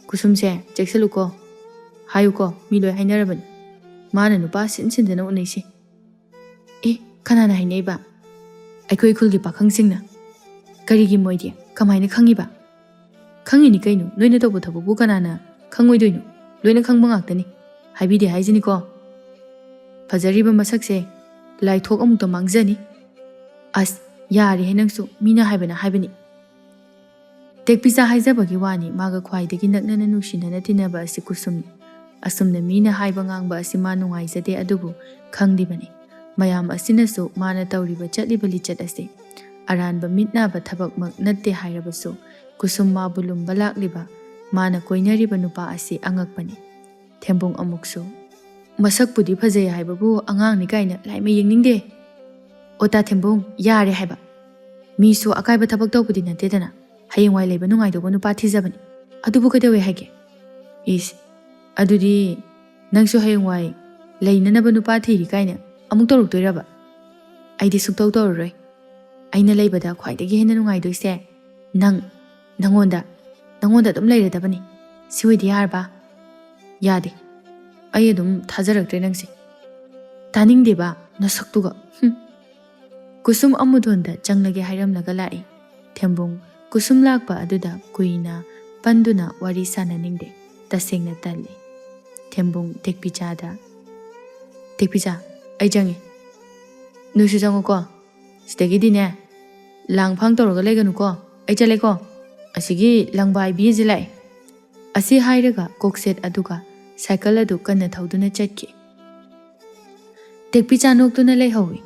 ꯀꯨꯁꯨꯝꯁꯦ ꯆꯦꯛꯁꯤꯜꯂꯨꯀꯣ꯫ ꯍꯥꯏꯌꯨꯀꯣ, ꯃꯤ ꯂꯣꯏ ꯍꯥꯏꯅꯔꯕꯅꯤ꯫ ꯃꯥꯅ ꯅꯨꯄꯥ ꯁꯤꯟ ꯁꯤꯟꯗꯅ ꯎꯅꯩꯁꯦ꯫" "ꯑꯦ, ꯀꯅꯥꯅ ꯍꯥꯏꯅꯩꯕ?" "ꯑꯩꯈꯣꯏ ꯈꯨꯜꯒꯤ ꯄꯥꯈꯪꯁꯤꯡꯅ꯫" "ꯀꯔꯤꯒꯤ ꯃꯣꯏꯗꯤ? ꯀꯃꯥꯏꯅ ꯈꯪꯉꯤꯕ?" "ꯈꯪꯉꯤꯅꯤ ꯀꯩꯅꯣ, ꯅꯣꯏꯅ ꯇꯧꯕ ꯊꯕꯛꯄꯨ ꯀꯅꯥꯅ ꯈꯪꯉꯣꯏꯗꯣꯏꯅꯣ? ꯂꯣꯏꯅ ꯈꯪꯕ ꯉꯥꯛꯇꯅꯤ꯫ ꯍꯥꯏꯕꯤꯗꯦ ꯍꯥꯏꯁꯤꯅꯤꯀꯣ꯫ ꯐꯖꯔꯤꯕ ꯃꯁꯛꯁꯦ ꯂꯥꯏꯊꯣꯛ ꯑꯃꯨꯛꯇ ꯃꯥꯡꯖꯅꯤ꯫ ꯑꯁ, ꯌꯥꯔꯦꯍꯦ ꯅꯪꯁꯨ, ꯃꯤꯅ ꯍꯥꯏꯕꯅ ꯍꯥꯏꯕꯅꯤ꯫" ꯇꯦꯛꯄꯤꯆꯥ ꯍꯥꯏꯖꯕꯒꯤ ꯋꯥꯅꯤ, ꯃꯥꯒ ꯈ꯭ꯋꯥꯏꯗꯒꯤ ꯅꯛꯅꯅ ꯅꯨꯡꯁꯤꯅꯅ ꯇꯤꯟꯅꯕ ꯑꯁꯤ ꯀꯨꯁꯨꯝꯅꯤ꯫ ꯑꯁꯨꯝꯅ ꯃꯤꯅ ꯍꯥꯏꯕ ꯉꯥꯡꯕ ꯑꯁꯤ ꯃꯥ ꯅꯨꯡꯉꯥꯏꯖꯗꯦ, ꯑꯗꯨꯕꯨ ꯈꯪꯂꯤꯕꯅꯤ꯫ ꯃꯌꯥꯝ ꯑꯁꯤꯅꯁꯨ ꯃꯥꯅ ꯇꯧꯔꯤꯕ ꯆꯠꯂꯤꯕ ꯂꯤꯆꯠ ꯑꯁꯤ ꯑꯔꯥꯟꯕ ꯃꯤꯠ ꯅꯥꯕ ꯊꯕꯛꯃꯛ ꯅꯠꯇꯦ ꯍꯥꯏꯔꯕꯁꯨ, ꯀꯨꯁꯨꯝ ꯃꯥꯕꯨ ꯂꯨꯝꯕ ꯂꯥꯛꯂꯤꯕ, ꯃꯥꯅ ꯀꯣꯏꯅꯔꯤꯕ ꯅꯨꯄꯥ ꯑꯁꯤ ꯑꯉꯛꯄꯅꯤ꯫ ꯊꯦꯝꯕꯨꯡ ꯑꯃꯨꯛꯁꯨ, "ꯃꯁꯛꯄꯨꯗꯤ ꯐꯖꯩ ꯍꯥꯏꯕꯕꯨ ꯑꯉꯥꯡꯅꯤ ꯀꯥꯏꯅ ꯂꯥꯏꯃ ꯌꯦꯡꯅꯤꯡꯗꯦ꯫" "ꯑꯣ ꯇꯥ ꯊꯦꯝꯕꯨꯡ, ꯌꯥꯔꯦ ꯍꯥꯏꯕ꯫ ꯃꯤꯁꯨ ꯑꯀꯥꯏꯕ ꯊꯕꯛ ꯇꯧꯕꯗꯤ ꯅꯠꯇꯦꯗꯅ꯫ ꯍꯌꯦꯡꯋꯥꯏ ꯂꯩꯕ ꯅꯨꯡꯉꯥꯏꯗꯧꯕ ꯅꯨꯄꯥ ꯊꯤꯖꯕꯅꯤ꯫ ꯑꯗꯨꯕꯨ ꯀꯩꯗꯧꯋꯦ ꯍꯥꯏꯒꯦ?" "ꯏꯁ, ꯑꯗꯨꯗꯤ ꯅꯪꯁꯨ ꯍꯌꯦꯡꯋꯥꯏ ꯂꯩꯅꯅꯕ ꯅꯨꯄꯥ ꯊꯤꯔꯤ ꯀꯥꯏꯅ ꯑꯃꯨꯛ ꯇꯧꯔꯛꯇꯣꯏꯔꯕ?" "ꯑꯩꯗꯤ ꯁꯨꯛꯇꯧ ꯇꯧꯔꯔꯣꯏ꯫ ꯑꯩꯅ ꯂꯩꯕꯗ ꯈ꯭ꯋꯥꯏꯗꯒꯤ ꯍꯦꯟꯅ ꯅꯨꯡꯉꯥꯏꯗꯣꯏꯁꯦ ꯅꯪ, ꯅꯪꯉꯣꯟꯗ, ꯅꯪꯉꯣꯟꯗ ꯑꯗꯨꯝ ꯂꯩꯔꯗꯕꯅꯤ꯫ ꯁꯤ ꯑꯣꯏꯗꯤ ꯌꯥꯔꯕ?" "ꯌꯥꯗꯦ꯫ ꯑꯩ ꯑꯗꯨꯝ ꯊꯥꯖꯔꯛꯇ꯭ꯔꯦ ꯅꯪꯁꯦ꯫ ꯇꯥꯅꯤꯡꯗꯦꯕ ꯅꯁꯛꯇꯨꯒ꯫ ꯍꯨꯝ꯫" ꯀꯨꯁꯨꯝ ꯑꯃꯨꯗꯣꯟꯗ ꯆꯪꯂꯒꯦ ꯍꯥꯏꯔꯝꯂꯒ ꯂꯥꯛꯏ꯫ ꯊꯦꯝꯕꯨꯡ ꯀꯨꯁꯨꯝ ꯂꯥꯛꯄ ꯑꯗꯨꯗ ꯀꯨꯏꯅ ꯄꯟꯗꯨꯅ ꯋꯥꯔꯤ ꯁꯥꯟꯅꯅꯤꯡꯗꯦ꯫ ꯇꯁꯦꯡꯅ ꯇꯜꯂꯤ꯫ ꯊꯦꯝꯕꯨꯡ ꯇꯦꯛꯄꯤꯆꯥꯗ, "ꯇꯦꯛꯄꯤꯆꯥ, ꯑꯩ ꯆꯪꯉꯦ꯫ ꯅꯣꯏꯁꯨ ꯆꯪꯉꯨꯀꯣ꯫ ꯁꯤꯗꯒꯤꯗꯤꯅꯦ, ꯂꯥꯡ ꯐꯥꯡ ꯇꯧꯔꯒ ꯂꯩꯒꯅꯨꯀꯣ꯫ ꯑꯩ ꯆꯠꯂꯦꯀꯣ꯫ ꯑꯁꯤꯒꯤ ꯂꯪꯕꯥꯏꯕꯤ ꯑꯁꯤ ꯂꯥꯛꯑꯦ꯫" ꯑꯁꯤ ꯍꯥꯏꯔꯒ ꯀꯣꯛꯁꯦꯠ ꯑꯗꯨꯒ ꯁꯥꯏꯀꯜ ꯑꯗꯨ ꯀꯟꯅ ꯊꯧꯗꯨꯅ ꯆꯠꯈꯤ꯫ ꯇꯦꯛꯄꯤꯆꯥ ꯅꯣꯛꯇꯨꯅ ꯂꯩꯍꯧꯏ꯫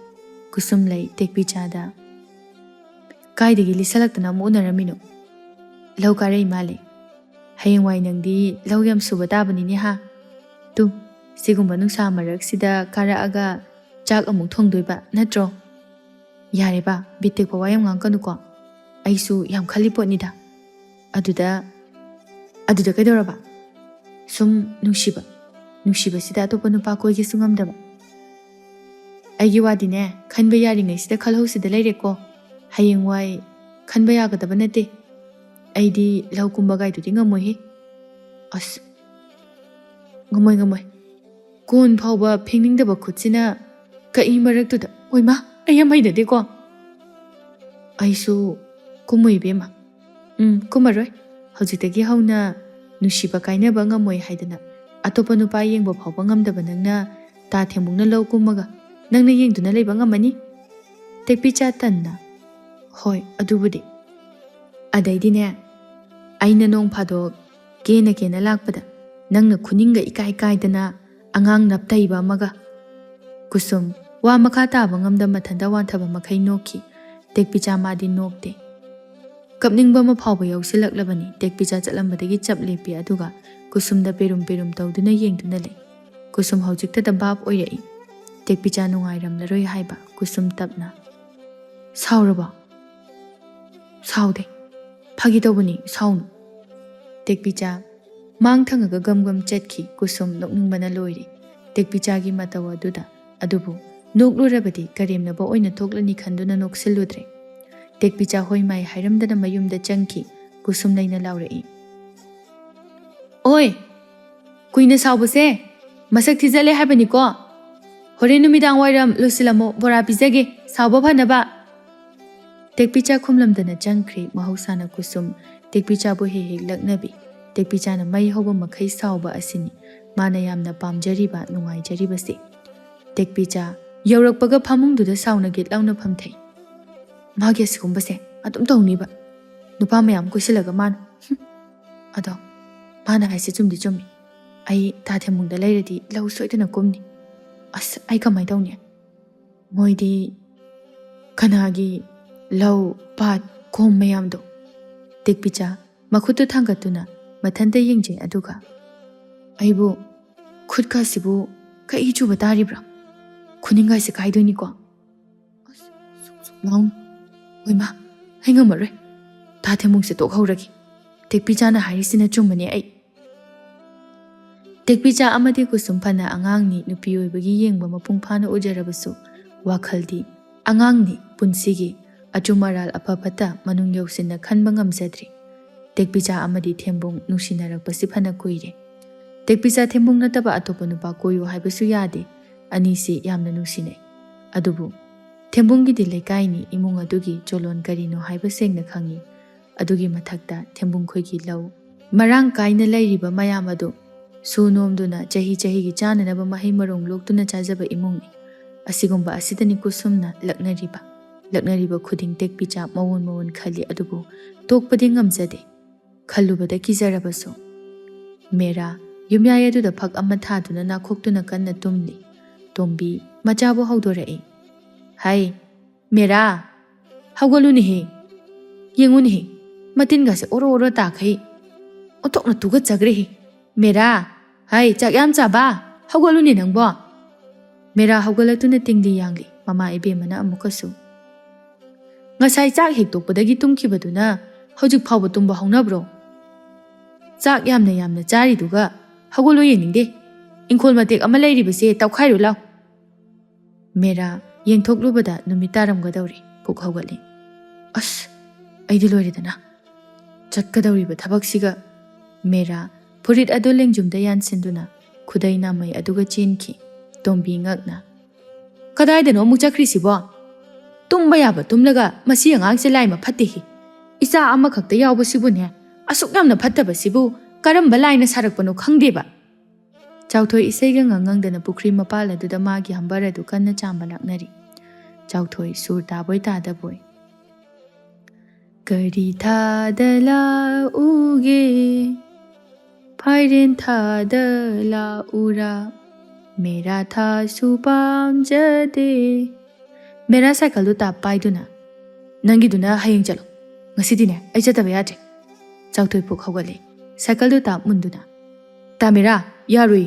ꯀꯨꯁꯨꯝꯂꯩ ꯇꯦꯛꯄꯤꯆꯥꯗ, "ꯀꯥꯏꯗꯒꯤ ꯂꯤꯁꯜꯂꯛꯇꯅ ꯑꯃꯨꯛ ꯎꯅꯔꯝꯃꯤꯅꯣ? ꯂꯧ ꯀꯥꯔꯛꯏ ꯃꯥꯜꯂꯦ꯫ ꯍꯌꯦꯡꯋꯥꯏ ꯅꯪꯗꯤ ꯂꯧ ꯌꯥꯝ ꯁꯨꯕ ꯇꯥꯕꯅꯤꯅꯦ ꯍꯥ? ꯇꯨ, ꯁꯤꯒꯨꯝꯕ ꯅꯨꯡꯁꯥ ꯃꯔꯛꯁꯤꯗ ꯀꯥꯔꯛꯑꯒ ꯆꯥꯛ ꯑꯃꯨꯛ ꯊꯣꯡꯗꯣꯏꯕ ꯅꯠꯇ꯭ꯔꯣ?" "ꯌꯥꯔꯦꯕ, ꯕꯤꯠ ꯇꯦꯛꯄ ꯋꯥ ꯌꯥꯝ ꯉꯥꯡꯀꯅꯨꯀꯣ꯫ ꯑꯩꯁꯨ ꯌꯥꯝ ꯈꯜꯂꯤ ꯄꯣꯠꯅꯤꯗ꯫" "ꯑꯗꯨꯗ, ꯑꯗꯨꯗ ꯀꯩꯗꯧꯔꯕ?" "ꯁꯨꯝ ꯅꯨꯡꯁꯤꯕ, ꯅꯨꯡꯁꯤꯕꯁꯤꯗ ꯑꯇꯣꯞꯄ ꯅꯨꯄꯥ ꯀꯣꯏꯒꯦꯁꯨ ꯉꯝꯗꯕ꯫" "ꯑꯩꯒꯤ ꯋꯥꯗꯤꯅꯦ, ꯈꯟꯕ ꯌꯥꯔꯤꯉꯩꯁꯤꯗ ꯈꯜꯍꯧꯁꯤꯗ ꯂꯩꯔꯦꯀꯣ꯫ ꯍꯌꯦꯡꯋꯥꯏ ꯈꯟꯕ ꯌꯥꯒꯗꯕ ꯅꯠꯇꯦ꯫ ꯑꯩꯗꯤ ꯂꯧ ꯀꯨꯝꯕ ꯒꯥꯏꯗꯨꯗꯤ ꯉꯝꯃꯣꯏꯍꯦ꯫ ꯑꯁ, ꯉꯝꯃꯣꯏ, ꯉꯝꯃꯣꯏ꯫ ꯀꯣꯟ ꯐꯥꯎꯕ ꯐꯦꯡꯅꯤꯡꯗꯕ ꯈꯨꯠꯁꯤꯅ ꯀꯛꯏ ꯃꯔꯛꯇꯨꯗ꯫ ꯑꯣꯏꯃꯥ, ꯑꯩ ꯌꯥꯝ ꯍꯩꯅꯗꯦꯀꯣ꯫" "ꯑꯩꯁꯨ "ꯀꯨꯝꯃꯨ ꯏꯕꯦꯝꯃ꯫ ꯎꯝ, ꯀꯨꯝꯃꯔꯣꯏ꯫ ꯍꯧꯖꯤꯛꯇꯒꯤ ꯍꯧꯅ ꯅꯨꯡꯁꯤꯕ ꯀꯥꯏꯅꯕ ꯉꯝꯃꯣꯏ ꯍꯥꯏꯗꯅ ꯑꯇꯣꯞꯄ ꯅꯨꯄꯥ ꯌꯦꯡꯕ ꯐꯥꯎꯕ ꯉꯝꯗꯕ ꯅꯪꯅ ꯇꯥ ꯊꯦꯝꯕꯨꯡꯅ ꯂꯧ ꯀꯨꯝꯃꯒ ꯅꯪꯅ ꯌꯦꯡꯗꯨꯅ ꯂꯩꯕ ꯉꯝꯃꯅꯤ?" ꯇꯦꯛꯄꯤꯆꯥ ꯇꯟꯅ, "ꯍꯣꯏ, ꯑꯗꯨꯕꯨꯗꯤ꯫ ꯑꯗꯩꯗꯤꯅꯦ, ꯑꯩꯅ ꯅꯣꯡ ꯐꯥꯗꯣꯛ ꯀꯦꯅ ꯀꯦꯅ ꯂꯥꯛꯄꯗ ꯅꯪꯅ ꯈꯨꯅꯤꯡꯒ ꯏꯀꯥꯏ ꯀꯥꯏꯗꯅ ꯑꯉꯥꯡ ꯅꯞꯇꯩꯕ ꯑꯃꯒ꯫" ꯀꯨꯁꯨꯝ ꯋꯥ ꯃꯈꯥ ꯇꯥꯕ ꯉꯝꯗ ꯃꯊꯟꯇ ꯋꯥꯟꯊꯕ ꯃꯈꯩ ꯅꯣꯛꯈꯤ꯫ ꯇꯦꯛꯄꯤꯆꯥ ꯃꯥꯗꯤ ꯅꯣꯛꯇꯦ꯫ ꯀꯞꯅꯤꯡꯕ ꯑꯃ ꯐꯥꯎꯕ ꯌꯥꯎꯁꯤꯜꯂꯛꯂꯕꯅꯤ꯫ ꯇꯦꯛꯄꯤꯆꯥ ꯆꯠꯂꯝꯕꯗꯒꯤ ꯆꯞ ꯂꯦꯞꯄꯤ, ꯑꯗꯨꯒ ꯀꯨꯁꯨꯝꯗ ꯄꯦꯔꯨꯝ ꯄꯦꯔꯨꯝ ꯇꯧꯗꯨꯅ ꯌꯦꯡꯗꯨꯅ ꯂꯩ꯫ ꯀꯨꯁꯨꯝ ꯍꯧꯖꯤꯛꯇꯗ ꯚꯥꯞ ꯑꯣꯏꯔꯛꯏ꯫ ꯇꯦꯛꯄꯤꯆꯥ ꯅꯨꯡꯉꯥꯏꯔꯝꯂꯔꯣꯏ ꯍꯥꯏꯕ꯫ ꯀꯨꯁꯨꯝ ꯇꯞꯅ, "ꯁꯥꯎꯔꯕꯣ?" "ꯁꯥꯎꯗꯦ꯫ ꯐꯥꯒꯤ ꯇꯧꯕꯅꯤ, ꯁꯥꯎꯅꯨ꯫" ꯇꯦꯛꯄꯤꯆꯥ ꯃꯥꯡ ꯊꯪꯉꯒ ꯒꯝ ꯒꯝ ꯆꯠꯈꯤ꯫ ꯀꯨꯁꯨꯝ ꯅꯣꯛꯅꯤꯡꯕꯅ ꯂꯣꯏꯔꯦ꯫ ꯇꯦꯛꯄꯤꯆꯥꯒꯤ ꯃꯇꯧ ꯑꯗꯨꯗ꯫ ꯑꯗꯨꯕꯨ ꯅꯣꯛꯂꯨꯔꯕꯗꯤ ꯀꯔꯦꯝꯅꯕ ꯑꯣꯏꯅ ꯊꯣꯛꯂꯅꯤ ꯈꯟꯗꯨꯅ ꯅꯣꯛꯁꯤꯜꯂꯨꯗ꯭ꯔꯦ꯫ ꯇꯦꯛꯄꯤꯆꯥ ꯍꯣꯏ ꯃꯥꯏ ꯍꯥꯏꯔꯝꯗꯅ ꯃꯌꯨꯝꯗ ꯆꯪꯈꯤ꯫ ꯀꯨꯁꯨꯝ ꯂꯩꯅ ꯂꯥꯎꯔꯛꯏ, "ꯑꯣꯏ, ꯀꯨꯏꯅ ꯁꯥꯎꯕꯁꯦ ꯃꯁꯛ ꯊꯤꯖꯜꯂꯦ ꯍꯥꯏꯕꯅꯤꯀꯣ꯫ ꯍꯣꯔꯦꯟ ꯅꯨꯃꯤꯗꯥꯡ ꯋꯥꯏꯔꯝ ꯂꯣꯏꯁꯤꯜꯂꯝꯃꯣ, ꯕꯣꯔꯥ ꯄꯤꯖꯒꯦ, ꯁꯥꯎꯕ ꯐꯅꯕ꯫" ꯇꯦꯛꯄꯤꯆꯥ ꯈꯨꯝꯂꯝꯗꯅ ꯆꯪꯈ꯭ꯔꯦ꯫ ꯃꯍꯧꯁꯥꯅ ꯀꯨꯁꯨꯝ ꯇꯦꯛꯄꯤꯆꯥꯕꯨ ꯍꯦꯛ ꯍꯦꯛ ꯂꯛꯅꯕꯤ꯫ ꯇꯦꯛꯄꯤꯆꯥꯅ ꯃꯩ ꯍꯧꯕ ꯃꯈꯩ ꯁꯥꯎꯕ ꯑꯁꯤꯅꯤ ꯃꯥꯅ ꯌꯥꯝꯅ ꯄꯥꯝꯖꯔꯤꯕ, ꯅꯨꯡꯉꯥꯏꯖꯔꯤꯕꯁꯦ꯫ ꯇꯦꯛꯄꯤꯆꯥ ꯌꯧꯔꯛꯄꯒ ꯐꯃꯨꯡꯗꯨꯗ ꯁꯥꯎꯅ ꯒꯤꯠ ꯂꯥꯎꯅ ꯐꯝꯊꯩ꯫ "ꯃꯥꯒꯤ ꯑꯁꯤꯒꯨꯝꯕꯁꯦ ꯑꯗꯨꯝ ꯇꯧꯅꯤꯕ꯫ ꯅꯨꯄꯥ ꯃꯌꯥꯝ ꯀꯣꯏꯁꯤꯜꯂꯒ ꯃꯥꯅ, ꯍꯨꯝ꯫ ꯑꯗꯣ ꯃꯥꯅ ꯍꯥꯏꯁꯦ ꯆꯨꯝꯗꯤ ꯆꯨꯝꯃꯤ꯫ ꯑꯩ ꯇꯥ ꯊꯦꯝꯕꯨꯡꯗ ꯂꯩꯔꯗꯤ ꯂꯧ ꯁꯣꯏꯗꯅ ꯀꯨꯝꯅꯤ꯫ ꯑꯁ, ꯑꯩ ꯀꯃꯥꯏ ꯇꯧꯅꯤ? ꯃꯣꯏꯗꯤ ꯀꯅꯥꯒꯤ ꯂꯧ, ꯄꯥꯠ, ꯀꯣꯝ ꯃꯌꯥꯝꯗꯣ?" ꯇꯦꯛꯄꯤꯆꯥ ꯃꯈꯨꯠꯇꯨ ꯊꯥꯡꯒꯠꯇꯨꯅ ꯃꯊꯟꯇ ꯌꯦꯡꯖꯩ, ꯑꯗꯨꯒ, "ꯑꯩꯕꯨ ꯈꯨꯠꯀꯁꯤꯕꯨ ꯀꯩ ꯆꯨꯕ ꯇꯥꯔꯤꯕ꯭ꯔꯥ? ꯈꯨꯅꯤꯡꯒꯁꯦ ꯀꯥꯏꯗꯣꯏꯅꯤꯀꯣ?" ꯑꯁ, ꯁꯨꯛ ꯁꯨꯛ ꯂꯥꯎꯅ꯫ "ꯍꯣꯏꯃꯥ, ꯑꯩ ꯉꯝꯃꯔꯣꯏ꯫ ꯇꯥ ꯊꯦꯝꯕꯨꯡꯁꯦ ꯇꯣꯛꯍꯧꯔꯒꯦ꯫ ꯇꯦꯛꯄꯤꯆꯥꯅ ꯍꯥꯏꯔꯤꯁꯤꯅ ꯆꯨꯝꯕꯅꯦ ꯑꯩ꯫" ꯇꯦꯛꯄꯤꯆꯥ ꯑꯃꯗꯤ ꯀꯨꯁꯨꯝ ꯐꯅ ꯑꯉꯥꯡꯅꯤ, ꯅꯨꯄꯤ ꯑꯣꯏꯕꯒꯤ ꯌꯦꯡꯕ ꯃꯄꯨꯡ ꯐꯥꯅ ꯎꯖꯔꯕꯁꯨ, ꯋꯥꯈꯜꯗꯤ ꯑꯉꯥꯡꯅꯤ, ꯄꯨꯟꯁꯤꯒꯤ ꯑꯆꯨꯝ ꯑꯔꯥꯜ ꯑꯐ ꯐꯠꯇ ꯃꯅꯨꯡ ꯌꯧꯁꯤꯟꯅ ꯈꯟꯕ ꯉꯝꯖꯗ꯭ꯔꯤ꯫ ꯇꯦꯛꯄꯤꯆꯥ ꯑꯃꯗꯤ ꯊꯦꯝꯕꯨꯡ ꯅꯨꯡꯁꯤꯅꯔꯛꯄꯁꯤ ꯐꯅ ꯀꯨꯏꯔꯦ꯫ ꯇꯦꯛꯄꯤꯆꯥ ꯊꯦꯝꯕꯨꯡ ꯅꯠꯇꯕ ꯑꯇꯣꯞꯄ ꯅꯨꯄꯥ ꯀꯣꯏꯌꯨ ꯍꯥꯏꯕꯁꯨ ꯌꯥꯗꯦ꯫ ꯑꯅꯤꯁꯤ ꯌꯥꯝꯅ ꯅꯨꯡꯁꯤꯅꯩ꯫ ꯑꯗꯨꯕꯨ ꯊꯦꯝꯕꯨꯡꯒꯤꯗꯤ ꯂꯩꯀꯥꯏꯅꯤ, ꯏꯃꯨꯡ ꯑꯗꯨꯒꯤ ꯆꯣꯂꯣꯟ ꯀꯔꯤꯅꯣ ꯍꯥꯏꯕ ꯁꯦꯡꯅ ꯈꯪꯏ꯫ ꯑꯗꯨꯒꯤ ꯃꯊꯛꯇ ꯊꯦꯝꯕꯨꯡ ꯈꯣꯏꯒꯤ ꯂꯧ ꯃꯔꯥꯡ ꯀꯥꯏꯅ ꯂꯩꯔꯤꯕ ꯃꯌꯥꯝ ꯑꯗꯨ ꯁꯨ ꯅꯣꯝꯗꯨꯅ ꯆꯍꯤ ꯆꯍꯤꯒꯤ ꯆꯥꯅꯅꯕ ꯃꯍꯩ ꯃꯔꯣꯡ ꯂꯣꯛꯇꯨꯅ ꯆꯥꯖꯕ ꯏꯃꯨꯡꯅꯤ꯫ ꯑꯁꯤꯒꯨꯝꯕ ꯑꯁꯤꯗꯅꯤ ꯀꯨꯁꯨꯝꯅ ꯂꯛꯅꯔꯤꯕ꯫ ꯂꯛꯅꯔꯤꯕ ꯈꯨꯗꯤꯡ ꯇꯦꯛꯄꯤ ꯆꯥꯛ ꯃꯑꯣꯟ ꯃꯑꯣꯟ ꯈꯜꯂꯤ, ꯑꯗꯨꯕꯨ ꯇꯣꯛꯄꯗꯤ ꯉꯝꯖꯗꯦ꯫ ꯈꯜꯂꯨꯕꯗ ꯀꯤꯖꯔꯕꯁꯨ꯫ ꯃꯦꯔꯥ ꯌꯨꯝꯌꯥꯏ ꯑꯗꯨꯗ ꯐꯛ ꯑꯃ ꯊꯥꯗꯨꯅ ꯅꯥꯈꯣꯛꯇꯨꯅ ꯀꯟꯅ ꯇꯨꯝꯂꯤ꯫ ꯇꯣꯝꯕꯤ ꯃꯆꯥꯕꯨ ꯍꯧꯗꯣꯔꯛꯏ꯫ "ꯍꯥꯏ, ꯃꯦꯔꯥ, ꯍꯧꯒꯠꯂꯨꯅꯦꯍꯦ꯫ ꯌꯦꯡꯉꯨꯅꯦꯍꯦ, ꯃꯇꯤꯟꯒꯁꯦ ꯑꯣꯔꯣ ꯑꯣꯔꯣ ꯇꯥꯈꯩ꯫ ꯑꯣꯟꯊꯣꯛꯅ ꯇꯨꯒꯠꯆꯈ꯭ꯔꯦꯍꯦ꯫ ꯃꯦꯔꯥ, ꯍꯥꯏ, ꯆꯥꯛ ꯌꯥꯝ ꯆꯥꯕ, ꯍꯧꯒꯠꯂꯨꯅꯦ ꯅꯪꯕꯣ!" ꯃꯦꯔꯥ ꯍꯧꯒꯠꯂꯛꯇꯨꯅ ꯇꯤꯡꯂꯤ ꯌꯥꯡꯂꯤ꯫ ꯃꯃꯥ ꯏꯕꯦꯝꯃꯅ ꯑꯃꯨꯛꯀꯁꯨ, "ꯉꯁꯥꯏ ꯆꯥꯛ ꯍꯦꯛ ꯇꯣꯛꯄꯗꯒꯤ ꯇꯨꯝꯈꯤꯕꯗꯨꯅ ꯍꯧꯖꯤꯛ ꯐꯥꯎꯕ ꯇꯨꯝꯕ ꯍꯧꯅꯕ꯭ꯔꯣ? ꯆꯥꯛ ꯌꯥꯝꯅ ꯌꯥꯝꯅ ꯆꯥꯔꯤꯗꯨꯒ ꯍꯧꯒꯠꯂꯣ ꯌꯦꯡꯅꯤꯡꯗꯦ꯫ ꯏꯪꯈꯣꯜ ꯃꯇꯦꯛ ꯑꯃ ꯂꯩꯔꯤꯕꯁꯦ ꯇꯧꯈꯥꯏꯔꯨ ꯂꯥꯎ꯫" ꯃꯦꯔꯥ ꯌꯦꯡꯊꯣꯛꯂꯨꯕꯗ ꯅꯨꯃꯤꯠ ꯇꯥꯔꯝꯒꯗꯧꯔꯦ꯫ ꯄꯨꯛ ꯍꯧꯒꯠꯂꯤ꯫ "ꯑꯁ, ꯑꯩꯗꯤ ꯂꯣꯏꯔꯦꯗꯅ!" ꯆꯠꯀꯗꯧꯔꯤꯕ ꯊꯕꯛꯁꯤꯒ꯫ ꯃꯦꯔꯥ ꯐꯨꯔꯤꯠ ꯑꯗꯨ ꯂꯦꯡꯖꯨꯝꯗ ꯌꯥꯟꯁꯤꯟꯗꯨꯅ ꯈꯨꯗꯩ ꯅꯥꯃꯩ ꯑꯗꯨꯒ ꯆꯦꯟꯈꯤ꯫ ꯇꯣꯝꯕꯤ ꯉꯛꯅ, "ꯀꯗꯥꯏꯗꯅꯣ ꯑꯃꯨꯛ ꯆꯠꯈ꯭ꯔꯤꯁꯤꯕꯣ? ꯇꯨꯝꯕ ꯌꯥꯕ ꯇꯨꯝꯂꯒ ꯃꯁꯤ ꯑꯉꯥꯡꯁꯦ ꯂꯥꯏꯃ ꯐꯠꯇꯦꯍꯦ꯫ ꯏꯆꯥ ꯑꯃꯈꯛꯇ ꯌꯥꯎꯕꯁꯤꯕꯨꯅꯦ, ꯑꯁꯨꯛ ꯌꯥꯝꯅ ꯐꯠꯇꯕꯁꯤꯕꯨ ꯀꯔꯝꯕ ꯂꯥꯏꯅ ꯁꯥꯔꯛꯄꯅꯣ ꯈꯪꯗꯦꯕ꯫" ꯆꯥꯎꯊꯣꯏ ꯏꯁꯩꯒ ꯉꯪꯉꯪꯗꯅ ꯄꯨꯈ꯭ꯔꯤ ꯃꯄꯥꯜ ꯑꯗꯨꯗ ꯃꯥꯒꯤ ꯍꯝꯕꯔ ꯑꯗꯨ ꯀꯟꯅ ꯆꯥꯝꯕ ꯂꯥꯛꯅꯔꯤ꯫ ꯆꯥꯎꯊꯣꯏ ꯁꯨꯔ ꯇꯥꯕꯣꯏ ꯇꯥꯗꯕꯣꯏ꯫ "ꯀꯔꯤ ꯊꯥꯗ ꯂꯥꯛꯎꯒꯦ? ꯐꯥꯏꯔꯦꯟ ꯊꯥꯗ ꯂꯥꯛꯎꯔꯥ? ꯃꯦꯔꯥ ꯊꯥꯁꯨ ꯄꯥꯝꯖꯗꯦ꯫" ꯃꯦꯔꯥ ꯁꯥꯏꯀꯜꯗꯨ ꯇꯥꯞ ꯄꯥꯏꯗꯨꯅ, "ꯅꯪꯒꯤꯗꯨꯅ ꯍꯌꯦꯡ ꯆꯠꯂꯣ꯫ ꯉꯁꯤꯗꯤꯅꯦ, ꯑꯩ ꯆꯠꯇꯕ ꯌꯥꯗ꯭ꯔꯦ꯫" ꯆꯥꯎꯊꯣꯏ ꯄꯨꯛ ꯍꯧꯒꯠꯂꯦ꯫ ꯁꯥꯏꯀꯜꯗꯨ ꯇꯥꯞ ꯃꯨꯟꯗꯨꯅ, "ꯇꯥꯃꯤꯔꯥ, ꯌꯥꯔꯣꯏ꯫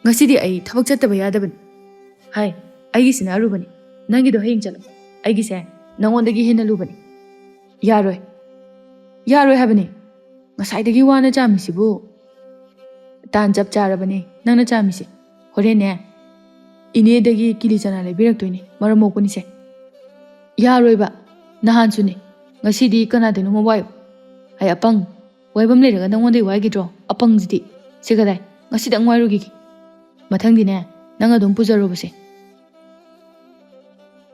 ꯉꯁꯤꯗꯤ ꯑꯩ ꯊꯕꯛ ꯆꯠꯇꯕ ꯌꯥꯗꯕꯅꯤ꯫" "ꯍꯥꯏ, ꯑꯩꯒꯤꯁꯤꯅ ꯑꯔꯨꯕꯅꯤ꯫ ꯅꯪꯒꯤꯗꯣ ꯍꯌꯦꯡ ꯆꯠꯂꯣ꯫ ꯑꯩꯒꯤꯁꯦ ꯅꯪꯉꯣꯟꯗꯒꯤ ꯍꯦꯟꯅ ꯂꯨꯕꯅꯤ꯫" "ꯌꯥꯔꯣꯏ꯫ ꯌꯥꯔꯣꯏ ꯍꯥꯏꯕꯅꯤ꯫ ꯉꯁꯥꯏꯗꯒꯤ ꯋꯥꯅ ꯆꯥꯝꯃꯤꯁꯤꯕꯨ꯫" "ꯇꯥꯟ ꯆꯞ ꯆꯥꯔꯕꯅꯤ ꯅꯪꯅ ꯆꯥꯝꯃꯤꯁꯦ꯫ ꯍꯣꯔꯦꯟꯅꯦ, ꯏꯅꯦꯗꯒꯤ ꯀꯤꯂꯤ ꯆꯅꯥ ꯂꯩꯕꯤꯔꯛꯇꯣꯏꯅꯤ, ꯃꯔꯝ ꯃꯣꯛꯄꯅꯤꯁꯦ꯫" "ꯌꯥꯔꯣꯏꯕ, ꯅꯍꯥꯟꯁꯨꯅꯦ꯫ ꯉꯁꯤꯗꯤ ꯀꯅꯥꯗꯅꯣꯃ ꯋꯥꯏꯌꯨ꯫ ꯑꯩ ꯑꯄꯪ, ꯋꯥꯏꯐꯝ ꯂꯩꯔꯒ ꯅꯪꯉꯣꯟꯗꯩ ꯋꯥꯏꯈꯤꯗ꯭ꯔꯣ? ꯑꯄꯪꯁꯤꯗꯤ꯫ ꯁꯦ ꯀꯗꯥꯏ, ꯉꯁꯤꯗꯪ ꯋꯥꯏꯔꯨꯈꯤꯒꯦ꯫ ꯃꯊꯪꯗꯤꯅꯦ, ꯅꯪ ꯑꯗꯨꯝ ꯄꯨꯖꯔꯣꯕꯁꯦ꯫"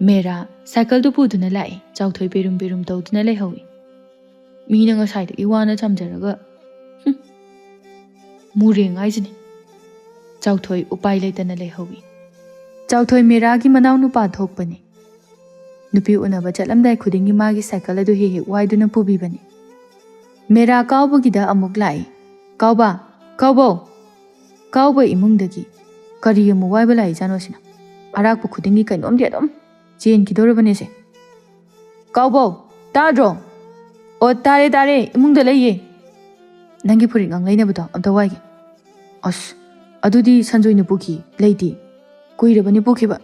ꯃꯦꯔꯥ ꯁꯥꯏꯀꯜꯗꯨ ꯄꯨꯗꯨꯅ ꯂꯥꯛꯏ꯫ ꯆꯥꯎꯊꯣꯏ ꯄꯦꯔꯨꯝ ꯄꯦꯔꯨꯝ ꯇꯧꯗꯨꯅ ꯂꯩꯍꯧꯏ꯫ ꯃꯤꯅ ꯉꯁꯥꯏꯗꯒꯤ ꯋꯥꯅ ꯊꯝꯖꯔꯒ, ꯍꯨꯝ, ꯃꯨꯔꯦꯡ ꯍꯥꯏꯁꯤꯅꯤ꯫ ꯆꯥꯎꯊꯣꯏ ꯎꯄꯥꯏ ꯂꯩꯇꯅ ꯂꯩꯍꯧꯏ꯫ ꯆꯥꯎꯊꯣꯏ ꯃꯦꯔꯥꯒꯤ ꯃꯅꯥꯎ ꯅꯨꯄꯥ ꯊꯣꯛꯄꯅꯤ꯫ ꯅꯨꯄꯤ ꯎꯅꯕ ꯆꯠꯂꯝꯗꯥꯏ ꯈꯨꯗꯤꯡꯒꯤ ꯃꯥꯒꯤ ꯁꯥꯏꯀꯜ ꯑꯗꯨ ꯍꯦꯛ ꯍꯦꯛ ꯋꯥꯏꯗꯨꯅ ꯄꯨꯕꯤꯕꯅꯤ꯫ ꯃꯦꯔꯥ ꯀꯥꯎꯕꯒꯤꯗ ꯑꯃꯨꯛ ꯂꯥꯛꯏ꯫ "ꯀꯥꯎꯕ! ꯀꯥꯎꯕꯧ!" ꯀꯥꯎꯕ ꯏꯃꯨꯡꯗꯒꯤ, "ꯀꯔꯤ ꯑꯃꯨꯛ ꯋꯥꯏꯕ ꯂꯥꯛꯏꯖꯥꯠꯅꯣ ꯁꯤꯅ? ꯑꯔꯥꯛꯄ ꯈꯨꯗꯤꯡꯒꯤ ꯀꯩꯅꯣꯝꯗꯤ ꯑꯗꯨꯝ ꯆꯦꯟꯈꯤꯗꯧꯔꯕꯅꯦꯁꯦ꯫ ꯀꯥꯎꯕꯧ, ꯇꯥꯗ꯭ꯔꯣ?" "ꯑꯣ, ꯇꯥꯔꯦ, ꯇꯥꯔꯦ, ꯏꯃꯨꯡꯗ ꯂꯩꯌꯦ꯫ ꯅꯪꯒꯤ ꯐꯨꯔꯤꯠ ꯉꯥꯡ ꯂꯩꯅꯕꯗꯣ ꯑꯝꯇ ꯋꯥꯏꯒꯦ꯫ ꯑꯁ, ꯑꯗꯨꯗꯤ ꯁꯟꯖꯣꯏꯅ ꯄꯨꯈꯤ, ꯂꯩꯇꯦ꯫ ꯀꯨꯏꯔꯕꯅꯤ ꯄꯨꯈꯤꯕ꯫"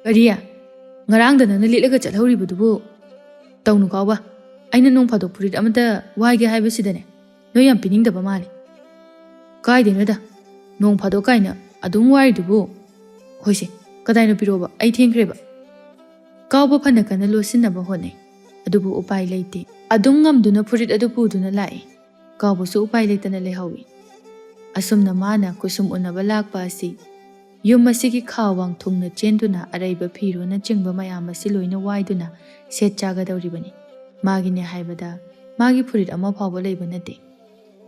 "ꯀꯔꯤ? ꯉꯔꯥꯡꯗ ꯅꯪꯅ ꯂꯤꯠꯂꯒ ꯆꯠꯍꯧꯔꯤꯕꯗꯨꯕꯨ?" "ꯇꯧꯅꯨ ꯀꯥꯎꯕ, ꯑꯩꯅ ꯅꯣꯡ ꯐꯥꯗꯣꯛ ꯐꯨꯔꯤꯠ ꯑꯃꯇ ꯋꯥꯏꯒꯦ ꯍꯥꯏꯕꯁꯤꯗꯅꯦ, ꯅꯣꯏ ꯌꯥꯝ ꯄꯤꯅꯤꯡꯗꯕ ꯃꯥꯜꯂꯦ꯫" "ꯀꯥꯏꯗꯩꯅꯣꯗ, ꯅꯣꯡ ꯐꯥꯗꯣꯛ ꯀꯥꯏꯅ ꯑꯗꯨꯝ ꯋꯥꯏꯔꯤꯗꯨꯕꯨ꯫ ꯍꯣꯏꯁꯦ, ꯀꯗꯥꯏꯅꯣ ꯄꯤꯔꯛꯑꯣꯕ, ꯑꯩ ꯊꯦꯡꯈ꯭ꯔꯦꯕ꯫" ꯀꯥꯎꯕ ꯐꯅ ꯀꯟꯅ ꯂꯣꯠꯁꯤꯟꯅꯕ ꯍꯣꯠꯅꯩ, ꯑꯗꯨꯕꯨ ꯎꯄꯥꯏ ꯂꯩꯇꯦ꯫ ꯑꯗꯨꯝ ꯉꯝꯗꯨꯅ ꯐꯨꯔꯤꯠ ꯑꯗꯨ ꯄꯨꯗꯨꯅ ꯂꯥꯛꯏ꯫ ꯀꯥꯎꯕꯁꯨ ꯎꯄꯥꯏ ꯂꯩꯇꯅ ꯂꯩꯍꯧꯏ꯫ ꯑꯁꯨꯝꯅ ꯃꯥꯅ ꯀꯨꯁꯨꯝ ꯎꯅꯕ ꯂꯥꯛꯄ ꯑꯁꯤ ꯌꯨꯝ ꯑꯁꯤꯒꯤ ꯈꯥ ꯋꯥꯡ ꯊꯨꯡꯅ ꯆꯦꯟꯗꯨꯅ ꯑꯔꯩꯕ ꯐꯤꯔꯣꯜꯅꯆꯤꯡꯕ ꯃꯌꯥꯝ ꯑꯁꯤ ꯂꯣꯏꯅ ꯋꯥꯏꯗꯨꯅ ꯁꯦꯠ ꯆꯥꯒꯗꯧꯔꯤꯕꯅꯤ꯫ ꯃꯥꯒꯤꯅꯦ ꯍꯥꯏꯕꯗ ꯃꯥꯒꯤ ꯐꯨꯔꯤꯠ ꯑꯃ ꯐꯥꯎꯕ ꯂꯩꯕ ꯅꯠꯇꯦ꯫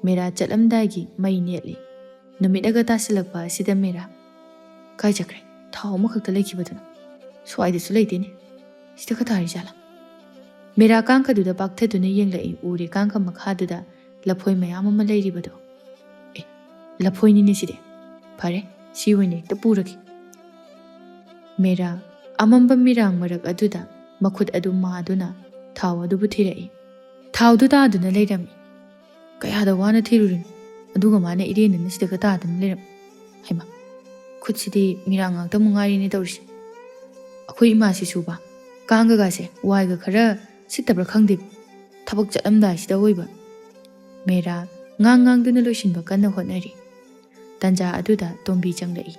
ꯃꯦꯔꯥ ꯆꯠꯂꯝꯗꯥꯏꯒꯤ ꯃꯩ ꯅꯦꯠꯂꯤ꯫ ꯅꯨꯃꯤꯠꯅꯒ ꯇꯥꯁꯤꯜꯂꯛꯄ ꯑꯁꯤꯗ ꯃꯦꯔꯥ꯫ "ꯀꯥꯏ ꯆꯠꯈ꯭ꯔꯦ? ꯊꯥꯎ ꯑꯃꯈꯛꯇ ꯂꯩꯈꯤꯕꯗꯨꯅ? ꯁ꯭ꯋꯥꯏꯗꯁꯨ ꯂꯩꯇꯦꯅꯦ꯫ ꯁꯤꯗ ꯈꯛꯇ ꯍꯥꯏꯔꯤꯖꯥꯠꯂꯥ?" ꯃꯦꯔꯥ ꯀꯥꯡꯈꯗꯨꯗ ꯄꯥꯛꯊꯗꯨꯅ ꯌꯦꯡꯂꯛꯏ꯫ ꯎꯔꯦ ꯀꯥꯡꯈ ꯃꯈꯥꯗꯨꯗ ꯂꯐꯣꯏ ꯃꯌꯥꯝ ꯑꯃ ꯂꯩꯔꯤꯕꯗꯣ꯫ "ꯑꯦ, ꯂꯐꯣꯏꯅꯤꯅꯦ ꯁꯤꯗꯤ꯫ ꯐꯔꯦ, ꯁꯤ ꯑꯣꯏꯅ ꯍꯦꯛꯇ ꯄꯨꯔꯒꯦ꯫" ꯃꯦꯔꯥ ꯑꯃꯝꯕ ꯃꯤꯔꯥꯡ ꯃꯔꯛ ꯑꯗꯨꯗ ꯃꯈꯨꯠ ꯑꯗꯨ ꯃꯥꯗꯨꯅ ꯊꯥꯎ ꯑꯗꯨꯕꯨ ꯊꯤꯔꯛꯏ꯫ ꯊꯥꯎꯗꯨ ꯇꯥꯗꯨꯅ ꯂꯩꯔꯝꯃꯤ꯫ ꯀꯌꯥꯗ ꯋꯥꯅ ꯊꯤꯔꯨꯔꯤꯅꯣ, ꯑꯗꯨꯒ ꯃꯥꯅ ꯏꯔꯦꯟꯗꯅ ꯁꯤꯗꯒ ꯇꯥꯗꯨꯅ ꯂꯩꯔꯝꯃꯤ꯫ ꯍꯩꯃꯥ, ꯈꯨꯠꯁꯤꯗꯤ ꯃꯤꯔꯥꯡ ꯉꯥꯛꯇ ꯑꯃꯨꯛ ꯉꯥꯏꯔꯤꯅꯦ ꯇꯧꯔꯤꯁꯦ꯫ ꯑꯩꯈꯣꯏ ꯏꯃꯥꯁꯤꯁꯨꯕ, ꯀꯥꯡꯒꯒꯥꯁꯦ ꯋꯥꯏꯒ ꯈꯔ ꯁꯤꯠꯇꯕ꯭ꯔꯥ ꯈꯪꯗꯦ, ꯊꯕꯛ ꯆꯠꯂꯝꯗꯥꯏꯁꯤꯗ ꯑꯣꯏꯕ꯫ ꯃꯦꯔꯥ ꯉꯥꯡ ꯉꯥꯡꯗꯨꯅ ꯂꯣꯏꯁꯤꯟꯕ ꯀꯟꯅ ꯍꯣꯠꯅꯔꯤ꯫ ꯇꯟꯖꯥ ꯑꯗꯨꯗ ꯇꯣꯝꯕꯤ ꯆꯪꯂꯛꯏ꯫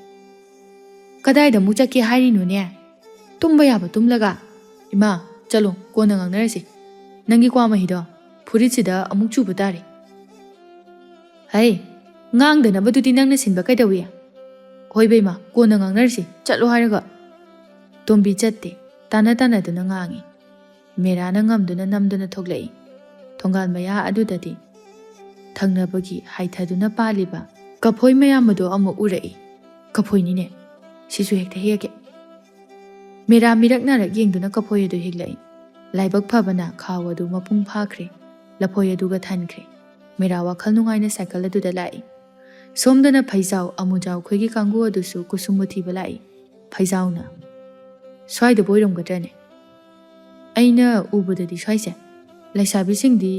"ꯀꯗꯥꯏꯗ ꯑꯃꯨꯛ ꯆꯠꯀꯦ ꯍꯥꯏꯔꯤꯅꯣꯅꯦ? ꯇꯨꯝꯕ ꯌꯥꯕ ꯇꯨꯝꯂꯒ꯫ ꯏꯃꯥ, ꯆꯠꯂꯣ, ꯀꯣꯟꯅ ꯉꯥꯡꯅꯔꯁꯤ꯫ ꯅꯪꯒꯤ ꯀ꯭ꯋꯥ ꯃꯍꯤꯗꯣ ꯐꯨꯔꯤꯠꯁꯤꯗ ꯑꯃꯨꯛ ꯆꯨꯕ ꯇꯥꯔꯦ꯫" "ꯍꯩ, ꯉꯥꯡꯗꯅꯕꯗꯨꯗꯤ ꯅꯪꯅ ꯁꯤꯟꯕ ꯀꯩꯗꯧꯏ?" "ꯍꯣꯏ ꯕꯦꯝꯃ, ꯀꯣꯟꯅ ꯉꯥꯡꯅꯔꯁꯤ, ꯆꯠꯂꯣ ꯍꯥꯏꯔꯒ꯫" ꯇꯣꯝꯕꯤ ꯆꯠꯇꯦ꯫ ꯇꯥꯟꯅ ꯇꯥꯟꯅꯗꯨꯅ ꯉꯥꯡꯏ꯫ ꯃꯦꯔꯥꯅ ꯉꯝꯗꯨꯅ ꯅꯝꯗꯨꯅ ꯊꯣꯛꯂꯛꯏ꯫ ꯊꯣꯡꯒꯥꯜ ꯃꯌꯥ ꯑꯗꯨꯗꯗꯤ ꯊꯪꯅꯕꯒꯤ ꯍꯥꯏꯊꯗꯨꯅ ꯄꯥꯜꯂꯤꯕ ꯀꯐꯣꯏ ꯃꯌꯥꯝ ꯑꯗꯨ ꯑꯃꯨꯛ ꯎꯔꯛꯏ꯫ "ꯀꯐꯣꯏꯅꯤꯅꯦ, ꯁꯤꯁꯨ ꯍꯦꯛꯇ ꯍꯦꯛꯑꯒꯦ"꯫ ꯃꯦꯔꯥ ꯃꯤꯔꯛ ꯅꯥꯔꯛ ꯌꯦꯡꯗꯨꯅ ꯀꯐꯣꯏ ꯑꯗꯨ ꯍꯦꯛꯂꯛꯏ꯫ ꯂꯥꯏꯕꯛ ꯐꯕꯅ ꯈꯥꯎ ꯑꯗꯨ ꯃꯄꯨꯡ ꯐꯥꯈ꯭ꯔꯦ꯫ ꯂꯐꯣꯏ ꯑꯗꯨꯒ ꯊꯟꯈ꯭ꯔꯦ꯫ ꯃꯦꯔꯥ ꯋꯥꯈꯜ ꯅꯨꯡꯉꯥꯏꯅ ꯁꯥꯏꯀꯜ ꯑꯗꯨꯗ ꯂꯥꯛꯏ꯫ ꯁꯣꯝꯗꯅ ꯐꯩꯖꯥꯎ, ꯑꯃꯨꯖꯥꯎ ꯈꯣꯏꯒꯤ ꯀꯥꯡꯕꯨ ꯑꯗꯨꯁꯨ ꯀꯨꯁꯨꯝꯕꯨ ꯊꯤꯕ ꯂꯥꯛꯏ꯫ ꯐꯩꯖꯥꯎꯅ, "ꯁ꯭ꯋꯥꯏꯗꯕꯨ ꯑꯣꯏꯔꯝꯒꯗ꯭ꯔꯅꯦ? ꯑꯩꯅ ꯎꯕꯗꯗꯤ ꯁ꯭ꯋꯥꯏꯁꯦ ꯂꯩꯁꯥꯕꯤꯁꯤꯡꯗꯤ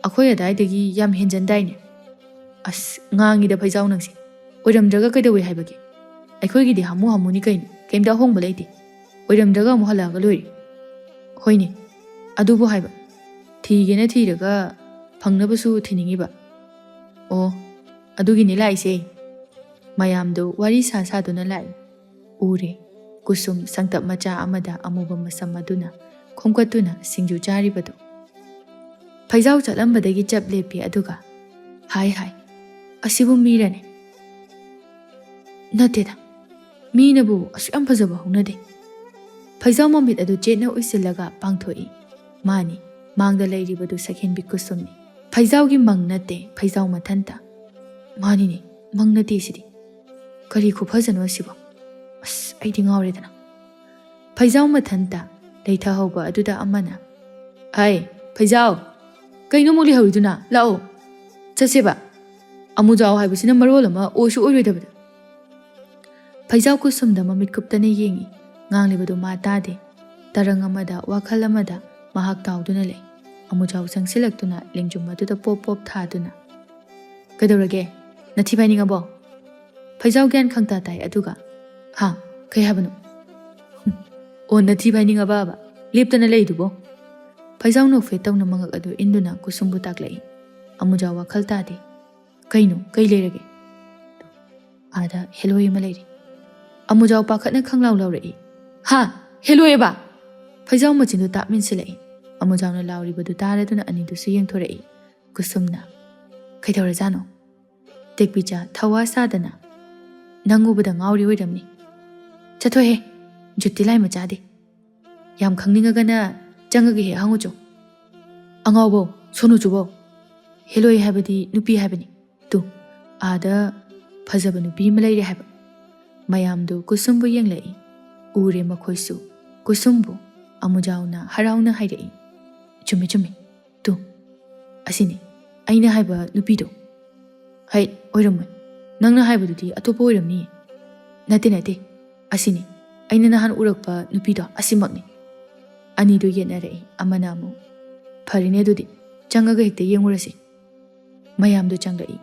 ꯑꯩꯈꯣꯏ ꯑꯗꯥꯏꯗꯒꯤ ꯌꯥꯝ ꯍꯦꯟꯖꯟꯗꯥꯏꯅꯦ?" "ꯑꯁ, ꯉꯥꯡꯉꯤꯗ ꯐꯩꯖꯥꯎ ꯅꯪꯁꯦ꯫ ꯑꯣꯏꯔꯝꯗ꯭ꯔꯒ ꯀꯩꯗꯧꯋꯦ ꯍꯥꯏꯕꯒꯦ? ꯑꯩꯈꯣꯏꯒꯤꯗꯤ ꯍꯥꯃꯨ ꯍꯥꯃꯨꯅꯤ ꯀꯩꯅꯣ, ꯀꯩꯝꯇ ꯑꯍꯣꯡꯕ ꯂꯩꯇꯦ꯫ ꯑꯣꯏꯔꯝꯗ꯭ꯔꯒ ꯑꯃꯨꯛ ꯍꯜꯂꯛꯑꯒ ꯂꯣꯏꯔꯦ"꯫ "ꯍꯣꯏꯅꯦ, ꯑꯗꯨꯕꯨ ꯍꯥꯏꯕ, ꯊꯤꯒꯦꯅ ꯊꯤꯔꯒ ꯐꯪꯅꯕꯁꯨ ꯊꯤꯅꯤꯡꯉꯤꯕ"꯫ "ꯑꯣ, ꯑꯗꯨꯒꯤꯅꯦ ꯂꯥꯛꯏꯁꯦ"꯫ ꯃꯌꯥꯝꯗꯨ ꯋꯥꯔꯤ ꯁꯥ ꯁꯥꯗꯨꯅ ꯂꯥꯛꯏ꯫ ꯎꯔꯦ, ꯀꯨꯁꯨꯝ ꯁꯪꯇꯞ ꯃꯆꯥ ꯑꯃꯗ ꯑꯃꯨꯕ ꯃꯁꯝ ꯑꯗꯨꯅ ꯈꯣꯝꯒꯠꯇꯨꯅ ꯁꯤꯡꯖꯨ ꯆꯥꯔꯤꯕꯗꯨ꯫ ꯐꯩꯖꯥꯎ ꯆꯠꯂꯝꯕꯗꯒꯤ ꯆꯞ ꯂꯦꯞꯄꯤ, ꯑꯗꯨꯒ, "ꯍꯥꯏ ꯍꯥꯏ, ꯑꯁꯤꯕꯨ ꯃꯤꯔꯅꯦ? ꯅꯠꯇꯦꯗ, ꯃꯤꯅꯕꯨ ꯑꯁꯨꯛ ꯌꯥꯝ ꯐꯖꯕ ꯍꯧꯅꯗꯦ"꯫ ꯐꯩꯖꯥꯎ ꯃꯃꯤꯠ ꯑꯗꯨ ꯆꯦꯠꯅ ꯎꯏꯁꯤꯜꯂꯒ ꯄꯥꯡꯊꯣꯛꯏ꯫ ꯃꯥꯅꯤ, ꯃꯥꯡꯗ ꯂꯩꯔꯤꯕꯗꯨ ꯁꯛꯍꯦꯟꯕꯤ ꯀꯨꯁꯨꯝꯅꯤ꯫ ꯐꯩꯖꯥꯎꯒꯤ ꯃꯪ ꯅꯠꯇꯦ, ꯐꯩꯖꯥꯎ ꯃꯊꯟꯇ꯫ ꯃꯥꯅꯤꯅꯦ, ꯃꯪ ꯅꯠꯇꯦ ꯁꯤꯗꯤ꯫ ꯀꯔꯤ ꯈꯨꯐꯖꯅꯣ ꯑꯁꯤꯕꯣ? ꯑꯁ, ꯑꯩꯗꯤ ꯉꯥꯎꯔꯦꯗꯅ꯫ ꯐꯩꯖꯥꯎ ꯃꯊꯟꯇ ꯂꯩꯊꯍꯧꯕ ꯑꯗꯨꯗ ꯑꯃꯅ, "ꯍꯥꯏ, ꯐꯩꯖꯥꯎ, ꯀꯩꯅꯣ ꯑꯃꯨꯛ ꯂꯩꯍꯧꯔꯤꯗꯨꯅ? ꯂꯥꯛꯑꯣ, ꯆꯠꯁꯦꯕ꯫ ꯑꯃꯨꯖꯥꯎ ꯍꯥꯏꯕꯁꯤꯅ ꯃꯔꯣꯜ ꯑꯃ ꯑꯣꯏꯁꯨ ꯑꯣꯏꯔꯣꯏꯗꯕꯗ"꯫ ꯐꯩꯖꯥꯎ ꯀꯨꯁꯨꯝꯗ ꯃꯃꯤꯠ ꯀꯨꯞꯇꯅ ꯌꯦꯡꯏ꯫ ꯉꯥꯡꯂꯤꯕꯗꯨ ꯃꯥ ꯇꯥꯗꯦ꯫ ꯇꯔꯪ ꯑꯃꯗ, ꯋꯥꯈꯜ ꯑꯃꯗ ꯃꯍꯥꯛ ꯇꯥꯎꯗꯨꯅ ꯂꯩ꯫ ꯑꯃꯨꯖꯥꯎ ꯆꯪꯁꯤꯜꯂꯛꯇꯨꯅ ꯂꯦꯡꯖꯨꯝ ꯑꯗꯨꯗ ꯄꯣꯞ ꯄꯣꯞ ꯊꯥꯗꯨꯅ, "ꯀꯩꯗꯧꯔꯒꯦ? ꯅꯊꯤ ꯐꯥꯏꯅꯤꯡꯉꯕꯣ?" ꯐꯩꯖꯥꯎ ꯒ꯭ꯌꯥꯟ ꯈꯪꯇꯥ ꯇꯥꯏ, ꯑꯗꯨꯒ, "ꯍꯥ? ꯀꯩ ꯍꯥꯏꯕꯅꯣ?" "ꯑꯣ, ꯅꯊꯤ ꯐꯥꯏꯅꯤꯡꯉꯕꯕ? ꯂꯦꯞꯇꯅ ꯂꯩꯗꯨꯕꯣ?" ꯐꯩꯖꯥꯎ ꯅꯣꯛꯐꯦꯠ ꯇꯧꯅ ꯃꯉꯛ ꯑꯗꯨ ꯏꯟꯗꯨꯅ ꯀꯨꯁꯨꯝꯕꯨ ꯇꯥꯛꯂꯛꯏ꯫ ꯑꯃꯨꯖꯥꯎ ꯋꯥꯈꯜ ꯇꯥꯗꯦ꯫ "ꯀꯩꯅꯣ? ꯀꯩ ꯂꯩꯔꯒꯦ?" "ꯑꯥꯗ ꯍꯦꯂꯣꯏ ꯑꯃ ꯂꯩꯔꯤ"꯫ ꯑꯃꯨꯖꯥꯎ ꯄꯥꯈꯠꯅ ꯈꯪꯂꯥꯎ ꯂꯥꯎꯔꯛꯏ꯫ "ꯍꯥ? ꯍꯦꯂꯣꯏ ꯑꯕ?" ꯐꯩꯖꯥꯎ ꯃꯆꯤꯟꯗꯨ ꯇꯥꯞ ꯃꯤꯟꯁꯤꯜꯂꯛꯏ꯫ ꯑꯃꯨꯖꯥꯎꯅ ꯂꯥꯎꯔꯤꯕꯗꯨ ꯇꯥꯔꯗꯨꯅ ꯑꯅꯤꯗꯨꯁꯨ ꯌꯦꯡꯊꯣꯔꯛꯏ꯫ ꯀꯨꯁꯨꯝꯅ, "ꯀꯩꯗꯧꯔꯖꯥꯠꯅꯣ?" ꯇꯦꯛꯄꯤꯆꯥ ꯊꯋꯥ ꯁꯥꯗꯅ, "ꯅꯪ ꯎꯕꯗ ꯉꯥꯎꯔꯤ ꯑꯣꯏꯔꯝꯅꯤ꯫ ꯆꯠꯊꯣꯛꯍꯦ, ꯖꯨꯠꯇꯤ ꯂꯥꯏ ꯃꯆꯥꯗꯤ"꯫ ꯌꯥꯝ ꯈꯪꯅꯤꯡꯉꯒꯅ ꯆꯪꯉꯒ ꯍꯦꯛ ꯍꯪꯉꯨꯆꯣ꯫ "ꯑꯉꯥꯎꯕꯧ, ꯁꯣꯅꯨꯆꯨꯕꯧ, ꯍꯦꯂꯣꯏ ꯍꯥꯏꯕꯗꯤ ꯅꯨꯄꯤ ꯍꯥꯏꯕꯅꯤ꯫ ꯇꯨ, ꯑꯥꯗ ꯐꯖꯕ ꯅꯨꯄꯤ ꯑꯃ ꯂꯩꯔꯦ ꯍꯥꯏꯕ꯫" ꯃꯌꯥꯝꯗꯨ ꯀꯨꯁꯨꯝꯕꯨ ꯌꯦꯡꯂꯛꯏ꯫ ꯎꯔꯦ ꯃꯈꯣꯏꯁꯨ ꯀꯨꯁꯨꯝꯕꯨ꯫ ꯑꯃꯨꯖꯥꯎꯅ ꯍꯔꯥꯎꯅ ꯍꯥꯏꯔꯛꯏ, "ꯆꯨꯝꯃꯤ, ꯆꯨꯝꯃꯤ꯫ ꯇꯨ, ꯑꯁꯤꯅꯤ ꯑꯩꯅ ꯍꯥꯏꯕ ꯅꯨꯄꯤꯗꯣ꯫" "ꯍꯩ, ꯑꯣꯏꯔꯝꯃꯣꯏ꯫ ꯅꯪꯅ ꯍꯥꯏꯕꯗꯨꯗꯤ ꯑꯇꯣꯞꯄ ꯑꯣꯏꯔꯝꯅꯤꯌꯦ꯫" "ꯅꯠꯇꯦ, ꯅꯠꯇꯦ꯫ ꯑꯁꯤꯅꯤ꯫ ꯑꯩꯅ ꯅꯍꯥꯟ ꯎꯔꯛꯄ ꯅꯨꯄꯤꯗꯣ ꯑꯁꯤꯃꯛꯅꯤ꯫" ꯑꯅꯤꯗꯨ ꯌꯦꯠꯅꯔꯛꯏ꯫ ꯑꯃꯅ ꯑꯃꯨꯛ, "ꯐꯔꯦꯅꯦ, ꯑꯗꯨꯗꯤ ꯆꯪꯉꯒ ꯍꯦꯛꯇ ꯌꯦꯡꯉꯨꯔꯁꯤ꯫" ꯃꯌꯥꯝꯗꯨ ꯆꯪꯂꯛꯏ꯫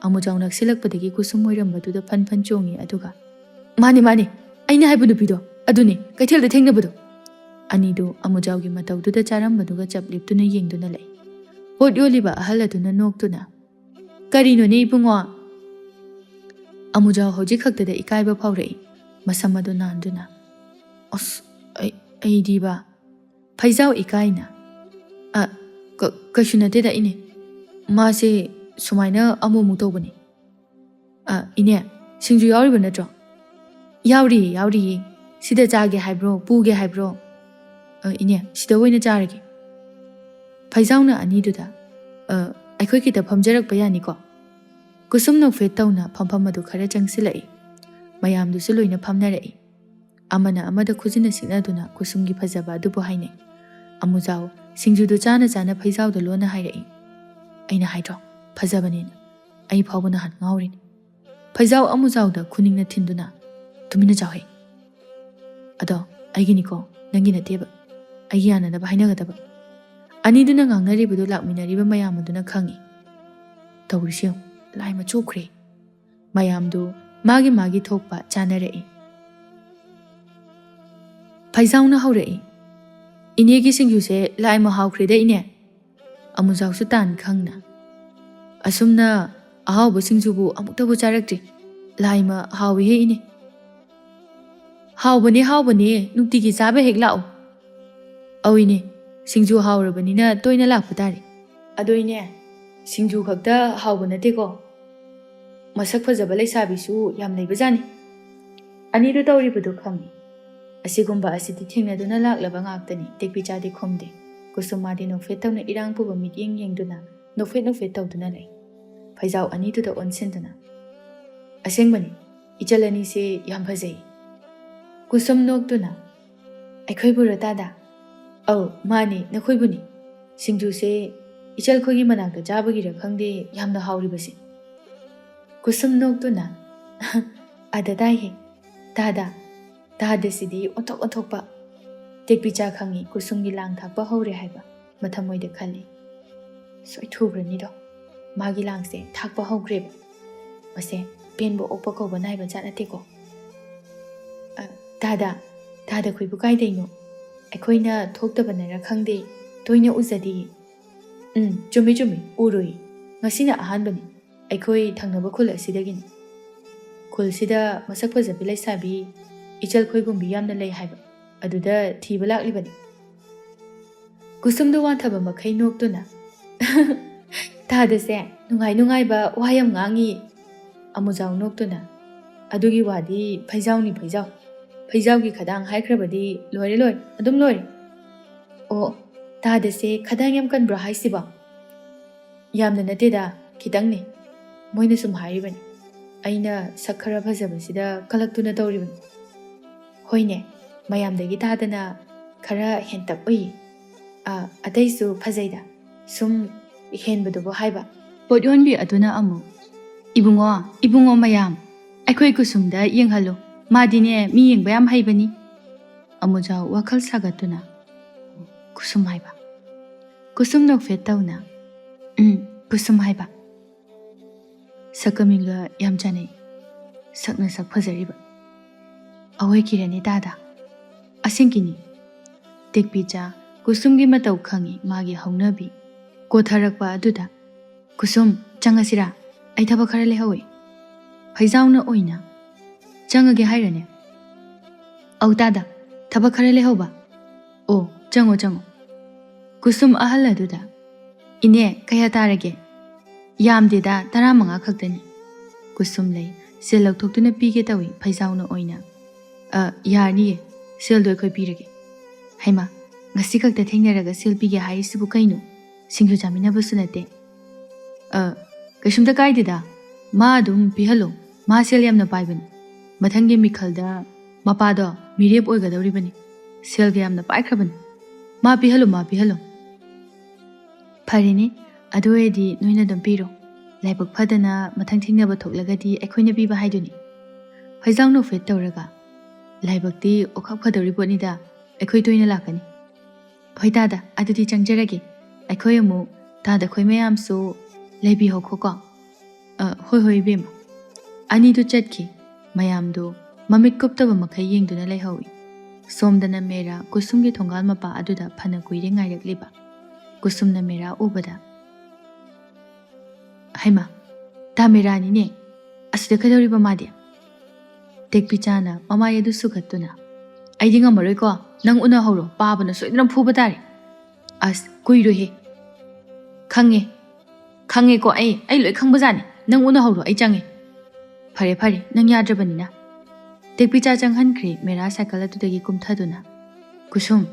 ꯑꯃꯨꯖꯥꯎ ꯅꯛꯁꯤꯜꯂꯛꯄꯗꯒꯤ ꯀꯨꯁꯨꯝ ꯑꯣꯏꯔꯝꯕꯗꯨꯗ ꯐꯟ ꯐꯟ ꯆꯣꯡꯉꯤ꯫ ꯑꯗꯨꯒ, "ꯃꯥꯅꯦ, ꯃꯥꯅꯦ, ꯑꯩꯅ ꯍꯥꯏꯕ ꯅꯨꯄꯤꯗꯣ ꯑꯗꯨꯅꯦ, ꯀꯩꯊꯦꯜꯗ ꯊꯦꯡꯅꯕꯗꯣ꯫" ꯑꯅꯤꯗꯨ ꯑꯃꯨꯖꯥꯎꯒꯤ ꯃꯇꯧꯗꯨꯗ ꯆꯥꯔꯝꯕꯗꯨꯒ ꯆꯞ ꯂꯦꯞꯇꯨꯅ ꯌꯦꯡꯗꯨꯅ ꯂꯩ꯫ ꯄꯣꯠ ꯌꯣꯜꯂꯤꯕ ꯑꯍꯜ ꯑꯗꯨꯅ ꯅꯣꯛꯇꯨꯅ, "ꯀꯔꯤꯅꯣꯅꯦ ꯏꯕꯨꯡꯉꯣ?" ꯑꯃꯨꯖꯥꯎ ꯍꯧꯖꯤꯛ ꯈꯛꯇꯗ ꯏꯀꯥꯏꯕ ꯐꯥꯎꯔꯛꯏ꯫ ꯃꯁꯝ ꯑꯗꯨ ꯅꯥꯟꯗꯨꯅ, "ꯑꯁ, ꯑꯩ, ꯑꯩꯗꯤꯕ꯫" ꯐꯩꯖꯥꯎ ꯏꯀꯥꯏꯅ, "ꯑ, ꯀ-, ꯀꯩꯁꯨ ꯅꯠꯇꯦꯗ, ꯏꯅꯦ꯫ ꯃꯥꯁꯦ ꯁꯨꯃꯥꯏꯅ ꯑꯃꯨꯛ ꯑꯃꯨꯛ ꯇꯧꯕꯅꯤ꯫" "ꯑ, ꯏꯅꯦ, ꯁꯤꯡꯖꯨ ꯌꯥꯎꯔꯤꯕ ꯅꯠꯇ꯭ꯔꯣ?" "ꯌꯥꯎꯔꯤꯌꯦ, ꯌꯥꯎꯔꯤꯌꯦ꯫ ꯁꯤꯗ ꯆꯥꯒꯦ ꯍꯥꯏꯕ꯭ꯔꯣ, ꯄꯨꯒꯦ ꯍꯥꯏꯕ꯭ꯔꯣ?" "ꯑ, ꯏꯅꯦ, ꯁꯤꯗ ꯑꯣꯏꯅ ꯆꯥꯔꯒꯦ꯫" ꯐꯩꯖꯥꯎꯅ ꯑꯅꯤꯗꯨꯗ, "ꯑ, ꯑꯩꯈꯣꯏ ꯈꯤꯇ ꯐꯝꯖꯔꯛꯄ ꯌꯥꯅꯤꯀꯣ?" ꯀꯨꯁꯨꯝ ꯅꯣꯛꯐꯦꯠ ꯇꯧꯅ ꯐꯝꯐꯝ ꯑꯗꯨ ꯈꯔ ꯆꯪꯁꯤꯜꯂꯛꯏ꯫ ꯃꯌꯥꯝꯗꯨꯁꯨ ꯂꯣꯏꯅ ꯐꯝꯅꯔꯛꯏ꯫ ꯑꯃꯅ ꯑꯃꯗ ꯈꯨꯖꯤꯟꯅ ꯁꯤꯛꯅꯗꯨꯅ ꯀꯨꯁꯨꯝꯒꯤ ꯐꯖꯕ ꯑꯗꯨꯕꯨ ꯍꯥꯏꯅꯩ꯫ ꯑꯃꯨꯖꯥꯎ ꯁꯤꯡꯖꯨꯗꯨ ꯆꯥꯅ ꯆꯥꯅ ꯐꯩꯖꯥꯎꯗ ꯂꯣꯟꯅ ꯍꯥꯏꯔꯛꯏ, "ꯑꯩꯅ ꯍꯥꯏꯗ꯭ꯔꯣ, ꯐꯖꯕꯅꯦꯅ? ꯑꯩ ꯐꯥꯎꯕ ꯅꯍꯥꯟ ꯉꯥꯎꯔꯤꯅꯤ꯫" ꯐꯩꯖꯥꯎ ꯑꯃꯨꯖꯥꯎꯗ ꯈꯨꯅꯤꯡꯅ ꯊꯤꯟꯗꯨꯅ, "ꯇꯨꯃꯤꯟꯅ ꯆꯥꯎꯍꯦ꯫ ꯑꯗꯣ ꯑꯩꯒꯤꯅꯤꯀꯣ, ꯅꯪꯒꯤ ꯅꯠꯇꯦꯕ꯫ ꯑꯩꯒꯤ ꯌꯥꯅꯅꯕ ꯍꯥꯏꯅꯒꯗꯕ꯫" ꯑꯅꯤꯗꯨꯅ ꯉꯥꯡꯅꯔꯤꯕꯗꯨ ꯂꯥꯛꯃꯤꯟꯅꯔꯤꯕ ꯃꯌꯥꯝ ꯑꯗꯨꯅ ꯈꯪꯏ꯫ "ꯇꯧꯔꯤꯁꯤ ꯌꯦꯡꯉꯨ, ꯂꯥꯏꯃ ꯆꯣꯞꯈ꯭ꯔꯦ꯫" ꯃꯌꯥꯝꯗꯨ ꯃꯥꯒꯤ ꯃꯥꯒꯤ ꯊꯣꯛꯄ ꯆꯥꯅꯔꯛꯏ꯫ ꯐꯩꯖꯥꯎꯅ ꯍꯧꯔꯛꯏ, "ꯏꯅꯦꯒꯤ ꯁꯤꯡꯖꯨꯁꯦ ꯂꯥꯏꯃ ꯍꯥꯎꯈ꯭ꯔꯦꯗ, ꯏꯅꯦ꯫" ꯑꯃꯨꯖꯥꯎꯁꯨ ꯇꯥꯟ ꯈꯪꯅ, "ꯑꯁꯨꯝꯅ ꯑꯍꯥꯎꯕ ꯁꯤꯡꯖꯨꯕꯨ ꯑꯃꯨꯛꯇꯕꯨ ꯆꯥꯔꯛꯇ꯭ꯔꯤ꯫ ꯂꯥꯏꯃ ꯍꯥꯎꯏꯍꯦ, ꯏꯅꯦ꯫" "ꯍꯥꯎꯕꯅꯦ, ꯍꯥꯎꯕꯅꯦ, ꯅꯨꯡꯇꯤꯒꯤ ꯆꯥꯕ ꯍꯦꯛ ꯂꯥꯛꯑꯣ꯫" "ꯑꯧ ꯏꯅꯦ, ꯁꯤꯡꯖꯨ ꯍꯥꯎꯔꯕꯅꯤꯅ ꯇꯣꯏꯅ ꯂꯥꯛꯄ ꯇꯥꯔꯦ꯫" "ꯑꯗꯣ ꯏꯅꯦ, ꯁꯤꯡꯖꯨ ꯈꯛꯇ ꯍꯥꯎꯕ ꯅꯠꯇꯦꯀꯣ, ꯃꯁꯛ ꯐꯖꯕ ꯂꯩꯁꯥꯕꯤꯁꯨ ꯌꯥꯝ ꯂꯩꯕꯖꯥꯠꯅꯤ꯫" ꯑꯅꯤꯗꯨ ꯇꯧꯔꯤꯕꯗꯨ ꯈꯪꯏ꯫ ꯑꯁꯤꯒꯨꯝꯕ ꯑꯁꯤꯗꯤ ꯊꯦꯡꯅꯗꯨꯅ ꯂꯥꯛꯂꯕ ꯉꯥꯛꯇꯅꯤ꯫ ꯇꯦꯛꯄꯤꯆꯥꯗꯤ ꯈꯨꯝꯗꯦ꯫ ꯀꯨꯁꯨꯝ ꯃꯥꯗꯤ ꯅꯣꯛꯐꯦꯠ ꯇꯧꯅ ꯏꯔꯥꯡ ꯄꯨꯕ ꯃꯤꯠꯌꯦꯡ ꯌꯦꯡꯗꯨꯅ ꯅꯣꯛꯐꯦꯠ ꯅꯣꯛꯐꯦꯠ ꯇꯧꯗꯨꯅ ꯂꯩ꯫ ꯐꯩꯖꯥꯎ ꯑꯅꯤꯗꯨꯗ ꯑꯣꯟꯁꯤꯟꯗꯨꯅ, "ꯑꯁꯦꯡꯕꯅꯤ, ꯏꯆꯜ ꯑꯅꯤꯁꯦ ꯌꯥꯝ ꯐꯖꯩ꯫" ꯀꯨꯁꯨꯝ ꯅꯣꯛꯇꯨꯅ, "ꯑꯩꯈꯣꯏꯕꯨꯔꯣ ꯇꯥꯗ?" "ꯑꯧ, ꯃꯥꯅꯤ, ꯅꯈꯣꯏꯕꯨꯅꯤ꯫ ꯁꯤꯡꯖꯨꯁꯦ ꯏꯆꯜꯈꯣꯏꯒꯤ ꯃꯅꯥꯛꯇ ꯆꯥꯕꯒꯤꯔ ꯈꯪꯗꯦ, ꯌꯥꯝꯅ ꯍꯥꯎꯔꯤꯕꯁꯦ꯫" ꯀꯨꯁꯨꯝ ꯅꯣꯛꯇꯨꯅ, "ꯑꯗ ꯇꯥꯏꯍꯦ, ꯇꯥꯗ, ꯇꯥꯗꯁꯤꯗꯤ ꯑꯣꯟꯊꯣꯛ ꯑꯣꯟꯊꯣꯛꯄ꯫" ꯇꯦꯛꯄꯤꯆꯥ ꯈꯪꯉꯤ ꯀꯨꯁꯨꯝꯒꯤ ꯂꯥꯡ ꯊꯥꯛꯄ ꯍꯧꯔꯦ ꯍꯥꯏꯕ꯫ ꯃꯊꯃꯣꯏꯗ ꯈꯜꯂꯤ, "ꯁꯣꯏꯊꯨꯈ꯭ꯔꯅꯤꯗꯣ, ꯃꯥꯒꯤ ꯂꯥꯡꯁꯦ ꯊꯥꯛꯄ ꯍꯧꯈ꯭ꯔꯦꯕ꯫ ꯃꯁꯦ ꯄꯦꯟꯕ ꯑꯣꯛꯄ ꯀꯧꯕ ꯅꯥꯏꯕ ꯖꯥꯠ ꯅꯠꯇꯦꯀꯣ꯫" "ꯑ, ꯇꯥꯗ, ꯇꯥꯗ ꯈꯣꯏꯕꯨ ꯀꯥꯏꯗꯩꯅꯣ? ꯑꯩꯈꯣꯏꯅ ꯊꯣꯛꯇꯕꯅꯔ ꯈꯪꯗꯦ, ꯇꯣꯏꯅ ꯎꯖꯗꯤꯌꯦ꯫" "ꯎꯝ, ꯆꯨꯝꯃꯤ ꯆꯨꯝꯃꯤ, ꯎꯔꯨꯏ꯫ ꯉꯁꯤꯅ ꯑꯍꯥꯟꯕꯅꯤ꯫ ꯑꯩꯈꯣꯏ ꯊꯪꯅꯕ ꯈꯨꯜ ꯑꯁꯤꯗꯒꯤꯅꯤ꯫ ꯈꯨꯜꯁꯤꯗ ꯃꯁꯛ ꯐꯖꯕꯤ ꯂꯩꯁꯥꯕꯤ ꯏꯆꯜ ꯈꯣꯏꯒꯨꯝꯕꯤ ꯌꯥꯝꯅ ꯂꯩ ꯍꯥꯏꯕ, ꯑꯗꯨꯗ ꯊꯤꯕ ꯂꯥꯛꯂꯤꯕꯅꯤ꯫" ꯀꯨꯁꯨꯝꯗꯨ ꯋꯥꯟꯊꯕ ꯃꯈꯩ ꯅꯣꯛꯇꯨꯅ, "ꯇꯥꯗꯁꯦ ꯅꯨꯡꯉꯥꯏ ꯅꯨꯡꯉꯥꯏꯕ ꯋꯥ ꯌꯥꯝ ꯉꯥꯡꯉꯤ꯫" ꯑꯃꯨꯖꯥꯎ ꯅꯣꯛꯇꯨꯅ, "ꯑꯗꯨꯒꯤ ꯋꯥꯗꯤ ꯐꯩꯖꯥꯎꯅꯤ ꯐꯩꯖꯥꯎ꯫ ꯐꯩꯖꯥꯎꯒꯤ ꯈꯗꯥꯡ ꯍꯥꯏꯈ꯭ꯔꯕꯗꯤ ꯂꯣꯏꯔꯦ ꯂꯣꯏꯔꯦ, ꯑꯗꯨꯝ ꯂꯣꯏꯔꯦ꯫" "ꯑꯣ, ꯇꯥꯗꯁꯦ ꯈꯗꯥꯡ ꯌꯥꯝ ꯀꯟꯕ꯭ꯔꯣ ꯍꯥꯏꯁꯤꯕꯣ?" "ꯌꯥꯝꯅ ꯅꯠꯇꯦꯗ, ꯈꯤꯇꯪꯅꯤ꯫ ꯃꯣꯏꯅ ꯁꯨꯝ ꯍꯥꯏꯔꯤꯕꯅꯤ꯫ ꯑꯩꯅ ꯁꯛ ꯈꯔ ꯐꯖꯕꯁꯤꯗ ꯀꯂꯛꯇꯨꯅ ꯇꯧꯔꯤꯕꯅꯤ꯫" "ꯍꯣꯏꯅꯦ, ꯃꯌꯥꯝꯗꯒꯤ ꯇꯥꯗꯅ ꯈꯔ ꯍꯦꯟꯇꯛ ꯎꯏ꯫ ꯑ, ꯑꯇꯩꯁꯨ ꯐꯖꯩꯗ, ꯁꯨꯝ ꯍꯦꯟꯕꯗꯨꯕꯨ ꯍꯥꯏꯕ꯫" ꯄꯣꯠ ꯌꯣꯟꯕꯤ ꯑꯗꯨꯅ ꯑꯃꯨꯛ, "ꯏꯕꯨꯡꯉꯣ, ꯏꯕꯨꯡꯉꯣ ꯃꯌꯥꯝ, ꯑꯩꯈꯣꯏ ꯀꯨꯁꯨꯝꯗ ꯌꯦꯡꯍꯜꯂꯨ꯫ ꯃꯥꯗꯤꯅꯦ, ꯃꯤ ꯌꯦꯡꯕ ꯌꯥꯝ ꯍꯩꯕꯅꯤ꯫" ꯑꯃꯨꯖꯥꯎ ꯋꯥꯈꯜ ꯁꯥꯒꯠꯇꯨꯅ, "ꯀꯨꯁꯨꯝ ꯍꯥꯏꯕ?" ꯀꯨꯁꯨꯝ ꯅꯣꯛꯐꯦꯠ ꯇꯧꯅ, "ꯎꯝ, ꯀꯨꯁꯨꯝ ꯍꯥꯏꯕ꯫ ꯁꯛꯀ ꯃꯤꯡꯒ ꯌꯥꯝ ꯆꯥꯟꯅꯩ꯫ ꯁꯛꯅ ꯁꯛ ꯐꯖꯔꯤꯕ꯫ ꯑꯋꯣꯏ ꯀꯤꯔꯅꯤ ꯇꯥꯗ꯫ ꯑꯁꯦꯡꯀꯤꯅꯤ꯫" ꯇꯦꯛꯄꯤꯆꯥ ꯀꯨꯁꯨꯝꯒꯤ ꯃꯇꯧ ꯈꯪꯉꯤ ꯃꯥꯒꯤ ꯍꯧꯅꯕꯤ꯫ ꯀꯣꯊꯔꯛꯄ ꯑꯗꯨꯗ, "ꯀꯨꯁꯨꯝ, ꯆꯪꯉꯁꯤꯔꯥ? ꯑꯩ ꯊꯕꯛ ꯈꯔ ꯂꯩꯍꯧꯋꯤ꯫" ꯐꯩꯖꯥꯎꯅ ꯑꯣꯏꯅ, "ꯆꯪꯉꯒꯦ ꯍꯥꯏꯔꯅꯦ?" "ꯑꯧ ꯇꯥꯗ, ꯊꯕꯛ ꯈꯔ ꯂꯩꯍꯧꯕ꯫" "ꯑꯣ, ꯆꯪꯉꯣ, ꯆꯪꯉꯣ꯫" ꯀꯨꯁꯨꯝ ꯑꯍꯜ ꯑꯗꯨꯗ, "ꯏꯅꯦ, ꯀꯌꯥ ꯇꯥꯔꯒꯦ?" "ꯌꯥꯝꯗꯦꯗ, ꯇꯔꯥꯃꯉꯥ ꯈꯛꯇꯅꯤ꯫" ꯀꯨꯁꯨꯝ ꯂꯩ ꯁꯦꯜ ꯂꯧꯊꯣꯛꯇꯨꯅ ꯄꯤꯒꯦ ꯇꯧꯏ ꯐꯩꯖꯥꯎꯅ ꯑꯣꯏꯅ꯫ "ꯑ, ꯌꯥꯔꯅꯤꯌꯦ, ꯁꯦꯜꯗꯣ ꯑꯩꯈꯣꯏ ꯄꯤꯔꯒꯦ꯫ ꯍꯩꯃꯥ, ꯉꯁꯤ ꯈꯛꯇ ꯊꯦꯡꯅꯔꯒ ꯁꯦꯜ ꯄꯤꯒꯦ ꯍꯥꯏꯔꯤꯁꯤꯕꯨ ꯀꯩꯅꯣ? ꯁꯤꯡꯖꯨ ꯆꯥꯃꯤꯟꯅꯕꯁꯨ ꯅꯠꯇꯦ꯫ ꯑ, ꯀꯩꯁꯨꯝꯇ ꯀꯥꯏꯗꯦꯗ꯫ ꯃꯥ ꯑꯗꯨꯝ ꯄꯤꯍꯜꯂꯣ꯫ ꯃꯥ ꯁꯦꯜ ꯌꯥꯝꯅ ꯄꯥꯏꯕꯅꯤ꯫ ꯃꯊꯪꯒꯤ ꯃꯤꯈꯜꯗ ꯃꯄꯥꯗꯣ ꯃꯤꯔꯦꯞ ꯑꯣꯏꯒꯗꯧꯔꯤꯕꯅꯤ꯫ ꯁꯦꯜꯒ ꯌꯥꯝꯅ ꯄꯥꯏꯈ꯭ꯔꯕꯅꯤ꯫ ꯃꯥ ꯄꯤꯍꯜꯂꯣ, ꯃꯥ ꯄꯤꯍꯜꯂꯣ꯫ ꯐꯔꯦꯅꯦ, ꯑꯗꯨ ꯑꯣꯏꯔꯗꯤ ꯅꯣꯏꯅ ꯑꯗꯨꯝ ꯄꯤꯔꯣ꯫ ꯂꯥꯏꯕꯛ ꯐꯗꯅ ꯃꯊꯪ ꯊꯦꯡꯅꯕ ꯊꯣꯛꯂꯒꯗꯤ ꯑꯩꯈꯣꯏꯅ ꯄꯤꯕ ꯍꯥꯏꯗꯨꯅꯤ꯫ ꯐꯩꯖꯥꯎ ꯅꯣꯛꯐꯦꯠ ꯇꯧꯔꯒ, ꯂꯥꯏꯕꯛꯇꯤ ꯑꯣꯈꯥꯛ ꯐꯗꯧꯔꯤ ꯄꯣꯠꯅꯤꯗ, ꯑꯩꯈꯣꯏ ꯇꯣꯏꯅ ꯂꯥꯛꯀꯅꯤ꯫ ꯍꯣꯏ ꯇꯥꯗ, ꯑꯗꯨꯗꯤ ꯆꯪꯖꯔꯒꯦ꯫ ꯑꯩꯈꯣꯏ ꯑꯃꯨꯛ ꯇꯥꯗ ꯈꯣꯏ ꯃꯌꯥꯝꯁꯨ ꯂꯩꯕꯤꯍꯧꯈꯣꯀꯣ꯫ ꯑ, ꯍꯣꯏ ꯍꯣꯏ ꯏꯕꯦꯝꯃ꯫ ꯑꯅꯤꯗꯨ ꯆꯠꯈꯤ꯫ ꯃꯌꯥꯝꯗꯨ ꯃꯃꯤꯠ ꯀꯨꯞꯇꯕ ꯃꯈꯩ ꯌꯦꯡꯗꯨꯅ ꯂꯩꯍꯧꯏ꯫ ꯁꯣꯝꯗꯅ ꯃꯦꯔꯥ ꯀꯨꯁꯨꯝꯒꯤ ꯊꯣꯡꯒꯥꯜ ꯃꯄꯥ ꯑꯗꯨꯗ ꯐꯅ ꯀꯨꯏꯔꯦ ꯉꯥꯏꯔꯛꯂꯤꯕ꯫ ꯀꯨꯁꯨꯝꯅ ꯃꯦꯔꯥ ꯎꯕꯗ, "ꯍꯩꯃꯥ, ꯇꯥ ꯃꯦꯔꯥꯅꯤꯅꯦ꯫ ꯑꯁꯤꯗ ꯀꯩꯗꯧꯔꯤꯕ ꯃꯥꯗꯤ?" ꯇꯦꯛꯄꯤꯆꯥꯅ ꯃꯃꯥꯏ ꯑꯗꯨ ꯁꯨꯒꯠꯇꯨꯅ, "ꯑꯩꯗꯤ ꯉꯝꯃꯔꯣꯏꯀꯣ, ꯅꯪ ꯎꯅꯍꯧꯔꯣ, ꯄꯥꯕꯅ ꯁꯣꯏꯗꯅ ꯐꯨꯕ ꯇꯥꯔꯦ꯫" "ꯑꯁ, ꯀꯨꯏꯔꯣꯏꯍꯦ꯫ ꯈꯪꯉꯦ, ꯈꯪꯉꯦꯀꯣ, ꯑꯩ, ꯑꯩ ꯂꯣꯏ ꯈꯪꯕꯖꯥꯠꯅꯤ꯫ ꯅꯪ ꯎꯅꯍꯧꯔꯣ, ꯑꯩ ꯆꯪꯉꯦ꯫" "ꯐꯔꯦ, ꯐꯔꯦ, ꯅꯪ ꯌꯥꯗ꯭ꯔꯕꯅꯤꯅ꯫" ꯇꯦꯛꯄꯤꯆꯥ ꯆꯪꯍꯟꯈ꯭ꯔꯦ ꯃꯦꯔꯥ ꯁꯥꯏꯀꯜ ꯑꯗꯨꯗꯒꯤ ꯀꯨꯝꯊꯗꯨꯅ꯫ "ꯀꯨꯁꯨꯝ꯫"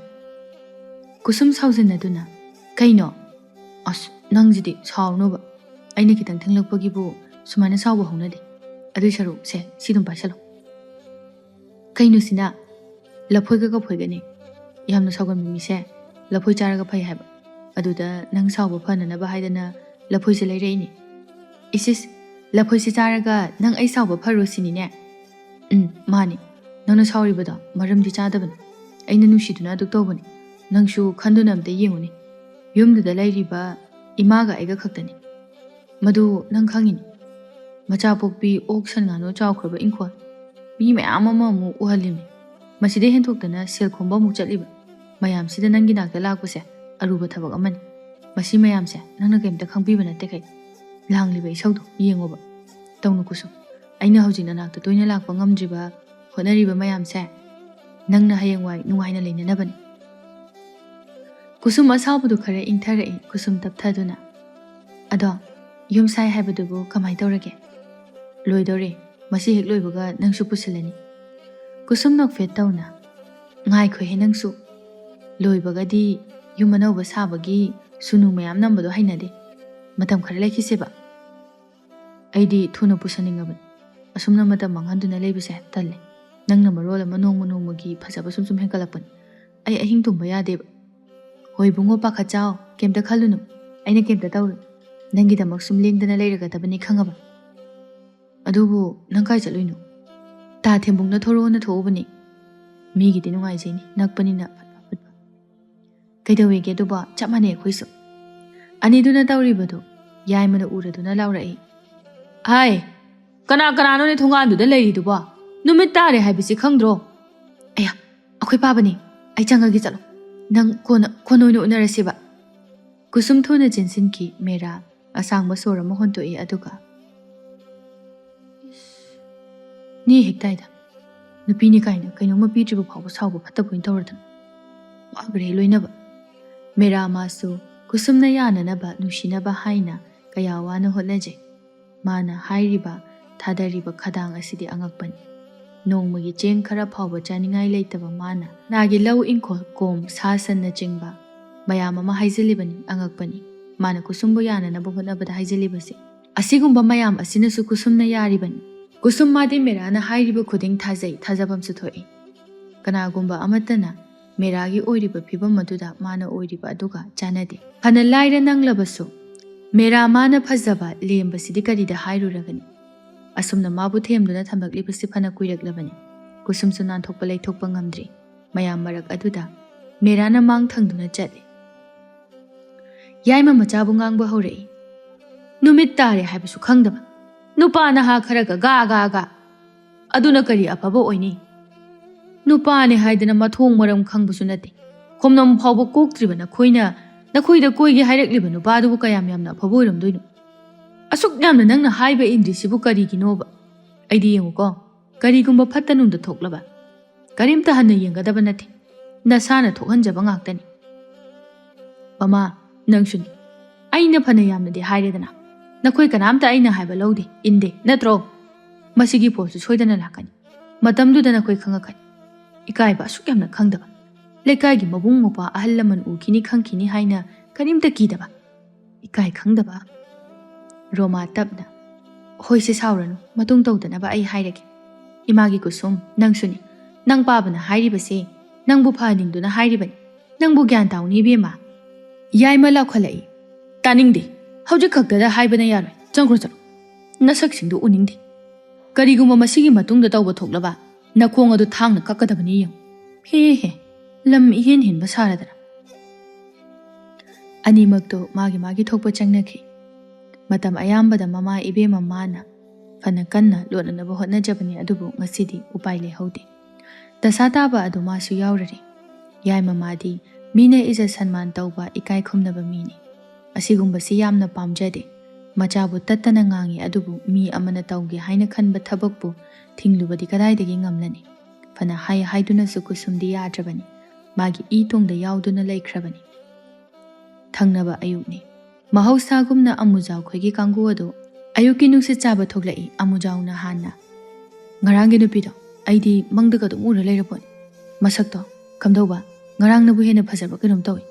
ꯀꯨꯁꯨꯝ ꯁꯥꯎꯖꯤꯟꯅꯗꯨꯅ, "ꯀꯩꯅꯣ? ꯑꯁ, ꯅꯪꯁꯤꯗꯤ ꯁꯥꯎꯅꯨꯕ꯫ ꯑꯩꯅ ꯈꯤꯇꯪ ꯊꯦꯡꯂꯛꯄꯒꯤꯕꯨ ꯁꯨꯃꯥꯏꯅ ꯁꯥꯎꯕ ꯍꯧꯅꯗꯦ꯫ ꯑꯗꯨꯏ ꯁꯔꯨꯛ, ꯁꯦ, ꯁꯤ ꯑꯗꯨꯝ ꯄꯥꯏꯁꯜꯂꯣ꯫" "ꯀꯩꯅꯣꯁꯤꯅ?" "ꯂꯐꯣꯏꯒ ꯀꯐꯣꯏꯒꯅꯦ꯫ ꯌꯥꯝꯅ ꯁꯥꯎꯒꯟꯕ ꯃꯤꯁꯦ ꯂꯐꯣꯏ ꯆꯥꯔꯒ ꯐꯩ ꯍꯥꯏꯕ꯫ ꯑꯗꯨꯗ ꯅꯪ ꯁꯥꯎꯕ ꯐꯅꯅꯕ ꯍꯥꯏꯗꯅ ꯂꯐꯣꯏꯁꯦ ꯂꯩꯔꯛꯏꯅꯦ꯫" "ꯏꯁ ꯏꯁ, ꯂꯐꯣꯏꯁꯦ ꯆꯥꯔꯒ ꯅꯪ ꯑꯩ ꯁꯥꯎꯕ ꯐꯔꯣ ꯁꯤꯅꯤꯅꯦ?" "ꯎꯝ, ꯃꯥꯅꯤ꯫ ꯅꯪꯅ ꯁꯥꯎꯔꯤꯕꯗꯣ ꯃꯔꯝꯗꯤ ꯆꯥꯗꯕꯅꯤ꯫ ꯑꯩꯅ ꯅꯨꯡꯁꯤꯗꯨꯅ ꯑꯗꯨꯛ ꯇꯧꯕꯅꯤ꯫ ꯅꯪꯁꯨ ꯈꯟꯗꯨꯅ ꯑꯝꯇ ꯌꯦꯡꯉꯨꯅꯦ꯫ ꯌꯨꯝꯗꯨꯗ ꯂꯩꯔꯤꯕ ꯏꯃꯥꯒ ꯑꯩꯒ ꯈꯛꯇꯅꯤ꯫ ꯃꯗꯨ ꯅꯪ ꯈꯪꯉꯤꯅꯤ꯫ ꯃꯆꯥ ꯄꯣꯛꯄꯤ, ꯑꯣꯛ, ꯁꯟ, ꯉꯥꯅꯨ ꯆꯥꯎꯈ꯭ꯔꯕ ꯏꯪꯈꯣꯜ꯫ ꯃꯤ ꯃꯌꯥꯝ ꯑꯃ ꯑꯃꯨꯛ ꯎꯍꯜꯂꯤꯕꯅꯤ꯫ ꯃꯁꯤꯗꯩ ꯍꯦꯟꯊꯣꯛꯇꯅ ꯁꯦꯜ ꯈꯣꯝꯕ ꯑꯃꯨꯛ ꯆꯠꯂꯤꯕ꯫ ꯃꯌꯥꯝꯁꯤꯗ ꯅꯪꯒꯤ ꯅꯥꯛꯇ ꯂꯥꯛꯄꯁꯦ ꯑꯔꯨꯕ ꯊꯕꯛ ꯑꯃꯅꯤ꯫ ꯃꯁꯤ ꯃꯌꯥꯝꯁꯦ ꯅꯪꯅ ꯀꯩꯝꯇ ꯈꯪꯕꯤꯕ ꯅꯠꯇꯦ ꯀꯩ꯫ ꯂꯥꯡꯂꯤꯕ ꯏꯁꯧꯗꯣ ꯌꯦꯡꯉꯣꯕ꯫ ꯇꯧꯅꯨ ꯀꯨꯁꯨꯝ꯫ ꯑꯩꯅ ꯍꯧꯖꯤꯛ ꯅꯅꯥꯛꯇ ꯇꯣꯏꯅ ꯂꯥꯛꯄ ꯉꯝꯗ꯭ꯔꯤꯕ, ꯍꯣꯠꯅꯔꯤꯕ ꯃꯌꯥꯝꯁꯦ ꯅꯪꯅ ꯍꯌꯦꯡꯋꯥꯏ ꯅꯨꯡꯉꯥꯏꯅ ꯂꯩꯅꯅꯕꯅꯤ꯫" ꯀꯨꯁꯨꯝ ꯑꯁꯥꯎꯕꯗꯨ ꯈꯔ ꯏꯪꯊꯔꯛꯏ, ꯀꯨꯁꯨꯝ ꯇꯞꯊꯗꯨꯅ, "ꯑꯗꯣ, ꯌꯨꯝ ꯁꯥꯏ ꯍꯥꯏꯕꯗꯨꯕꯨ ꯀꯃꯥꯏ ꯇꯧꯔꯒꯦ?" "ꯂꯣꯏꯗꯧꯔꯦ꯫ ꯃꯁꯤ ꯍꯦꯛ ꯂꯣꯏꯕꯒ ꯅꯪꯁꯨ ꯄꯨꯁꯤꯜꯂꯅꯤ꯫" ꯀꯨꯁꯨꯝ ꯅꯣꯛꯐꯦꯠ ꯇꯧꯅ, ꯉꯥꯏꯈꯣꯍꯦ ꯅꯪꯁꯨ꯫ ꯂꯣꯏꯕꯒꯗꯤ ꯌꯨꯝ ꯑꯅꯧꯕ ꯁꯥꯕꯒꯤ ꯁꯨꯅꯨ ꯃꯌꯥꯝ ꯅꯝꯕꯗꯣ ꯍꯩꯅꯗꯦ꯫ ꯃꯇꯝ ꯈꯔ ꯂꯩꯈꯤꯁꯦꯕ꯫ ꯑꯩꯗꯤ ꯊꯨꯅ ꯄꯨꯁꯟꯅꯤꯡꯉꯕꯅꯤ꯫ ꯑꯁꯨꯝꯅ ꯃꯇꯝ ꯃꯥꯡꯍꯟꯗꯨꯅ ꯂꯩꯕꯁꯦ ꯇꯜꯂꯦ꯫ ꯅꯪꯅ ꯃꯔꯣꯜ ꯑꯃ ꯅꯣꯡꯃ ꯅꯣꯡꯃꯒꯤ ꯐꯖꯕ ꯁꯨꯝ ꯁꯨꯝ ꯍꯦꯟꯒꯠꯂꯛꯄꯅꯤ꯫ ꯑꯩ ꯑꯍꯤꯡ ꯇꯨꯝꯕ ꯌꯥꯗꯦꯕ꯫ ꯍꯣꯏ ꯏꯕꯨꯡꯉꯣ, ꯄꯥꯈꯠꯆꯥꯎ, ꯀꯩꯝꯇ ꯈꯜꯂꯨꯅꯨ꯫ ꯑꯩꯅ ꯀꯩꯝꯇ ꯇꯧꯔꯣꯏ꯫ ꯅꯪꯒꯤꯗꯃꯛ ꯁꯨꯝ ꯂꯦꯡꯗꯅ ꯂꯩꯔꯒꯗꯕꯅꯤ, ꯈꯪꯉꯕ? ꯑꯗꯨꯕꯨ ꯅꯪ ꯀꯥꯏ ꯆꯠꯂꯨꯏꯅꯣ? ꯇꯥ ꯊꯦꯝꯕꯨꯡꯅ ꯊꯣꯔꯛꯑꯣꯅ ꯊꯣꯛꯎꯕꯅꯤ꯫ ꯃꯤꯒꯤꯗꯤ ꯅꯨꯡꯉꯥꯏꯖꯩꯅꯤ, ꯅꯛꯄꯅꯤꯅ ꯐꯠ ꯐꯠ ꯐꯠ ꯐꯠ꯫ ꯀꯩꯗꯧꯋꯦꯒꯦ ꯑꯗꯨꯕꯣ? ꯆꯞ ꯃꯥꯟꯅꯩ ꯑꯩꯈꯣꯏꯁꯨ꯫ ꯑꯅꯤꯗꯨꯅ ꯇꯧꯔꯤꯕꯗꯨ ꯌꯥꯏꯃꯅ ꯎꯔꯗꯨꯅ ꯂꯥꯎꯔꯛꯏ꯫ "ꯍꯥꯏ, ꯀꯅꯥ ꯀꯅꯥꯅꯣꯅꯦ ꯊꯣꯡꯒꯥꯟꯗꯨꯗ ꯂꯩꯔꯤꯗꯨꯕꯣ? ꯅꯨꯃꯤꯠ ꯇꯥꯔꯦ ꯍꯥꯏꯕꯁꯤ ꯈꯪꯗ꯭ꯔꯣ?" "ꯑꯌꯥ, ꯑꯩꯈꯣꯏ ꯄꯥꯕꯅꯤ꯫ ꯑꯩ ꯆꯪꯉꯒꯦ, ꯆꯠꯂꯣ꯫ ꯅꯪ ꯀꯣꯟꯅ, ꯀꯣꯟꯅ ꯑꯣꯏꯅ ꯎꯅꯔꯁꯤꯕ꯫" ꯀꯨꯁꯨꯝ ꯊꯨꯅ ꯆꯦꯟꯁꯤꯟꯈꯤ꯫ ꯃꯦꯔꯥ ꯑꯁꯥꯡꯕ ꯁꯣꯔ ꯑꯃ ꯍꯣꯟꯗꯣꯛꯏ, ꯑꯗꯨꯒ, "ꯏꯁ, ꯅꯦ ꯍꯦꯛ ꯇꯥꯏꯗ꯫ ꯅꯨꯄꯤꯅꯤ ꯀꯥꯏꯅ ꯀꯩꯅꯣꯝꯃ ꯄꯤꯗ꯭ꯔꯤꯕ ꯐꯥꯎꯕ ꯁꯥꯎꯕ ꯐꯠꯇꯕ ꯑꯣꯏꯅ ꯇꯧꯔꯗꯅ꯫ ꯋꯥꯈ꯭ꯔꯦ ꯂꯣꯏꯅꯕ꯫" ꯃꯦꯔꯥ ꯃꯥꯁꯨ ꯀꯨꯁꯨꯝꯅ ꯌꯥꯅꯅꯕ, ꯅꯨꯡꯁꯤꯅꯕ ꯍꯥꯏꯅ ꯀꯌꯥ ꯋꯥꯅ ꯍꯣꯠꯅꯖꯩ꯫ ꯃꯥꯅ ꯍꯥꯏꯔꯤꯕ ꯊꯥꯗꯔꯤꯕ ꯈꯗꯥꯡ ꯑꯁꯤꯗꯤ ꯑꯉꯛꯄꯅꯤ꯫ ꯅꯣꯡꯃꯒꯤ ꯆꯦꯡ ꯈꯔ ꯐꯥꯎꯕ ꯆꯥꯅꯤꯡꯉꯥꯏ ꯂꯩꯇꯕ ꯃꯥꯅ ꯅꯥꯒꯤ ꯂꯧ ꯏꯪꯈꯣꯜ ꯀꯣꯝ, ꯁꯥ ꯁꯟꯅꯆꯤꯡꯕ ꯃꯌꯥꯝ ꯑꯃ ꯍꯥꯏꯖꯤꯜꯂꯤꯕꯅꯤ, ꯑꯉꯛꯄꯅꯤ꯫ ꯃꯥꯅ ꯀꯨꯁꯨꯝꯕꯨ ꯌꯥꯅꯅꯕ ꯍꯣꯠꯅꯕꯗ ꯍꯥꯏꯖꯤꯜꯂꯤꯕꯁꯦ꯫ ꯑꯁꯤꯒꯨꯝꯕ ꯃꯌꯥꯝ ꯑꯁꯤꯅꯁꯨ ꯀꯨꯁꯨꯝꯅ ꯌꯥꯔꯤꯕꯅꯤ꯫ ꯀꯨꯁꯨꯝ ꯃꯥꯗꯤ ꯃꯦꯔꯥꯅ ꯍꯥꯏꯔꯤꯕ ꯈꯨꯗꯤꯡ ꯊꯥꯖꯩ, ꯊꯥꯖꯐꯝꯁꯨ ꯊꯣꯛꯏ꯫ ꯀꯅꯥꯒꯨꯝꯕ ꯑꯃꯠꯇꯅ ꯃꯦꯔꯥꯒꯤ ꯑꯣꯏꯔꯤꯕ ꯐꯤꯕꯝ ꯑꯗꯨꯗ ꯃꯥꯅ ꯑꯣꯏꯔꯤꯕ ꯑꯗꯨꯒ ꯆꯥꯟꯅꯗꯦ꯫ ꯐꯅ ꯂꯥꯏꯔ ꯅꯪꯂꯕꯁꯨ ꯃꯦꯔꯥ ꯃꯥꯅ ꯐꯖꯕ ꯂꯦꯝꯕꯁꯤꯗꯤ ꯀꯔꯤꯗ ꯍꯥꯏꯔꯨꯔꯒꯅꯤ? ꯑꯁꯨꯝꯅ ꯃꯥꯕꯨ ꯊꯦꯝꯗꯨꯅ ꯊꯝꯂꯛꯂꯤꯕꯁꯤ ꯐꯅ ꯀꯨꯏꯔꯛꯂꯕꯅꯤ꯫ ꯀꯨꯁꯨꯝꯁꯨ ꯅꯥꯟꯊꯣꯛꯄ ꯂꯩꯊꯣꯛꯄ ꯉꯝꯗ꯭ꯔꯤ꯫ ꯃꯌꯥꯝ ꯃꯔꯛ ꯑꯗꯨꯗ ꯃꯦꯔꯥꯅ ꯃꯥꯡ ꯊꯪꯗꯨꯅ ꯆꯠꯂꯤ꯫ ꯌꯥꯏꯃ ꯃꯆꯥꯕꯨ ꯉꯥꯡꯕ ꯍꯧꯔꯛꯏ꯫ "ꯅꯨꯃꯤꯠ ꯇꯥꯔꯦ ꯍꯥꯏꯕꯁꯨ ꯈꯪꯗꯕ꯫ ꯅꯨꯄꯥ ꯅꯍꯥ ꯈꯔꯒ ꯒꯥ ꯒꯥ ꯒꯥ꯫ ꯑꯗꯨꯅ ꯀꯔꯤ ꯑꯐꯕ ꯑꯣꯏꯅꯤ? ꯅꯨꯄꯥꯅꯦ ꯍꯥꯏꯗꯅ ꯃꯊꯣꯡ ꯃꯔꯝ ꯈꯪꯕꯁꯨ ꯅꯠꯇꯦ꯫ ꯈꯣꯝꯅꯝ ꯐꯥꯎꯕ ꯀꯣꯛꯇ꯭ꯔꯤꯕ ꯅꯈꯣꯏꯅ ꯅꯈꯣꯏꯗ ꯀꯣꯏꯒꯦ ꯍꯥꯏꯔꯛꯂꯤꯕ ꯅꯨꯄꯥꯗꯨꯕꯨ ꯀꯌꯥꯝ ꯌꯥꯝꯅ ꯑꯐꯕ ꯑꯣꯏꯔꯝꯗꯣꯏꯅꯣ? ꯑꯁꯨꯛ ꯌꯥꯝꯅ ꯅꯪꯅ ꯍꯥꯏꯕ ꯏꯟꯗ꯭ꯔꯤꯁꯤꯕꯨ ꯀꯔꯤꯒꯤꯅꯣꯕ? ꯑꯩꯗꯤ ꯌꯦꯡꯉꯨꯀꯣ, ꯀꯔꯤꯒꯨꯝꯕ ꯐꯠꯇ ꯅꯨꯡꯗ ꯊꯣꯛꯂꯕ ꯀꯔꯤꯝꯇ ꯍꯟꯅ ꯌꯦꯡꯒꯗꯕ ꯅꯠꯇꯦ꯫ ꯅꯁꯥꯅ ꯊꯣꯛꯍꯟꯖꯕ ꯉꯥꯛꯇꯅꯤ꯫" "ꯃꯃꯥ, ꯅꯪꯁꯨꯅꯤ꯫ ꯑꯩꯅ ꯐꯅ ꯌꯥꯝꯅꯗꯤ ꯍꯥꯏꯔꯦꯗꯅ꯫ ꯅꯈꯣꯏ ꯀꯅꯥꯝꯇ ꯑꯩꯅ ꯍꯥꯏꯕ ꯂꯧꯗꯦ, ꯏꯟꯗꯦ, ꯅꯠꯇ꯭ꯔꯣ? ꯃꯁꯤꯒꯤ ꯄꯣꯠꯁꯨ ꯁꯣꯏꯗꯅ ꯂꯥꯛꯀꯅꯤ꯫ ꯃꯇꯝꯗꯨꯗ ꯅꯈꯣꯏ ꯈꯪꯉꯛꯀꯅꯤ꯫ ꯏꯀꯥꯏꯕ ꯑꯁꯨꯛ ꯌꯥꯝꯅ ꯈꯪꯗꯕ, ꯂꯩꯀꯥꯏꯒꯤ ꯃꯕꯨꯡ ꯃꯧꯄ꯭ꯋꯥ ꯑꯍꯜ ꯂꯃꯟ ꯎꯈꯤꯅꯤ ꯈꯪꯈꯤꯅꯤ ꯍꯥꯏꯅ ꯀꯔꯤꯝꯇ ꯀꯤꯗꯕ, ꯏꯀꯥꯏ ꯈꯪꯗꯕ꯫ ꯔꯣꯃꯥ ꯇꯞꯅ, "ꯍꯣꯏꯁꯦ, ꯁꯥꯎꯔꯅꯨ, ꯃꯇꯨꯡ ꯇꯧꯗꯅꯕ ꯑꯩ ꯍꯥꯏꯔꯒꯦ꯫ ꯏꯃꯥꯒꯤ ꯀꯨꯁꯨꯝ, ꯅꯪꯁꯨꯅꯤ꯫ ꯅꯪ ꯄꯥꯕꯅ ꯍꯥꯏꯔꯤꯕꯁꯦ ꯅꯪꯕꯨ ꯐꯍꯟꯅꯤꯡꯗꯨꯅ ꯍꯥꯏꯔꯤꯕꯅꯤ꯫ ꯅꯪꯕꯨ ꯒ꯭ꯌꯥꯟ ꯇꯥꯎꯅꯤ ꯏꯕꯦꯝꯃ꯫" ꯌꯥꯏꯃ ꯂꯥꯎꯈꯠꯂꯛꯏ, "ꯇꯥꯅꯤꯡꯗꯦ꯫ ꯍꯧꯖꯤꯛ ꯈꯛꯇꯗ ꯍꯥꯏꯕꯅ ꯌꯥꯔꯣꯏ꯫ ꯆꯪꯈ꯭ꯔꯣ, ꯆꯠꯂꯣ꯫ ꯅꯁꯛꯁꯤꯡꯗꯨ ꯎꯅꯤꯡꯗꯦ꯫ ꯀꯔꯤꯒꯨꯝꯕ ꯃꯁꯤꯒꯤ ꯃꯇꯨꯡꯗ ꯇꯧꯕ ꯊꯣꯛꯂꯕ ꯅꯈꯣꯡ ꯑꯗꯨ ꯊꯥꯡꯅ ꯀꯛꯀꯗꯕꯅꯤ ꯌꯦꯡꯉꯨ꯫ ꯍꯦ ꯍꯦ, ꯂꯝ ꯏꯍꯦꯟ ꯍꯦꯟꯕ ꯁꯥꯔꯗꯅ꯫" ꯑꯅꯤꯃꯛꯇꯣ ꯃꯥꯒꯤ ꯃꯥꯒꯤ ꯊꯣꯛꯄ ꯆꯪꯅꯈꯤ꯫ ꯃꯇꯝ ꯑꯌꯥꯝꯕꯗ ꯃꯃꯥ ꯏꯕꯦꯝꯃ ꯃꯥꯅ ꯐꯅ ꯀꯟꯅ ꯂꯣꯠꯅꯅꯕ ꯍꯣꯠꯅꯖꯕꯅꯤ, ꯑꯗꯨꯕꯨ ꯉꯁꯤꯗꯤ ꯎꯄꯥꯏ ꯂꯩꯍꯧꯗꯦ꯫ ꯗꯁꯥ ꯇꯥꯕ ꯑꯗꯨ ꯃꯥꯁꯨ ꯌꯥꯎꯔꯔꯦ꯫ ꯌꯥꯏꯃ ꯃꯥꯗꯤ ꯃꯤꯅ ꯏꯖꯠ ꯁꯟꯃꯥꯟ ꯇꯧꯕ, ꯏꯀꯥꯏ ꯈꯨꯝꯅꯕ ꯃꯤꯅꯤ꯫ ꯑꯁꯤꯒꯨꯝꯕꯁꯤ ꯌꯥꯝꯅ ꯄꯥꯝꯖꯗꯦ꯫ ꯃꯆꯥꯕꯨ ꯇꯠꯇꯅ ꯉꯥꯡꯉꯤ, ꯑꯗꯨꯕꯨ ꯃꯤ ꯑꯃꯅ ꯇꯧꯒꯦ ꯍꯥꯏꯅ ꯈꯟꯕ ꯊꯕꯛꯄꯨ ꯊꯤꯡꯂꯨꯕꯗꯤ ꯀꯗꯥꯏꯗꯒꯤ ꯉꯝꯂꯅꯤ? ꯐꯅ ꯍꯥꯏ ꯍꯥꯏꯗꯨꯅꯁꯨ ꯀꯨꯁꯨꯝꯗꯤ ꯌꯥꯗ꯭ꯔꯕꯅꯤ꯫ ꯃꯥꯒꯤ ꯏ ꯇꯣꯡꯗ ꯌꯥꯎꯗꯨꯅ ꯂꯩꯈ꯭ꯔꯕꯅꯤ꯫ ꯊꯪꯅꯕ ꯑꯌꯨꯛꯅꯤ꯫ ꯃꯍꯧꯁꯥꯒꯨꯝꯅ ꯑꯃꯨꯖꯥꯎ ꯈꯣꯏꯒꯤ ꯀꯥꯡꯕꯨ ꯑꯗꯨ ꯑꯌꯨꯛꯀꯤ ꯅꯨꯡꯁꯤꯠ ꯆꯥꯕ ꯊꯣꯛꯂꯛꯏ꯫ ꯑꯃꯨꯖꯥꯎꯅ ꯍꯥꯟꯅ, "ꯉꯔꯥꯡꯒꯤ ꯅꯨꯄꯤꯗꯣ ꯑꯩꯗꯤ ꯃꯪꯗꯒ ꯑꯗꯨꯝ ꯎꯔ ꯂꯩꯔꯄꯣꯠꯅꯤ꯫ ꯃꯁꯛꯇꯣ, ꯀꯝꯗꯧꯕ, ꯉꯔꯥꯡꯅꯕꯨ ꯍꯦꯟꯅ ꯐꯖꯕ ꯀꯩꯅꯣꯝ ꯇꯧꯏ꯫"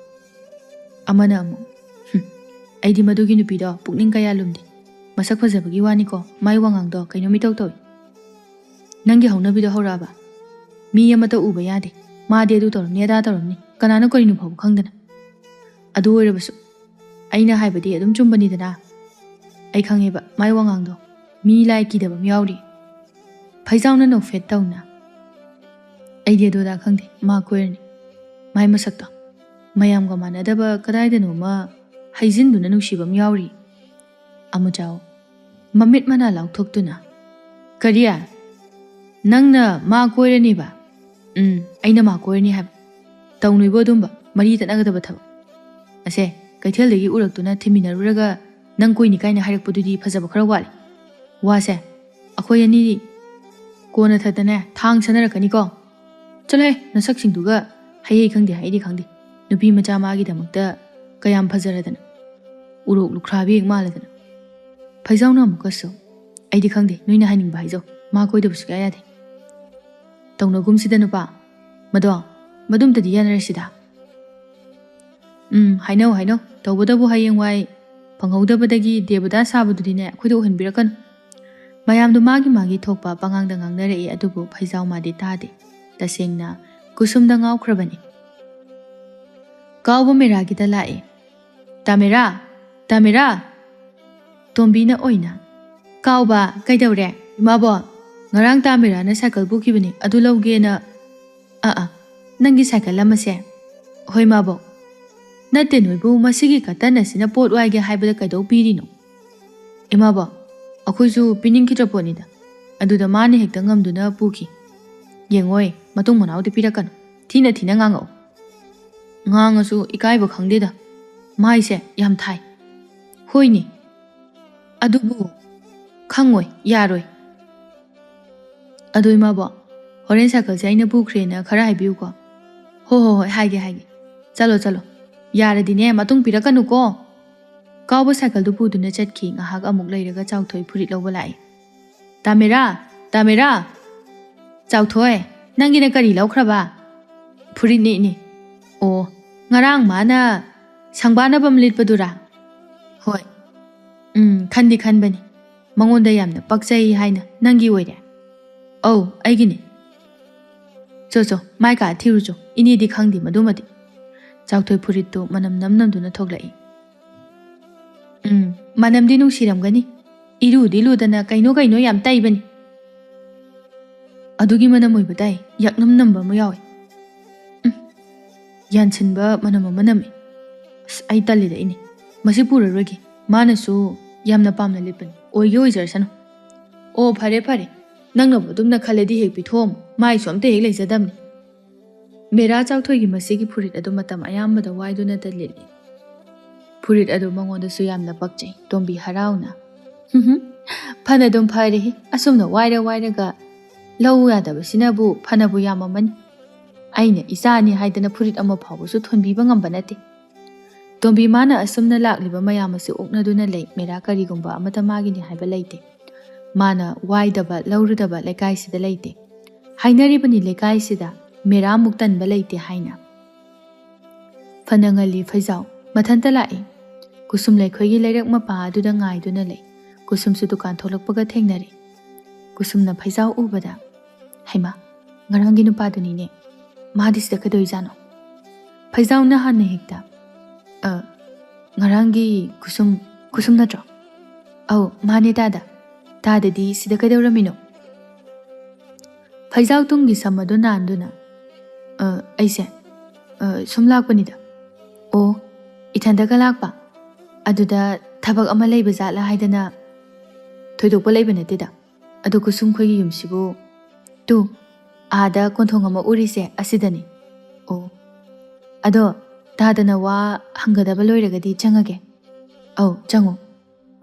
ꯑꯃꯅ ꯑꯃꯨꯛ, "ꯍꯨꯝ, ꯑꯩꯗꯤ ꯃꯗꯨꯒꯤ ꯅꯨꯄꯤꯗꯣ ꯄꯨꯛꯅꯤꯡ ꯀꯌꯥ ꯂꯨꯝꯗꯦ꯫ ꯃꯁꯛ ꯐꯖꯕꯒꯤ ꯋꯥꯅꯤꯀꯣ, ꯃꯥꯏ ꯋꯥꯉꯥꯡꯗꯣ ꯀꯩꯅꯣꯝ ꯏꯇꯧ ꯇꯧꯏ꯫ ꯅꯪꯒꯤ ꯍꯧꯅꯕꯤꯗꯣ ꯍꯧꯔꯛꯑꯕ? ꯃꯤ ꯑꯃꯠꯇ ꯎꯕ ꯌꯥꯗꯦ꯫ ꯃꯥꯗꯤ ꯑꯗꯨ ꯇꯧꯔꯝꯅꯤ, ꯑꯗꯥ ꯇꯧꯔꯝꯅꯤ꯫ ꯀꯅꯥꯅ ꯀꯔꯤꯅꯣ ꯐꯥꯎꯕ ꯈꯪꯗꯅ꯫ ꯑꯗꯨ ꯑꯣꯏꯔꯕꯁꯨ ꯑꯩꯅ ꯍꯥꯏꯕꯗꯤ ꯑꯗꯨꯝ ꯆꯨꯝꯕꯅꯤꯗꯅ꯫ ꯑꯩ ꯈꯪꯉꯦꯕ, ꯃꯥꯏ ꯋꯥꯉꯥꯡꯗꯣ ꯃꯤ ꯂꯥꯏ ꯀꯤꯗꯕ ꯑꯃ ꯌꯥꯎꯔꯤ꯫" ꯐꯩꯖꯥꯎꯅ ꯅꯣꯛꯐꯦꯠ ꯇꯧꯅ, "ꯑꯩꯗꯤ ꯑꯗꯨ ꯑꯗꯥ ꯈꯪꯗꯦ, ꯃꯥ ꯀꯣꯏꯔꯅꯤ꯫ ꯃꯥꯏ ꯃꯁꯛꯇꯣ ꯃꯌꯥꯝꯒ ꯃꯥꯟꯅꯗꯕ ꯀꯗꯥꯏꯗꯅꯣꯃ ꯍꯩꯖꯤꯟꯗꯨꯅ ꯅꯨꯡꯁꯤꯕ ꯑꯃ ꯌꯥꯎꯔꯤ꯫" ꯑꯃꯨꯖꯥꯎ, ꯃꯃꯤꯠ ꯃꯅꯥ ꯂꯥꯎꯊꯣꯛꯇꯨꯅ, "ꯀꯔꯤ? ꯅꯪꯅ ꯃꯥ ꯀꯣꯏꯔꯅꯤꯕ?" "ꯎꯝ, ꯑꯩꯅ ꯃꯥ ꯀꯣꯏꯔꯅꯤ ꯍꯥꯏꯕ꯫ ꯇꯧꯅꯨꯏꯕꯣ ꯑꯗꯨꯝꯕ ꯃꯔꯤ ꯇꯠꯅꯒꯗꯕ ꯊꯕꯛ꯫ ꯑꯁꯦ, ꯀꯩꯊꯦꯜꯗꯒꯤ ꯎꯔꯛꯇꯨꯅ ꯊꯤꯟꯃꯤꯟꯅꯔꯨꯔꯒ ꯅꯪ ꯀꯣꯏꯅꯤ ꯀꯥꯏꯅ ꯍꯥꯏꯔꯛꯄꯗꯨꯗꯤ ꯐꯖꯕ ꯈꯔ ꯋꯥꯠꯂꯤ꯫ ꯋꯥꯁꯦ ꯑꯩꯈꯣꯏ ꯑꯅꯤ ꯀꯣꯟꯅ ꯊꯛꯇꯅꯦ ꯊꯥꯡ ꯁꯥꯟꯅꯔꯛꯀꯅꯤꯀꯣ꯫ ꯆꯠꯂꯣꯍꯦ, ꯅꯁꯛꯁꯤꯡꯗꯨꯒ ꯍꯩ ꯍꯩ ꯈꯪꯗꯦ, ꯍꯩꯗꯤ ꯈꯪꯗꯦ꯫ ꯅꯨꯄꯤ ꯃꯆꯥ ꯃꯥꯒꯤꯗꯃꯛꯇ ꯀꯌꯥꯝ ꯐꯖꯔꯗꯅ꯫ ꯎꯔꯣꯛ ꯂꯨꯈ꯭ꯔꯥꯕꯤ ꯍꯦꯛ ꯃꯥꯜꯂꯗꯅ꯫" ꯐꯩꯖꯥꯎꯅ ꯑꯃꯨꯛꯀꯁꯨ, "ꯑꯩꯗꯤ ꯈꯪꯗꯦ, ꯅꯣꯏꯅ ꯍꯥꯏꯅꯤꯡꯕ ꯍꯥꯏꯖꯧ꯫ ꯃꯥ ꯀꯣꯏꯗꯕ ꯁꯨꯛꯌꯥ ꯌꯥꯗꯦ꯫ ꯇꯧꯅꯒꯨꯝꯁꯤꯗ ꯅꯨꯄꯥ꯫ ꯃꯗꯣ, ꯃꯗꯨꯝꯇꯗꯤ ꯌꯥꯅꯔꯁꯤꯗ꯫ ꯎꯝ, ꯍꯥꯏꯅꯧ, ꯍꯥꯏꯅꯧ꯫ ꯇꯧꯕꯇꯕꯨ ꯍꯌꯦꯡꯋꯥꯏ ꯐꯪꯍꯧꯗꯕꯗꯒꯤ ꯗꯦꯕꯗꯥ ꯁꯥꯕꯗꯨꯗꯤꯅꯦ, ꯑꯩꯈꯣꯏꯗ ꯎꯍꯟꯕꯤꯔꯛꯀꯅꯨ꯫ ꯃꯌꯥꯝꯗꯣ ꯃꯥꯒꯤ ꯃꯥꯒꯤ ꯊꯣꯛꯄ ꯄꯉꯥꯡꯗ ꯉꯥꯡꯅꯔꯛꯏ, ꯑꯗꯨꯕꯨ ꯐꯩꯖꯥꯎ ꯃꯥꯗꯤ ꯇꯥꯗꯦ꯫ ꯇꯁꯦꯡꯅ ꯀꯨꯁꯨꯝꯗ ꯉꯥꯎꯈ꯭ꯔꯕꯅꯤ꯫ ꯀꯥꯎꯕ ꯃꯦꯔꯥꯒꯤꯗ ꯂꯥꯛꯏ꯫ "ꯇꯥꯃꯦꯔꯥ! ꯇꯥꯃꯦꯔꯥ!" ꯇꯣꯝꯕꯤꯅ ꯑꯣꯏꯅ, "ꯀꯥꯎꯕ, ꯀꯩꯗꯧꯔꯦ?" "ꯏꯃꯥꯕꯣ, ꯉꯔꯥꯡ ꯇꯥꯃꯦꯔꯥꯅ ꯁꯥꯏꯀꯜ ꯄꯨꯈꯤꯕꯅꯤ, ꯑꯗꯨ ꯂꯧꯒꯦꯅ꯫" "ꯑꯥ, ꯑꯥ, ꯅꯪꯒꯤ ꯁꯥꯏꯀꯜ ꯑꯃꯁꯦ?" "ꯍꯣꯏ, ꯏꯃꯥꯕꯣ꯫" "ꯅꯠꯇꯦ, ꯅꯣꯏꯕꯨ ꯃꯁꯤꯒꯤ ꯀꯇꯟ ꯑꯁꯤꯅ ꯄꯣꯠ ꯋꯥꯏꯒꯦ ꯍꯥꯏꯕꯗ ꯀꯩꯗꯧ ꯄꯤꯔꯤꯅꯣ?" "ꯏꯃꯥꯕꯣ, ꯑꯩꯈꯣꯏꯁꯨ ꯄꯤꯅꯤꯡꯈꯤꯗ꯭ꯔ ꯄꯣꯠꯅꯤꯗ, ꯑꯗꯨꯗ ꯃꯥꯅ ꯍꯦꯛꯇ ꯉꯝꯗꯨꯅ ꯄꯨꯈꯤ꯫ ꯌꯦꯡꯉꯣꯏ, ꯃꯇꯨꯡ ꯃꯅꯥꯎꯗꯤ ꯄꯤꯔꯛꯀꯅꯨ, ꯊꯤꯅ ꯊꯤꯅ ꯉꯥꯡꯉꯛꯑꯣ꯫" "ꯉꯥꯡꯉꯁꯨ ꯏꯀꯥꯏꯕ ꯈꯪꯗꯦꯗ, ꯃꯥꯏꯁꯦ ꯌꯥꯝ ꯊꯥꯏ꯫" "ꯍꯣꯏꯅꯦ, ꯑꯗꯨꯕꯨ ꯈꯪꯉꯣꯏ, ꯌꯥꯔꯣꯏ꯫" "ꯑꯗꯨ ꯏꯃꯥꯕꯣ, ꯍꯣꯔꯦꯟ ꯁꯥꯏꯀꯜꯁꯦ ꯑꯩꯅ ꯄꯨꯈ꯭ꯔꯦꯅ ꯈꯔ ꯍꯥꯏꯕꯤꯌꯨꯀꯣ꯫" "ꯍꯣ, ꯍꯣ, ꯍꯣꯏ, ꯍꯥꯏꯒꯦ, ꯍꯥꯏꯒꯦ꯫ ꯆꯠꯂꯣ, ꯆꯠꯂꯣ꯫ ꯌꯥꯔꯗꯤꯅꯦ, ꯃꯇꯨꯡ ꯄꯤꯔꯛꯀꯅꯨꯀꯣ꯫" ꯀꯥꯎꯕ ꯁꯥꯏꯀꯜꯗꯨ ꯄꯨꯗꯨꯅ ꯆꯠꯈꯤ꯫ ꯉꯥꯏꯍꯥꯛ ꯑꯃꯨꯛ ꯂꯩꯔꯒ ꯆꯥꯎꯊꯣꯏ ꯐꯨꯔꯤꯠ ꯂꯧꯕ ꯂꯥꯛꯏ꯫ "ꯇꯥꯃꯦꯔꯥ! ꯇꯥꯃꯦꯔꯥ!" "ꯆꯥꯎꯊꯣꯏ, ꯅꯪꯒꯤꯅ ꯀꯔꯤ ꯂꯧꯈ꯭ꯔꯕ?" "ꯐꯨꯔꯤꯠꯅꯦ, ꯏꯅꯦ꯫" "ꯑꯣ, ꯉꯔꯥꯡ ꯃꯥꯅ ꯁꯪꯕꯥꯅꯕꯝ ꯂꯤꯠꯄꯗꯨꯔꯥ?" "ꯍꯣꯏ꯫ ꯎꯝ, ꯈꯟꯗꯤ ꯈꯟꯕꯅꯤ꯫ ꯃꯉꯣꯟꯗ ꯌꯥꯝꯅ ꯄꯛꯆꯩ ꯍꯥꯏꯅ꯫ ꯅꯪꯒꯤ ꯑꯣꯏꯔꯦ?" "ꯑꯧ, ꯑꯩꯒꯤꯅꯦ꯫" "ꯆꯣ, ꯆꯣ, ꯃꯥꯏ ꯀꯥ ꯊꯤꯔꯨ ꯆꯣ꯫ ꯏꯅꯦꯗꯤ ꯈꯪꯗꯦ ꯃꯗꯨꯃꯗꯤ꯫" ꯆꯥꯎꯊꯣꯏ ꯐꯨꯔꯤꯠꯇꯨ ꯃꯅꯝ ꯅꯝ ꯅꯝꯗꯨꯅ ꯊꯣꯛꯂꯛꯏ꯫ "ꯎꯝ, ꯃꯅꯝꯗꯤ ꯅꯨꯡꯁꯤꯔꯝꯒꯅꯤ꯫ ꯏꯔꯨꯗꯤ ꯂꯨꯗꯅ ꯀꯩꯅꯣ ꯀꯩꯅꯣ ꯌꯥꯝ ꯇꯩꯕꯅꯤ꯫" "ꯑꯗꯨꯒꯤ ꯃꯅꯝ ꯑꯣꯏꯕ ꯇꯥꯏ, ꯌꯥꯛꯅꯝ ꯅꯝꯕ ꯑꯃ ꯌꯥꯎꯏ꯫" "ꯎꯝ, ꯌꯥꯟꯁꯤꯟꯕ ꯃꯅꯝ ꯑꯃ ꯅꯝꯃꯤ꯫ ꯑꯁ, ꯑꯩ ꯇꯜꯂꯤꯗ, ꯏꯅꯦ꯫ ꯃꯁꯤ ꯄꯨꯔꯔꯣꯏꯒꯦ꯫ ꯃꯥꯅꯁꯨ ꯌꯥꯝꯅ ꯄꯥꯝꯅ ꯂꯤꯠꯄꯅꯤ꯫ ꯑꯣꯏꯒꯦ ꯑꯣꯏꯖꯔꯁꯅꯨ꯫" "ꯑꯣ, ꯐꯔꯦ, ꯐꯔꯦ꯫ ꯅꯪꯅꯕꯨ ꯑꯗꯨꯝꯅ ꯈꯜꯂꯗꯤ ꯍꯦꯛ ꯄꯤꯊꯣꯛꯑꯝꯃꯨ꯫ ꯃꯥꯏꯁꯨ ꯑꯝꯇ ꯍꯦꯛ ꯂꯩꯖꯗꯕꯅꯤ꯫" ꯃꯦꯔꯥ ꯆꯥꯎꯊꯣꯏꯒꯤ ꯃꯁꯤꯒꯤ ꯐꯨꯔꯤꯠ ꯑꯗꯨ ꯃꯇꯝ ꯑꯌꯥꯝꯕꯗ ꯋꯥꯏꯗꯨꯅꯇ ꯂꯤꯠꯂꯤ꯫ ꯐꯨꯔꯤꯠ ꯑꯗꯨ ꯃꯉꯣꯟꯗꯁꯨ ꯌꯥꯝꯅ ꯄꯛꯆꯩ꯫ ꯇꯣꯝꯕꯤ ꯍꯔꯥꯎꯅ, "ꯍꯨꯝ ꯍꯨꯝ, ꯐꯅ ꯑꯗꯨꯝ ꯐꯔꯦꯍꯦ, ꯑꯁꯨꯝꯅ ꯋꯥꯏꯔ ꯋꯥꯏꯔꯒ ꯂꯧ ꯌꯥꯗꯕꯁꯤꯅꯕꯨ ꯐꯅꯕꯨ ꯌꯥꯝꯃꯝꯃꯅꯤ꯫ ꯑꯩꯅ ꯏꯆꯥꯅꯤ ꯍꯥꯏꯗꯅ ꯐꯨꯔꯤꯠ ꯑꯃ ꯐꯥꯎꯕꯁꯨ ꯊꯣꯟꯕꯤꯕ ꯉꯝꯕ ꯅꯠꯇꯦ꯫" ꯇꯣꯝꯕꯤ ꯃꯥꯅ ꯑꯁꯨꯝꯅ ꯂꯥꯛꯂꯤꯕ ꯃꯌꯥꯝ ꯑꯁꯤ ꯑꯣꯛꯅꯗꯨꯅ ꯂꯩ꯫ ꯃꯦꯔꯥ ꯀꯔꯤꯒꯨꯝꯕ ꯑꯃꯠꯇ ꯃꯥꯒꯤꯅꯤ ꯍꯥꯏꯕ ꯂꯩꯇꯦ꯫ ꯃꯥꯅ ꯋꯥꯏꯗꯕ, ꯂꯧꯔꯨꯗꯕ ꯂꯩꯀꯥꯏꯁꯤꯗ ꯂꯩꯇꯦ꯫ ꯍꯥꯏꯅꯔꯤꯕꯅꯤ ꯂꯩꯀꯥꯏꯁꯤꯗ꯫ ꯃꯦꯔꯥꯃꯨꯛ ꯇꯟꯕ ꯂꯩꯇꯦ ꯍꯥꯏꯅ꯫ ꯐꯅ ꯉꯜꯂꯤ ꯐꯩꯖꯥꯎ꯫ ꯃꯊꯟꯇ ꯂꯥꯛꯏ꯫ ꯀꯨꯁꯨꯝ ꯂꯩꯈꯣꯏꯒꯤ ꯂꯩꯔꯛ ꯃꯄꯥ ꯑꯗꯨꯗ ꯉꯥꯏꯗꯨꯅ ꯂꯩ꯫ ꯀꯨꯁꯨꯝꯁꯨ ꯗꯨꯀꯥꯟ ꯊꯣꯛꯂꯛꯄꯒ ꯊꯦꯡꯅꯔꯦ꯫ ꯀꯨꯁꯨꯝꯅ ꯐꯩꯖꯥꯎ ꯎꯕꯗ, "ꯍꯩꯃꯥ, ꯉꯔꯥꯡꯒꯤ ꯅꯨꯄꯥꯗꯨꯅꯤꯅꯦ꯫ ꯃꯥꯗꯤ ꯁꯤꯗ ꯀꯩꯗꯧꯔꯤꯖꯥꯠꯅꯣ?" ꯐꯩꯖꯥꯎꯅ ꯍꯥꯟꯅ ꯍꯦꯛꯇ, "ꯑ, ꯉꯔꯥꯡꯒꯤ ꯀꯨꯁꯨꯝ, ꯀꯨꯁꯨꯝ ꯅꯠꯇ꯭ꯔꯣ?" "ꯑꯧ, ꯃꯥꯅꯦ ꯇꯥꯗ꯫ ꯇꯥꯗꯗꯤ ꯁꯤꯗ ꯀꯩꯗꯧꯔꯝꯃꯤꯅꯣ?" ꯐꯩꯖꯥꯎ ꯇꯨꯡꯒꯤ ꯁꯝ ꯑꯗꯨ ꯅꯥꯟꯗꯨꯅ, "ꯑ, ꯑꯩꯁꯦ, ꯑ, ꯁꯨꯝ ꯂꯥꯛꯄꯅꯤꯗ꯫" "ꯑꯣ, ꯏꯊꯟꯗꯒ ꯂꯥꯛꯄ? ꯑꯗꯨꯗ ꯊꯕꯛ ꯑꯃ ꯂꯩꯕ ꯖꯥꯠꯂꯥ ꯍꯥꯏꯗꯅ꯫ ꯊꯣꯏꯗꯣꯛꯄ ꯂꯩꯕ ꯅꯠꯇꯦꯗ꯫ ꯑꯗꯣ ꯀꯨꯁꯨꯝ ꯈꯣꯏꯒꯤ ꯌꯨꯝꯁꯤꯕꯨ?" "ꯇꯨ, ꯑꯥꯗ ꯀꯣꯟꯊꯣꯡ ꯑꯃ ꯎꯔꯤꯁꯦ, ꯑꯁꯤꯗꯅꯤ꯫" "ꯑꯣ, ꯑꯗꯣ ꯇꯥꯗꯅ ꯋꯥ ꯍꯪꯒꯗꯕ ꯂꯣꯏꯔꯒꯗꯤ ꯆꯪꯉꯒꯦ꯫" "ꯑꯧ, ꯆꯪꯉꯣ꯫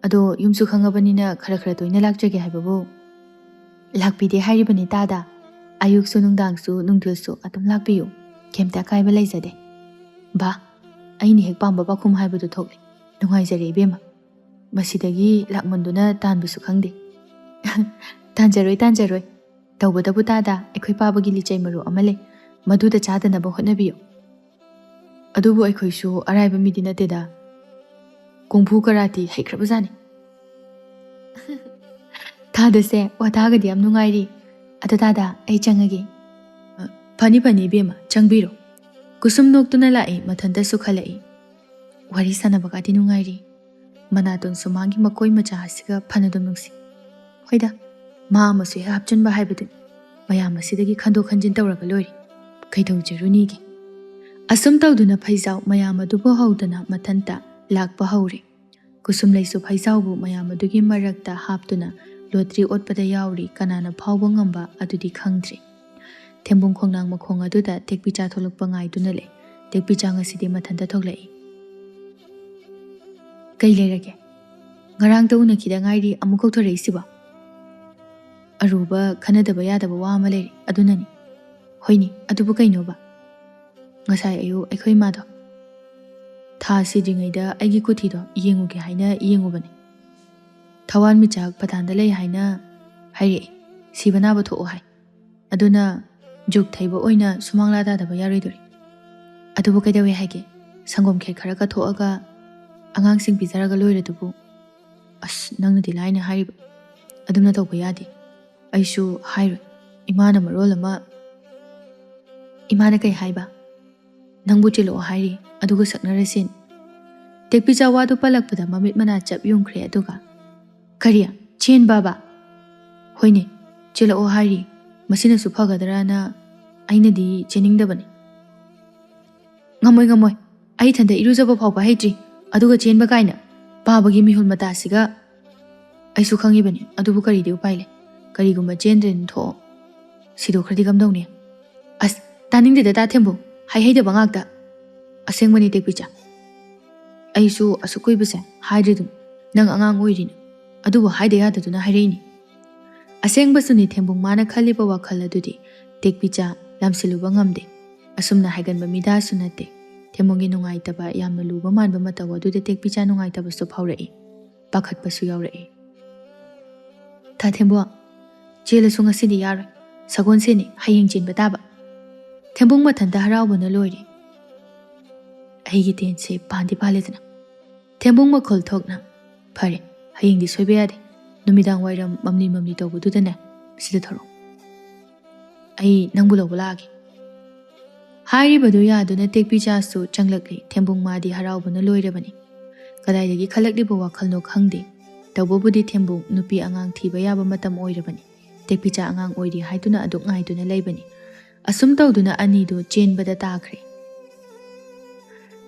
ꯑꯗꯣ ꯌꯨꯝꯁꯨ ꯈꯪꯉꯕꯅꯤꯅ ꯈꯔ ꯈꯔ ꯇꯣꯏꯅ ꯂꯥꯛꯆꯒꯦ ꯍꯥꯏꯕꯕꯨ?" "ꯂꯥꯛꯄꯤꯗꯦ ꯍꯥꯏꯔꯤꯕꯅꯤ ꯇꯥꯗ꯫ ꯑꯌꯨꯛꯁꯨ ꯅꯨꯡꯗꯥꯡꯁꯨ ꯅꯨꯡꯊꯤꯜꯁꯨ ꯑꯗꯨꯝ ꯂꯥꯛꯄꯤꯌꯨ꯫ ꯀꯩꯝꯇ ꯑꯀꯥꯏꯕ ꯂꯩꯖꯗꯦ꯫" "ꯕꯥ, ꯑꯩꯅ ꯍꯦꯛ ꯄꯥꯝꯕ ꯄꯥꯎꯈꯨꯝ ꯍꯥꯏꯕꯗꯨ ꯊꯣꯛꯂꯦ꯫ ꯅꯨꯡꯉꯥꯏꯖꯔꯦ ꯏꯕꯦꯝꯃ꯫ ꯃꯁꯤꯗꯒꯤ ꯂꯥꯛꯃꯟꯗꯨꯅ ꯇꯥꯟꯕꯁꯨ ꯈꯪꯗꯦ꯫" "ꯇꯥꯟꯖꯔꯣꯏ, ꯇꯥꯟꯖꯔꯣꯏ꯫ ꯇꯧꯕꯇꯕꯨ ꯇꯥꯗ, ꯑꯩꯈꯣꯏ ꯄꯥꯕꯒꯤ ꯂꯤꯆꯩ ꯃꯔꯨ ꯑꯃ ꯂꯩ꯫ ꯃꯗꯨꯗ ꯆꯥꯗꯅꯕ ꯍꯣꯠꯅꯕꯤꯌꯨ꯫" "ꯑꯗꯨꯕꯨ ꯑꯩꯈꯣꯏꯁꯨ ꯑꯔꯥꯏꯕ ꯃꯤꯗꯤ ꯅꯠꯇꯦꯗ꯫ ꯀꯨꯡꯐꯨ ꯀꯔꯥꯇꯤ ꯍꯩꯈ꯭ꯔꯕꯖꯥꯠꯅꯤ꯫" "ꯇꯥꯗꯁꯦ, ꯋꯥ ꯇꯥꯒꯗꯤ ꯌꯥꯝ ꯅꯨꯡꯉꯥꯏꯔꯤ꯫ ꯑꯗꯣ ꯇꯥꯗ, ꯑꯩ ꯆꯪꯉꯒꯦ꯫" "ꯑ, ꯐꯅꯤ ꯐꯅꯤ ꯏꯕꯦꯝꯃ, ꯆꯪꯕꯤꯔꯣ꯫" ꯀꯨꯁꯨꯝ ꯅꯣꯛꯇꯨꯅ ꯂꯥꯛꯏ, ꯃꯊꯟꯇꯁꯨ ꯈꯜꯂꯛꯏ, "ꯋꯥꯔꯤ ꯁꯥꯟꯅꯕꯒꯗꯤ ꯅꯨꯡꯉꯥꯏꯔꯤ꯫ ꯃꯅꯥꯇꯣꯟ ꯁꯨꯃꯥꯡꯒꯤ ꯃꯀꯣꯏ ꯃꯆꯥ ꯑꯁꯤꯒ ꯐꯅꯗꯨꯝ ꯅꯨꯡꯁꯤ꯫ ꯍꯣꯏꯗ, ꯃꯥ ꯑꯃꯁꯨ ꯍꯦꯛ ꯍꯥꯞꯆꯤꯟꯕ ꯍꯥꯏꯕꯗꯨꯅꯤ꯫ ꯃꯌꯥꯝ ꯑꯁꯤꯗꯒꯤ ꯈꯟꯗꯣꯛ ꯈꯟꯖꯤꯟ ꯇꯧꯔꯒ ꯂꯣꯏꯔꯦ꯫ ꯀꯩꯗꯧꯖꯔꯨꯅꯤꯒꯦ?" ꯑꯁꯨꯝ ꯇꯧꯗꯨꯅ ꯐꯩꯖꯥꯎ ꯃꯌꯥꯝ ꯑꯗꯨꯕꯨ ꯍꯧꯗꯅ ꯃꯊꯟꯇ ꯂꯥꯛꯄ ꯍꯧꯔꯦ꯫ ꯀꯨꯁꯨꯝꯂꯩꯁꯨ ꯐꯩꯖꯥꯎꯕꯨ ꯃꯌꯥꯝ ꯑꯗꯨꯒꯤ ꯃꯔꯛꯇ ꯍꯥꯞꯇꯨꯅ ꯂꯣꯇ꯭ꯔꯤ ꯑꯣꯠꯄꯗ ꯌꯥꯎꯔꯤ꯫ ꯀꯅꯥꯅ ꯐꯥꯎꯕ ꯉꯝꯕ ꯑꯗꯨꯗꯤ ꯈꯪꯗ꯭ꯔꯤ꯫ ꯊꯦꯝꯕꯨꯡ ꯈꯣꯡꯅꯥꯡ ꯃꯈꯣꯡ ꯑꯗꯨꯗ ꯇꯦꯛꯄꯤꯆꯥ ꯊꯣꯛꯂꯛꯄ ꯉꯥꯏꯗꯨꯅ ꯂꯩ꯫ ꯇꯦꯛꯄꯤꯆꯥ ꯉꯁꯤꯗꯤ ꯃꯊꯟꯇ ꯊꯣꯛꯂꯛꯏ꯫ "ꯀꯩ ꯂꯩꯔꯒꯦ? ꯉꯔꯥꯡꯇ ꯎꯅꯈꯤꯗ ꯉꯥꯏꯔꯤ, ꯑꯃꯨꯛ ꯀꯧꯊꯣꯔꯛꯏꯁꯤꯕꯣ?" "ꯑꯔꯨꯕ, ꯈꯟꯅꯗꯕ ꯌꯥꯗꯕ ꯋꯥ ꯑꯃ ꯂꯩꯔꯦ, ꯑꯗꯨꯅꯅꯤ꯫" "ꯍꯣꯏꯅꯦ, ꯑꯗꯨꯕꯨ ꯀꯩꯅꯣꯕ?" "ꯉꯁꯥꯏ ꯑꯌꯨꯛ ꯑꯩꯈꯣꯏ ꯏꯃꯥꯗꯣ ꯊꯥ ꯁꯤꯗ꯭ꯔꯤꯉꯩꯗ ꯑꯩꯒꯤ ꯀꯨꯊꯤꯗꯣ ꯌꯦꯡꯉꯨꯒꯦ ꯍꯥꯏꯅ ꯌꯦꯡꯉꯨꯕꯅꯦ꯫ ꯊꯋꯥꯟꯃꯤꯆꯥꯛ ꯄꯇꯥꯟꯗ ꯂꯩ ꯍꯥꯏꯅ ꯍꯥꯏꯔꯛꯑꯦ꯫ ꯁꯤꯕ ꯅꯥꯕ ꯊꯣꯛꯑꯣ ꯍꯥꯏ꯫ ꯑꯗꯨꯅ ꯖꯨꯛ ꯊꯩꯕ ꯑꯣꯏꯅ ꯁꯨꯃꯥꯡꯂꯥ ꯇꯥꯗꯕ ꯌꯥꯔꯣꯏꯗꯣꯔꯤ꯫ ꯑꯗꯨꯕꯨ ꯀꯩꯗꯧꯋꯦ ꯍꯥꯏꯒꯦ? ꯁꯪꯒꯣꯝ ꯈꯦꯔ ꯈꯔ ꯀꯠꯊꯣꯛꯑꯒ ꯑꯉꯥꯡꯁꯤꯡ ꯄꯤꯖꯔꯒ ꯂꯣꯏꯔꯗꯨꯕꯨ꯫ ꯑꯁ, ꯅꯪꯅꯗꯤ ꯂꯥꯏꯅ ꯍꯥꯏꯔꯤꯕ꯫ ꯑꯗꯨꯝꯅ ꯇꯧꯕ ꯌꯥꯗꯦ꯫ ꯑꯩꯁꯨ ꯍꯥꯏꯔꯣꯏ꯫ ꯏꯃꯥꯅ ꯃꯔꯣꯜ ꯑꯃ꯫ ꯏꯃꯥꯅ ꯀꯩ ꯍꯥꯏꯕ? ꯅꯪꯕꯨ ꯆꯦꯜꯂꯛꯑꯣ ꯍꯥꯏꯔꯤ, ꯑꯗꯨꯒ ꯁꯛꯅꯔꯁꯦꯅ꯫ ꯇꯦꯛꯄꯤꯆꯥ ꯋꯥꯗꯨ ꯄꯜꯂꯛꯄꯗ ꯃꯃꯤꯠ ꯃꯅꯥ ꯆꯞ ꯌꯨꯡꯈ꯭ꯔꯦ, ꯑꯗꯨꯒ, "ꯀꯔꯤ? ꯆꯦꯟꯕꯕ?" "ꯍꯣꯏꯅꯦ, ꯆꯦꯜꯂꯛꯑꯣ ꯍꯥꯏꯔꯤ꯫ ꯃꯁꯤꯅꯁꯨ ꯐꯒꯗ꯭ꯔꯅ ꯑꯩꯅꯗꯤ ꯆꯦꯟꯅꯤꯡꯗꯕꯅꯤ꯫" "ꯉꯝꯃꯣꯏ, ꯉꯝꯃꯣꯏ꯫ ꯑꯩ ꯏꯊꯟꯇ ꯏꯔꯨꯖꯕ ꯐꯥꯎꯕ ꯍꯩꯇ꯭ꯔꯤ, ꯑꯗꯨꯒ ꯆꯦꯟꯕ ꯀꯥꯏꯅ꯫ ꯄꯥꯕꯒꯤ ꯃꯤꯍꯨꯜ ꯃꯇꯥꯁꯤꯒ꯫" "ꯑꯩꯁꯨ ꯈꯪꯉꯤꯕꯅꯤ, ꯑꯗꯨꯕꯨ ꯀꯔꯤꯗꯤ ꯎꯄꯥꯏ ꯂꯩ? ꯀꯔꯤꯒꯨꯝꯕ ꯆꯦꯟꯗ꯭ꯔꯦꯅ ꯊꯣꯛꯑꯣ, ꯁꯤꯗꯣꯛꯈ꯭ꯔꯗꯤ ꯀꯝꯗꯧꯅꯤ?" "ꯑꯁ, ꯇꯥꯅꯤꯡꯗꯦꯗ ꯇꯥ ꯊꯦꯝꯕꯨ, ꯍꯩ ꯍꯩꯗꯕ ꯉꯥꯛꯇ꯫" "ꯑꯁꯦꯡꯕꯅꯤ ꯇꯦꯛꯄꯤꯆꯥ, ꯑꯩꯁꯨ ꯑꯁꯨꯛ ꯀꯨꯏꯕꯁꯦ ꯍꯥꯏꯗ꯭ꯔꯤꯗꯨꯅꯤ, ꯅꯪ ꯑꯉꯥꯡ ꯑꯣꯏꯔꯤꯅ, ꯑꯗꯨꯕꯨ ꯍꯥꯏꯗ ꯌꯥꯗꯗꯨꯅ ꯍꯥꯏꯔꯛꯏꯅꯤ꯫" ꯑꯁꯦꯡꯕꯁꯨꯅꯤ ꯊꯦꯝꯕꯨꯡ ꯃꯥꯅ ꯈꯜꯂꯤꯕ ꯋꯥꯈꯜ ꯑꯗꯨꯗꯤ ꯇꯦꯛꯄꯤꯆꯥ ꯂꯥꯝꯁꯤꯜꯂꯨꯕ ꯉꯝꯗꯦ꯫ ꯑꯁꯨꯝꯅ ꯍꯥꯏꯒꯟꯕ ꯃꯤꯗꯥꯁꯨ ꯅꯠꯇꯦ꯫ ꯊꯦꯝꯕꯨꯡꯒꯤ ꯅꯨꯡꯉꯥꯏꯇꯕ, ꯌꯥꯝꯅ ꯂꯨꯕ ꯃꯥꯟꯕ ꯃꯇꯧ ꯑꯗꯨꯗ ꯇꯦꯛꯄꯤꯆꯥ ꯅꯨꯡꯉꯥꯏꯇꯕꯁꯨ ꯐꯥꯎꯔꯛꯏ, ꯄꯥꯈꯠꯄꯁꯨ ꯌꯥꯎꯔꯛꯏ꯫ "ꯊꯥ ꯊꯦꯝꯕꯨꯡ, ꯆꯦꯜꯂꯁꯨ ꯉꯁꯤꯗꯤ ꯌꯥꯔꯣꯏ꯫ ꯁꯒꯣꯜꯁꯦꯟꯅꯤ, ꯍꯌꯦꯡ ꯆꯦꯟꯕ ꯇꯥꯕ꯫" ꯊꯦꯝꯕꯨꯡ ꯃꯊꯟꯇ ꯍꯔꯥꯎꯕꯅ ꯂꯣꯏꯔꯦ꯫ "ꯑꯩꯒꯤ ꯇꯦꯟꯁꯦ ꯄꯥꯟꯗꯤ ꯄꯥꯜꯂꯦꯗꯅ꯫" ꯊꯦꯝꯕꯨꯡ ꯃꯈꯣꯜ ꯊꯣꯛꯅ, "ꯐꯔꯦ, ꯍꯌꯦꯡꯗꯤ ꯁꯣꯏꯕ ꯌꯥꯗꯦ꯫ ꯅꯨꯃꯤꯗꯥꯡ ꯋꯥꯏꯔꯝ ꯃꯝꯂꯤ ꯃꯝꯂꯤ ꯇꯧꯕꯗꯨꯗꯅꯦ, ꯁꯤꯗ ꯊꯣꯔꯛꯑꯣ꯫ ꯑꯩ ꯅꯪꯕꯨ ꯂꯧꯕ ꯂꯥꯛꯑꯒꯦ꯫" ꯍꯥꯏꯔꯤꯕꯗꯨ ꯌꯥꯗꯨꯅ ꯇꯦꯛꯄꯤꯆꯥꯁꯨ ꯆꯪꯂꯛꯂꯦ꯫ ꯊꯦꯝꯕꯨꯡ ꯃꯥꯗꯤ ꯍꯔꯥꯎꯕꯅ ꯂꯣꯏꯔꯕꯅꯤ꯫ ꯀꯗꯥꯏꯗꯒꯤ ꯈꯜꯂꯛꯂꯤꯕ ꯋꯥꯈꯜꯅꯣ ꯈꯪꯗꯦ꯫ ꯇꯧꯕꯕꯨꯗꯤ ꯊꯦꯝꯕꯨꯡ ꯅꯨꯄꯤ ꯑꯉꯥꯡ ꯊꯤꯕ ꯌꯥꯕ ꯃꯇꯝ ꯑꯣꯏꯔꯕꯅꯤ꯫ ꯇꯦꯛꯄꯤꯆꯥ ꯑꯉꯥꯡ ꯑꯣꯏꯔꯤ ꯍꯥꯏꯗꯨꯅ ꯑꯗꯨꯛ ꯉꯥꯏꯗꯨꯅ ꯂꯩꯕꯅꯤ꯫ ꯑꯁꯨꯝ ꯇꯧꯗꯨꯅ ꯑꯅꯤꯗꯨ ꯆꯦꯟꯕꯗ ꯇꯥꯈ꯭ꯔꯦ꯫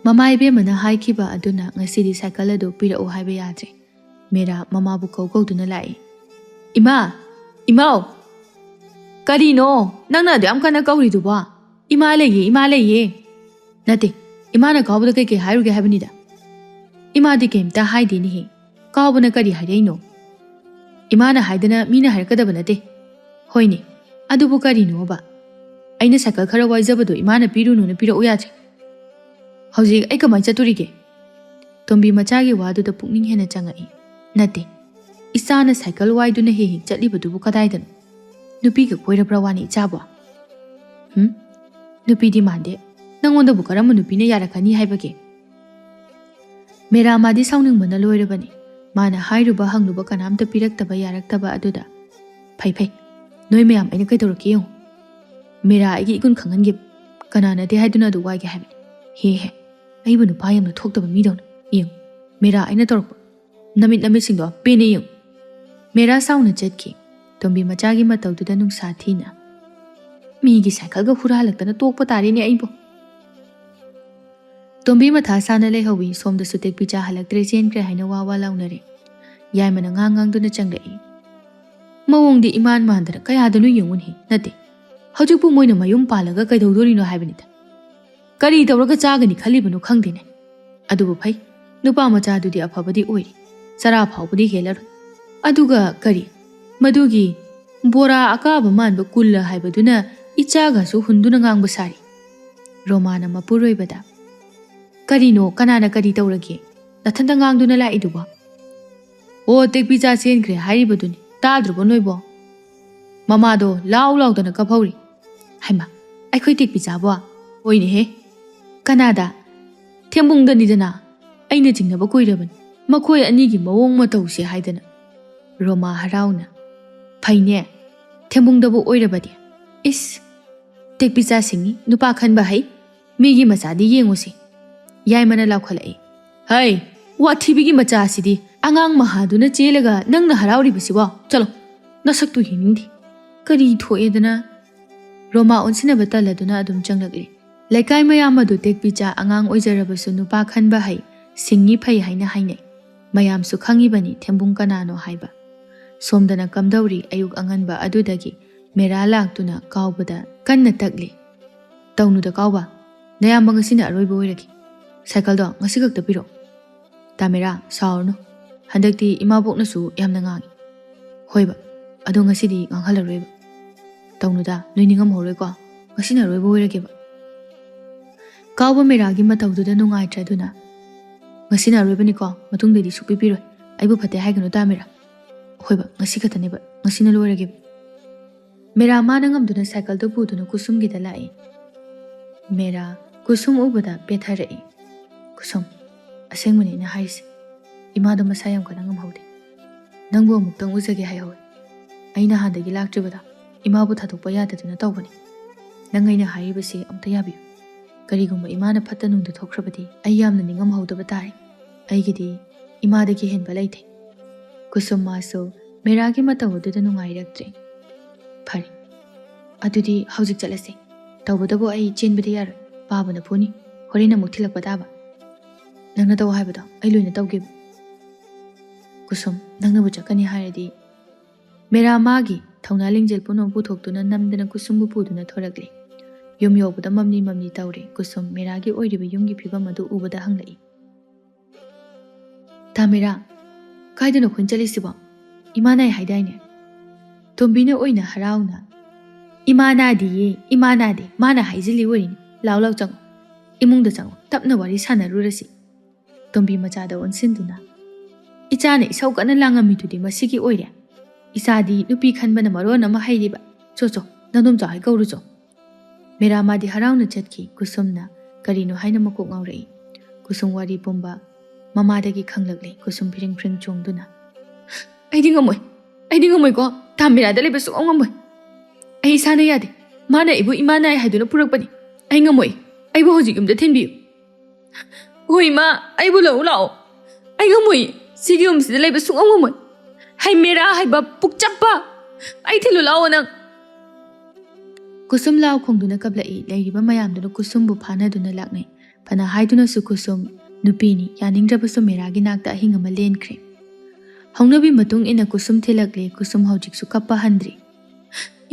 ꯃꯃꯥ ꯏꯕꯦꯝꯃꯅ ꯍꯥꯏꯈꯤꯕ ꯑꯗꯨꯅ ꯉꯁꯤꯗꯤ ꯁꯥꯏꯀꯜ ꯑꯗꯨ ꯄꯤꯔꯛꯎ ꯍꯥꯏꯕ ꯌꯥꯗ꯭ꯔꯦ꯫ ꯃꯦꯔꯥ ꯃꯃꯥꯕꯨ ꯀꯧ ꯀꯧꯗꯨꯅ ꯂꯥꯛꯏ꯫ "ꯏꯃꯥ! ꯏꯃꯥꯎ! ꯀꯔꯤꯅꯣ? ꯅꯪꯅ ꯑꯗꯨ ꯌꯥꯝ ꯀꯟꯅ ꯀꯧꯔꯤꯗꯨꯕꯣ?" "ꯏꯃꯥ ꯂꯩꯌꯦ, ꯏꯃꯥ ꯂꯩꯌꯦ!" "ꯅꯠꯇꯦ, ꯏꯃꯥꯅ ꯀꯥꯎꯕꯗ ꯀꯩꯀꯩ ꯍꯥꯏꯔꯨꯒꯦ ꯍꯥꯏꯕꯅꯤꯗ?" "ꯏꯃꯥꯗꯤ ꯀꯩꯝꯇ ꯍꯥꯏꯗꯦꯅꯦꯍꯦ꯫ ꯀꯥꯎꯕꯅ ꯀꯔꯤ ꯍꯥꯏꯔꯛꯏꯅꯣ?" "ꯏꯃꯥꯅ ꯍꯥꯏꯗꯅ ꯃꯤꯅ ꯍꯥꯏꯔꯛꯀꯗꯕ ꯅꯠꯇꯦ꯫" "ꯍꯣꯏꯅꯦ, ꯑꯗꯨꯕꯨ ꯀꯔꯤꯅꯣꯕ? ꯑꯩꯅ ꯁꯥꯏꯀꯜ ꯈꯔ ꯋꯥꯏꯖꯕꯗꯣ ꯏꯃꯥꯅ ꯄꯤꯔꯨꯅꯨꯅ ꯄꯤꯔꯛꯎ ꯌꯥꯗ꯭ꯔꯦ꯫ ꯍꯧꯖꯤꯛ ꯑꯩ ꯀꯃꯥꯏꯅ ꯆꯠꯇꯣꯔꯤꯒꯦ?" ꯇꯣꯝꯕꯤ ꯃꯆꯥꯒꯤ ꯋꯥꯗꯨꯗ ꯄꯨꯛꯅꯤꯡ ꯍꯦꯟꯅ ꯆꯪꯉꯛꯏ꯫ "ꯅꯠꯇꯦ, ꯏꯆꯥꯅ ꯁꯥꯏꯀꯜ ꯋꯥꯏꯗꯨꯅ ꯍꯦꯛ ꯍꯦꯛ ꯆꯠꯂꯤꯕꯗꯨꯕꯨ ꯀꯗꯥꯏꯗꯅꯣ? ꯅꯨꯄꯤꯒ ꯀꯣꯏꯔꯕ꯭ꯔꯥ ꯋꯥꯅꯤ ꯏꯆꯥꯕꯣ?" ꯎꯝ? ꯅꯨꯄꯤꯗꯤ ꯃꯥꯟꯗꯦ꯫ ꯅꯪꯉꯣꯟꯗꯕꯨ ꯀꯔꯝꯕ ꯅꯨꯄꯤꯅ ꯌꯥꯔꯛꯀꯅꯤ ꯍꯥꯏꯕꯒꯦ? ꯃꯦꯔꯥ ꯃꯥꯗꯤ ꯁꯥꯎꯅꯤꯡꯕꯅ ꯂꯣꯏꯔꯕꯅꯤ꯫ ꯃꯥꯅ ꯍꯥꯏꯔꯨꯕ ꯍꯪꯂꯨꯕ ꯀꯅꯥꯝꯇ ꯄꯤꯔꯛꯇꯕ ꯌꯥꯔꯛꯇꯕ ꯑꯗꯨꯗ꯫ "ꯐꯩ ꯐꯩ, ꯅꯣꯏ ꯃꯌꯥꯝ ꯑꯩꯅ ꯀꯩꯗꯧꯔꯛꯀꯦ ꯌꯦꯡꯉꯨ꯫ ꯃꯦꯔꯥ ꯑꯩꯒꯤ ꯏꯒꯨꯟ ꯈꯪꯍꯟꯒꯦ꯫ ꯀꯅꯥꯅꯗꯤ ꯍꯥꯏꯗꯨꯅ ꯑꯗꯨ ꯋꯥꯏꯒꯦ ꯍꯥꯏꯕꯅꯤ? ꯍꯦ ꯍꯦ, ꯑꯩꯕꯨ ꯅꯨꯄꯥ ꯌꯥꯝꯅ ꯊꯣꯛꯇꯕ ꯃꯤꯗꯧꯅ꯫ ꯌꯦꯡꯉꯨ, ꯃꯦꯔꯥ ꯑꯩꯅ ꯇꯧꯔꯛꯄ꯫ ꯅꯃꯤꯠ ꯅꯃꯤꯠꯁꯤꯡꯗꯣ ꯄꯦꯟꯅ ꯌꯦꯡꯉꯨ꯫" ꯃꯦꯔꯥ ꯁꯥꯎꯅ ꯆꯠꯈꯤ꯫ ꯇꯣꯝꯕꯤ ꯃꯆꯥꯒꯤ ꯃꯇꯧꯗꯨꯗ ꯅꯨꯡꯁꯥ ꯊꯤꯅ꯫ "ꯃꯤꯒꯤ ꯁꯥꯏꯀꯜꯒ ꯍꯨꯔꯥꯜꯂꯛꯇꯅ ꯇꯣꯛꯄ ꯇꯥꯔꯦꯅꯦ ꯑꯩꯕꯨ꯫" ꯇꯣꯝꯕꯤ ꯃꯊꯥ ꯁꯥꯅ ꯂꯩꯍꯧꯋꯤ꯫ ꯁꯣꯝꯗꯁꯨ ꯇꯦꯛꯄꯤꯆꯥ ꯍꯜꯂꯛꯇ꯭ꯔꯦ, ꯆꯦꯟꯈ꯭ꯔꯦ ꯍꯥꯏꯅ ꯋꯥ ꯋꯥ ꯂꯥꯎꯅꯔꯦ꯫ ꯌꯥꯏꯃꯅ ꯉꯥꯡ ꯉꯥꯡꯗꯨꯅ ꯆꯪꯂꯛꯏ꯫ ꯃꯑꯣꯡꯗꯤ ꯏꯃꯥꯟ ꯃꯥꯟꯗꯅ ꯀꯌꯥꯗꯅꯣ ꯌꯦꯡꯉꯨꯅꯦ꯫ ꯅꯠꯇꯦ, ꯍꯧꯖꯤꯛꯄꯨ ꯃꯣꯏꯅ ꯃꯌꯨꯝ ꯄꯥꯜꯂꯒ ꯀꯩꯗꯧꯗꯣꯔꯤꯅꯣ ꯍꯥꯏꯕꯅꯤꯗ꯫ ꯀꯔꯤ ꯇꯧꯔꯒ ꯆꯥꯒꯅꯤ ꯈꯜꯂꯤꯕꯅꯣ ꯈꯪꯗꯦꯅꯦ꯫ ꯑꯗꯨꯕꯨ ꯐꯩ, ꯅꯨꯄꯥ ꯃꯆꯥꯗꯨꯗꯤ ꯑꯐꯕꯗꯤ ꯑꯣꯏꯔꯤ, ꯆꯔꯥ ꯐꯥꯎꯕꯗꯤ ꯍꯦꯜꯂꯔꯣꯏ꯫ ꯑꯗꯨꯒ ꯀꯔꯤ, ꯃꯗꯨꯒꯤ ꯕꯣꯔꯥ ꯑꯀꯥꯕ ꯃꯥꯟꯕ ꯀꯨꯜꯂ ꯍꯥꯏꯕꯗꯨꯅ ꯏꯆꯥꯒꯁꯨ ꯍꯨꯟꯗꯨꯅ ꯉꯥꯡꯕ ꯁꯥꯔꯤ꯫ ꯔꯣꯃꯥꯅ ꯃꯄꯨꯔꯣꯏꯕꯗ, "ꯀꯔꯤꯅꯣ, ꯀꯅꯥꯅ ꯀꯔꯤ ꯇꯧꯔꯒꯦ? ꯅꯊꯟꯇ ꯉꯥꯡꯗꯨꯅ ꯂꯥꯛꯏꯗꯨꯕꯣ?" "ꯑꯣ, ꯇꯦꯛꯄꯤꯆꯥ ꯆꯦꯟꯈ꯭ꯔꯦ ꯍꯥꯏꯔꯤꯕꯗꯨꯅꯤ, ꯇꯥꯗ꯭ꯔꯕꯣ ꯅꯣꯏꯕꯣ? ꯃꯃꯥꯗꯣ ꯂꯥꯎ ꯂꯥꯎꯗꯅ ꯀꯞꯍꯧꯔꯤ꯫" "ꯍꯩꯃꯥ, ꯑꯩꯈꯣꯏ ꯇꯦꯛꯄꯤꯆꯥꯕꯣ?" "ꯍꯣꯏꯅꯦꯍꯦ꯫" "ꯀꯅꯥꯗ?" "ꯊꯦꯝꯕꯨꯡꯗꯅꯤꯗꯅ꯫ ꯑꯩꯅ ꯆꯤꯡꯅꯕ ꯀꯨꯏꯔꯕꯅꯤ, ꯃꯈꯣꯏ ꯑꯅꯤꯒꯤ ꯃꯑꯣꯡ ꯃꯇꯧꯁꯦ ꯍꯥꯏꯗꯅ꯫" ꯔꯣꯃꯥ ꯍꯔꯥꯎꯅ, "ꯐꯩꯅꯦ, ꯊꯦꯝꯕꯨꯡꯗꯕꯨ ꯑꯣꯏꯔꯕꯗꯤ꯫ ꯏꯁ, ꯇꯦꯛꯄꯤꯆꯥ ꯁꯤꯡꯉꯤ, ꯅꯨꯄꯥ ꯈꯟꯕ ꯍꯩ꯫ ꯃꯤꯒꯤ ꯃꯆꯥꯗꯤ ꯌꯦꯡꯉꯨꯁꯤ꯫" ꯌꯥꯏꯃꯅ ꯂꯥꯎꯈꯠꯂꯛꯏ, "ꯍꯩ, ꯋꯥꯊꯤꯕꯤꯒꯤ ꯃꯆꯥꯁꯤꯗꯤ ꯑꯉꯥꯡ ꯃꯍꯥꯗꯨꯅ ꯆꯦꯜꯂꯒ ꯅꯪꯅ ꯍꯔꯥꯎꯔꯤꯕꯁꯤꯕꯣ? ꯆꯠꯂꯣ, ꯅꯁꯛꯇꯨ ꯌꯦꯡꯅꯤꯡꯗꯦ꯫" "ꯀꯔꯤ ꯊꯣꯛꯑꯦꯗꯅ?" ꯔꯣꯃꯥ ꯑꯣꯟꯁꯤꯟꯅꯕ ꯇꯜꯂꯗꯨꯅ ꯑꯗꯨꯝ ꯆꯪꯂꯛꯂꯤ꯫ ꯂꯩꯀꯥꯏ ꯃꯌꯥꯝ ꯑꯗꯨ ꯇꯦꯛꯄꯤꯆꯥ ꯑꯉꯥꯡ ꯑꯣꯏꯖꯔꯕꯁꯨ ꯅꯨꯄꯥ ꯈꯟꯕ ꯍꯩ, ꯁꯤꯡꯉꯤ ꯐꯩ ꯍꯥꯏꯅ ꯍꯥꯏꯅꯩ꯫ ꯃꯌꯥꯝꯁꯨ ꯈꯪꯉꯤꯕꯅꯤ ꯊꯦꯝꯕꯨꯡ ꯀꯅꯥꯅꯣ ꯍꯥꯏꯕ꯫ ꯁꯣꯝꯗꯅ ꯀꯝꯗꯧꯔꯤ ꯑꯌꯨꯛ ꯑꯉꯟꯕ ꯑꯗꯨꯗꯒꯤ ꯃꯦꯔꯥ ꯂꯥꯛꯇꯨꯅ ꯀꯥꯎꯕꯗ ꯀꯟꯅ ꯇꯛꯂꯤ꯫ "ꯇꯧꯅꯨꯗ ꯀꯥꯎꯕ, ꯅꯌꯥꯝꯕ ꯉꯁꯤꯅ ꯑꯔꯣꯏꯕ ꯑꯣꯏꯔꯒꯦ꯫ ꯁꯥꯏꯀꯜꯗꯣ ꯉꯁꯤ ꯈꯛꯇ ꯄꯤꯔꯛꯑꯣ꯫" "ꯇꯥꯃꯦꯔꯥ, ꯁꯥꯎꯔꯅꯨ꯫ ꯍꯟꯗꯛꯇꯤ ꯏꯃꯥꯕꯣꯛꯅꯁꯨ ꯌꯥꯝꯅ ꯉꯥꯡꯉꯤ꯫" "ꯍꯣꯏꯕ, ꯑꯗꯣ ꯉꯁꯤꯗꯤ ꯉꯥꯡꯍꯜꯂꯔꯣꯏꯕ꯫" "ꯇꯧꯅꯨꯗ, ꯅꯣꯏ ꯅꯤꯡꯉꯝꯍꯧꯔꯣꯏꯀꯣ꯫ ꯉꯁꯤꯅ ꯑꯔꯣꯏꯕ ꯑꯣꯏꯔꯒꯦꯕ꯫" ꯀꯥꯎꯕ ꯃꯦꯔꯥꯒꯤ ꯃꯇꯧꯗꯨꯗ ꯅꯨꯡꯉꯥꯏꯇ꯭ꯔꯗꯨꯅ, "ꯉꯁꯤꯅ ꯑꯔꯣꯏꯕꯅꯤꯀꯣ, ꯃꯇꯨꯡꯗꯗꯤ ꯁꯨꯛꯄꯤ ꯄꯤꯔꯣꯏ꯫ ꯑꯩꯕꯨ ꯐꯠꯇꯦ ꯍꯥꯏꯒꯅꯨ ꯇꯥꯃꯦꯔꯥ꯫" "ꯍꯣꯏꯕ, ꯉꯁꯤ ꯈꯛꯇꯅꯦꯕ, ꯉꯁꯤꯅ ꯂꯣꯏꯔꯒꯦꯕ꯫" ꯃꯦꯔꯥ ꯃꯥꯅ ꯉꯝꯗꯨꯅ ꯁꯥꯏꯀꯜꯗꯨ ꯄꯨꯗꯨꯅ ꯀꯨꯁꯨꯝꯒꯤꯗ ꯂꯥꯛꯏ꯫ ꯃꯦꯔꯥ ꯀꯨꯁꯨꯝ ꯎꯕꯗ ꯄꯦꯊꯔꯛꯏ꯫ "ꯀꯨꯁꯨꯝ, ꯑꯁꯦꯡꯕꯅꯤ ꯑꯩꯅ ꯍꯥꯏꯔꯤꯁꯦ꯫ ꯏꯃꯥꯗꯣ ꯃꯁꯥ ꯌꯥꯝ ꯀꯟꯅ ꯉꯝꯍꯧꯗꯦ꯫ ꯅꯪꯕꯨ ꯑꯃꯨꯛꯇꯪ ꯎꯖꯒꯦ ꯍꯥꯏꯍꯧꯋꯦ꯫ ꯑꯩ ꯅꯍꯥꯟꯗꯒꯤ ꯂꯥꯛꯇ꯭ꯔꯤꯕꯗꯣ ꯏꯃꯥꯕꯨ ꯊꯥꯗꯣꯛꯄ ꯌꯥꯗꯗꯨꯅ ꯇꯧꯕꯅꯤ꯫ ꯅꯪ ꯑꯩꯅ ꯍꯥꯏꯔꯤꯕꯁꯤ ꯑꯃꯨꯛꯇ ꯌꯥꯕꯤꯌꯨ꯫ ꯀꯔꯤꯒꯨꯝꯕ ꯏꯃꯥꯅ ꯐꯠꯇ ꯅꯨꯡꯗ ꯊꯣꯛꯈ꯭ꯔꯕꯗꯤ ꯑꯩ ꯌꯥꯝꯅ ꯅꯤꯡꯉꯝꯍꯧꯗꯕ ꯇꯥꯔꯦ꯫ ꯑꯩꯒꯤꯗꯤ ꯏꯃꯥꯗꯒꯤ ꯍꯦꯟꯕ ꯂꯩꯇꯦ"꯫ ꯀꯨꯁꯨꯝ ꯃꯥꯁꯨ ꯃꯦꯔꯥꯒꯤ ꯃꯇꯧ ꯑꯗꯨꯗ ꯅꯨꯡꯉꯥꯏꯔꯛꯇ꯭ꯔꯦ꯫ "ꯐꯔꯦ, ꯑꯗꯨꯗꯤ ꯍꯧꯖꯤꯛ ꯆꯠꯂꯁꯦ꯫ ꯇꯧꯕꯇꯕꯨ ꯑꯩ ꯆꯦꯟꯕꯗꯤ ꯌꯥꯔꯣꯏ, ꯄꯥꯕꯅ ꯐꯨꯅꯤ꯫ ꯍꯣꯔꯦꯟ ꯑꯃꯨꯛ ꯊꯤꯜꯂꯛꯄ ꯇꯥꯕ꯫ ꯅꯪꯅ ꯇꯧ ꯍꯥꯏꯕꯗꯣ ꯑꯩ ꯂꯣꯏꯅ ꯇꯧꯒꯦꯕ"꯫ "ꯀꯨꯁꯨꯝ, ꯅꯪꯅꯕꯨ ꯆꯠꯀꯅꯤ ꯍꯥꯏꯔꯗꯤ"꯫ ꯃꯦꯔꯥ ꯃꯥꯒꯤ ꯊꯧꯅꯥ ꯂꯤꯡꯖꯦꯜ ꯄꯨꯝꯅꯃꯛ ꯄꯨꯊꯣꯛꯇꯨꯅ ꯅꯝꯗꯅ ꯀꯨꯁꯨꯝꯕꯨ ꯄꯨꯗꯨꯅ ꯊꯣꯔꯛꯂꯦ꯫ ꯌꯨꯝ ꯌꯧꯕꯗ ꯃꯝꯂꯤ ꯃꯝꯂꯤ ꯇꯧꯔꯦ꯫ ꯀꯨꯁꯨꯝ ꯃꯦꯔꯥꯒꯤ ꯑꯣꯏꯔꯤꯕ ꯌꯨꯝꯒꯤ ꯐꯤꯕꯝ ꯑꯗꯨ ꯎꯕꯗ ꯍꯪꯂꯛꯏ꯫ "ꯇꯥ ꯃꯦꯔꯥ, ꯀꯥꯏꯗꯅꯣ ꯑꯩꯈꯣꯏꯅ ꯆꯠꯂꯤꯁꯤꯕꯣ? ꯏꯃꯥ ꯅꯥꯏ ꯍꯥꯏꯗꯥꯏꯅꯦ?" ꯇꯣꯝꯕꯤꯅ ꯑꯣꯏꯅ ꯍꯔꯥꯎꯅ, "ꯏꯃꯥ ꯅꯥꯗꯤꯌꯦ, ꯏꯃꯥ ꯅꯥꯗꯦ, ꯃꯥꯅ ꯍꯥꯏꯖꯤꯜꯂꯤ ꯑꯣꯏꯔꯤꯅꯤ꯫ ꯂꯥꯎ ꯂꯥꯎ ꯆꯪꯉꯣ, ꯏꯃꯨꯡꯗ ꯆꯪꯉꯣ, ꯇꯞꯅ ꯋꯥꯔꯤ ꯁꯥꯟꯅꯔꯨꯔꯁꯤ"꯫ ꯇꯣꯝꯕꯤ ꯃꯆꯥꯗ ꯑꯣꯟꯁꯤꯟꯗꯨꯅ, "ꯏꯆꯥꯅ ꯏꯁꯧ ꯀꯟꯅ ꯂꯥꯡꯉꯝꯃꯤꯗꯨꯗꯤ ꯃꯁꯤꯒꯤ ꯑꯣꯏꯔꯦ꯫ ꯏꯆꯥꯗꯤ ꯅꯨꯄꯤ ꯈꯟꯕꯅ ꯃꯔꯣꯟ ꯑꯃ ꯍꯩꯔꯤꯕ꯫ ꯆꯣ ꯆꯣ, ꯅꯗꯣꯝꯆꯥ ꯍꯣꯏ ꯀꯧꯔꯨꯆꯣ"꯫ ꯃꯦꯔꯥ ꯃꯥꯗꯤ ꯍꯔꯥꯎꯅ ꯆꯠꯈꯤ꯫ ꯀꯨꯁꯨꯝꯅ ꯀꯔꯤꯅꯣ ꯍꯥꯏꯅ ꯃꯀꯣꯛ ꯉꯥꯎꯔꯛꯏ꯫ ꯀꯨꯁꯨꯝ ꯋꯥꯔꯤ ꯄꯨꯝꯕ ꯃꯃꯥꯗꯒꯤ ꯈꯪꯂꯛꯂꯦ꯫ ꯀꯨꯁꯨꯝ ꯐꯤꯔꯤꯡ ꯐꯤꯔꯤꯡ ꯆꯣꯡꯗꯨꯅ, "ꯑꯩꯗꯤ ꯉꯝꯃꯣꯏ, ꯑꯩꯗꯤ ꯉꯝꯃꯣꯏꯀꯣ, ꯇꯥ ꯃꯦꯔꯥꯗ ꯂꯩꯕ ꯁꯨꯡꯉꯝ ꯉꯝꯃꯣꯏ꯫ ꯑꯩ ꯏꯁꯥꯅ ꯌꯥꯗꯦ꯫ ꯃꯥꯅ ꯑꯩꯕꯨ ꯏꯃꯥ ꯅꯥꯏ ꯍꯥꯏꯗꯨꯅ ꯄꯨꯔꯛꯄꯅꯤ꯫ ꯑꯩ ꯉꯝꯃꯣꯏ꯫ ꯑꯩꯕꯨ ꯍꯧꯖꯤꯛ ꯌꯨꯝꯗ ꯊꯤꯟꯕꯤꯌꯨ꯫ ꯍꯣꯏ ꯏꯃꯥ, ꯑꯩꯕꯨ ꯂꯧ ꯂꯥꯛꯑꯣ꯫ ꯑꯩ ꯉꯝꯃꯣꯏ꯫ ꯁꯤꯒꯤ ꯌꯨꯝꯁꯤꯗ ꯂꯩꯕ ꯁꯨꯡꯉꯝ ꯉꯝꯃꯣꯏ꯫ ꯍꯩ ꯃꯦꯔꯥ ꯍꯥꯏꯕ ꯄꯨꯛꯆꯞꯄ, ꯑꯩ ꯊꯤꯜꯂꯨ ꯂꯥꯛꯑꯣ ꯅꯪ"꯫ ꯀꯨꯁꯨꯝ ꯂꯥꯎ ꯈꯣꯡꯗꯨꯅ ꯀꯞꯂꯛꯏ꯫ ꯂꯩꯔꯤꯕ ꯃꯌꯥꯝꯗꯨꯅ ꯀꯨꯁꯨꯝꯕꯨ ꯐꯥꯅꯗꯨꯅ ꯂꯥꯛꯅꯩ꯫ ꯐꯅ ꯍꯥꯏꯗꯨꯅꯁꯨ ꯀꯨꯁꯨꯝ ꯅꯨꯄꯤꯅꯤ, ꯌꯥꯅꯤꯡꯗ꯭ꯔꯕꯁꯨ ꯃꯦꯔꯥꯒꯤ ꯅꯥꯛꯇ ꯑꯍꯤꯡ ꯑꯃ ꯂꯦꯟꯈ꯭ꯔꯦ꯫ ꯍꯧꯅꯕꯤ ꯃꯇꯨꯡ ꯏꯟꯅ ꯀꯨꯁꯨꯝ ꯊꯤꯜꯂꯛꯂꯦ꯫ ꯀꯨꯁꯨꯝ ꯍꯧꯖꯤꯛꯁꯨ ꯀꯞꯄ ꯍꯟꯗ꯭ꯔꯤ꯫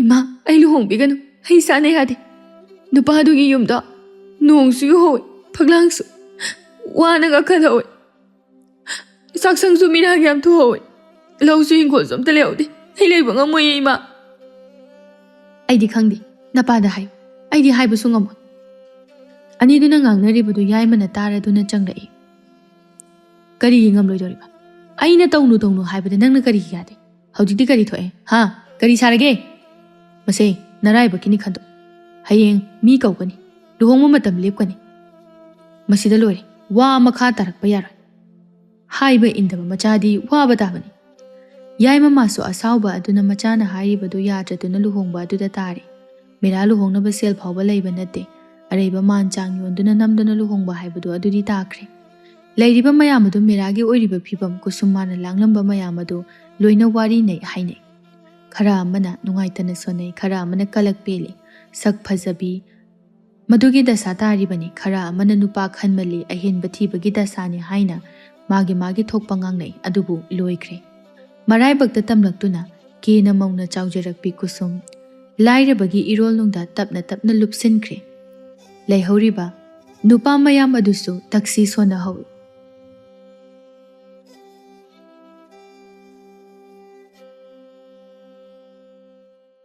"ꯏꯃꯥ, ꯑꯩ ꯂꯨꯍꯣꯡꯕꯤꯒꯅꯨ꯫ ꯑꯩ ꯏꯁꯥꯅ ꯌꯥꯗꯦ꯫ ꯅꯨꯄꯥꯗꯨꯒꯤ ꯌꯨꯝꯗꯣ ꯅꯣꯡꯁꯨ ꯌꯨꯍꯧꯋꯤ, ꯐꯛꯂꯥꯡꯁꯨ ꯋꯥꯅ ꯀꯥꯈꯠꯍꯧꯋꯤ꯫ ꯆꯥꯛꯁꯪꯁꯨ ꯃꯤꯔꯥꯡ ꯌꯥꯝ ꯊꯨꯍꯧꯋꯤ꯫ ꯂꯧꯁꯨ ꯏꯪꯈꯣꯜꯁꯨ ꯑꯝꯇ ꯂꯩꯍꯧꯗꯦ꯫ ꯑꯩ ꯂꯩꯕ ꯉꯝꯃꯣꯏꯌꯦ ꯏꯃꯥ"꯫ "ꯑꯩꯗꯤ ꯈꯪꯗꯦ, ꯅꯄꯥꯗ ꯍꯥꯏꯌꯨ꯫ ꯑꯩꯗꯤ ꯍꯥꯏꯕꯁꯨ ꯉꯝꯃꯣꯏ"꯫ ꯑꯅꯤꯗꯨꯅ ꯉꯥꯡꯅꯔꯤꯕꯗꯨ ꯌꯥꯏꯃꯅ ꯇꯥꯔꯗꯨꯅ ꯆꯪꯂꯛꯏ꯫ "ꯀꯔꯤꯒꯤ ꯉꯝꯂꯣꯏꯗꯧꯔꯤꯕ? ꯑꯩꯅ ꯇꯧꯅꯨ ꯇꯧꯅꯨ ꯍꯥꯏꯕꯗ ꯅꯪꯅ ꯀꯔꯤꯒꯤ ꯌꯥꯗꯦ? ꯍꯧꯖꯤꯛꯇꯤ ꯀꯔꯤ ꯊꯣꯛꯑꯦ? ꯍꯥ? ꯀꯔꯤ ꯁꯥꯔꯒꯦ?" "ꯃꯁꯦ ꯅꯔꯥꯏꯕꯛꯀꯤꯅꯤ ꯈꯟꯗꯣꯛ꯫ ꯍꯌꯦꯡ ꯃꯤ ꯀꯧꯒꯅꯤ, ꯂꯨꯍꯣꯡꯕ ꯃꯇꯝ ꯂꯦꯞꯀꯅꯤ꯫ ꯃꯁꯤꯗ ꯂꯣꯏꯔꯦ, ꯋꯥ ꯃꯈꯥ ꯇꯥꯔꯛꯄ ꯌꯥꯔꯣꯏ꯫ ꯍꯥꯏꯕ ꯏꯟꯗꯕ ꯃꯆꯥꯗꯤ ꯋꯥꯕ ꯇꯥꯕꯅꯤ"꯫ ꯌꯥꯏꯃꯃꯥꯁꯨ ꯑꯁꯥꯎꯕ ꯑꯗꯨꯅ ꯃꯆꯥꯅ ꯍꯥꯏꯔꯤꯕꯗꯨ ꯌꯥꯗ꯭ꯔꯗꯨꯅ ꯂꯨꯍꯣꯡꯕ ꯑꯗꯨꯗ ꯇꯥꯔꯦ꯫ ꯃꯤꯔꯥ ꯂꯨꯍꯣꯡꯅꯕ ꯁꯦꯜ ꯐꯥꯎꯕ ꯂꯩꯕ ꯅꯠꯇꯦ꯫ ꯑꯔꯩꯕ ꯃꯥꯟ ꯆꯥꯡ ꯌꯣꯟꯗꯨꯅ ꯅꯝꯗꯨꯅ ꯂꯨꯍꯣꯡꯕ ꯍꯥꯏꯕꯗꯨ ꯑꯗꯨꯗꯤ ꯇꯥꯈ꯭ꯔꯦ꯫ ꯂꯩꯔꯤꯕ ꯃꯌꯥꯝ ꯑꯗꯨ ꯃꯤꯔꯥꯒꯤ ꯑꯣꯏꯔꯤꯕ ꯐꯤꯕꯝ, ꯀꯨꯁꯨꯝ ꯃꯥꯅ ꯂꯥꯡꯂꯝꯕ ꯃꯌꯥꯝ ꯑꯗꯨ ꯂꯣꯏꯅ ꯋꯥꯔꯤ ꯅꯩ ꯍꯥꯏꯅꯩ꯫ ꯈꯔ ꯑꯃꯅ ꯅꯨꯡꯉꯥꯏꯇꯅ ꯁꯣꯟꯅꯩ, ꯈꯔ ꯑꯃꯅ ꯀꯂꯛ ꯄꯦꯜꯂꯤ꯫ ꯁꯛ ꯐꯖꯕꯤ, ꯃꯗꯨꯒꯤ ꯗꯁꯥ ꯇꯥꯔꯤꯕꯅꯤ꯫ ꯈꯔ ꯑꯃꯅ ꯅꯨꯄꯥ ꯈꯟꯃꯜꯂꯤ, ꯑꯍꯦꯟꯕ ꯊꯤꯕꯒꯤ ꯗꯁꯥꯅꯤ ꯍꯥꯏꯅ ꯃꯥꯒꯤ ꯃꯥꯒꯤ ꯊꯣꯛꯄ ꯉꯥꯡꯅꯩ꯫ ꯑꯗꯨꯕꯨ ꯂꯣꯏꯈ꯭ꯔꯦ꯫ ꯃꯔꯥꯏꯕꯛꯇ ꯇꯝꯂꯛꯇꯨꯅ ꯀꯦꯅ ꯃꯧꯅ ꯆꯥꯎꯖꯔꯛꯄꯤ ꯀꯨꯁꯨꯝ ꯂꯥꯏꯔꯕꯒꯤ ꯏꯔꯣꯜꯅꯨꯡꯗ ꯇꯞꯅ ꯇꯞꯅ ꯂꯨꯞꯁꯤꯟꯈ꯭ꯔꯦ꯫ ꯂꯩꯍꯧꯔꯤꯕ ꯅꯨꯄꯥ ꯃꯌꯥꯝ ꯑꯗꯨꯁꯨ ꯇꯛꯁꯤ ꯁꯣꯟꯅꯍꯧꯏ꯫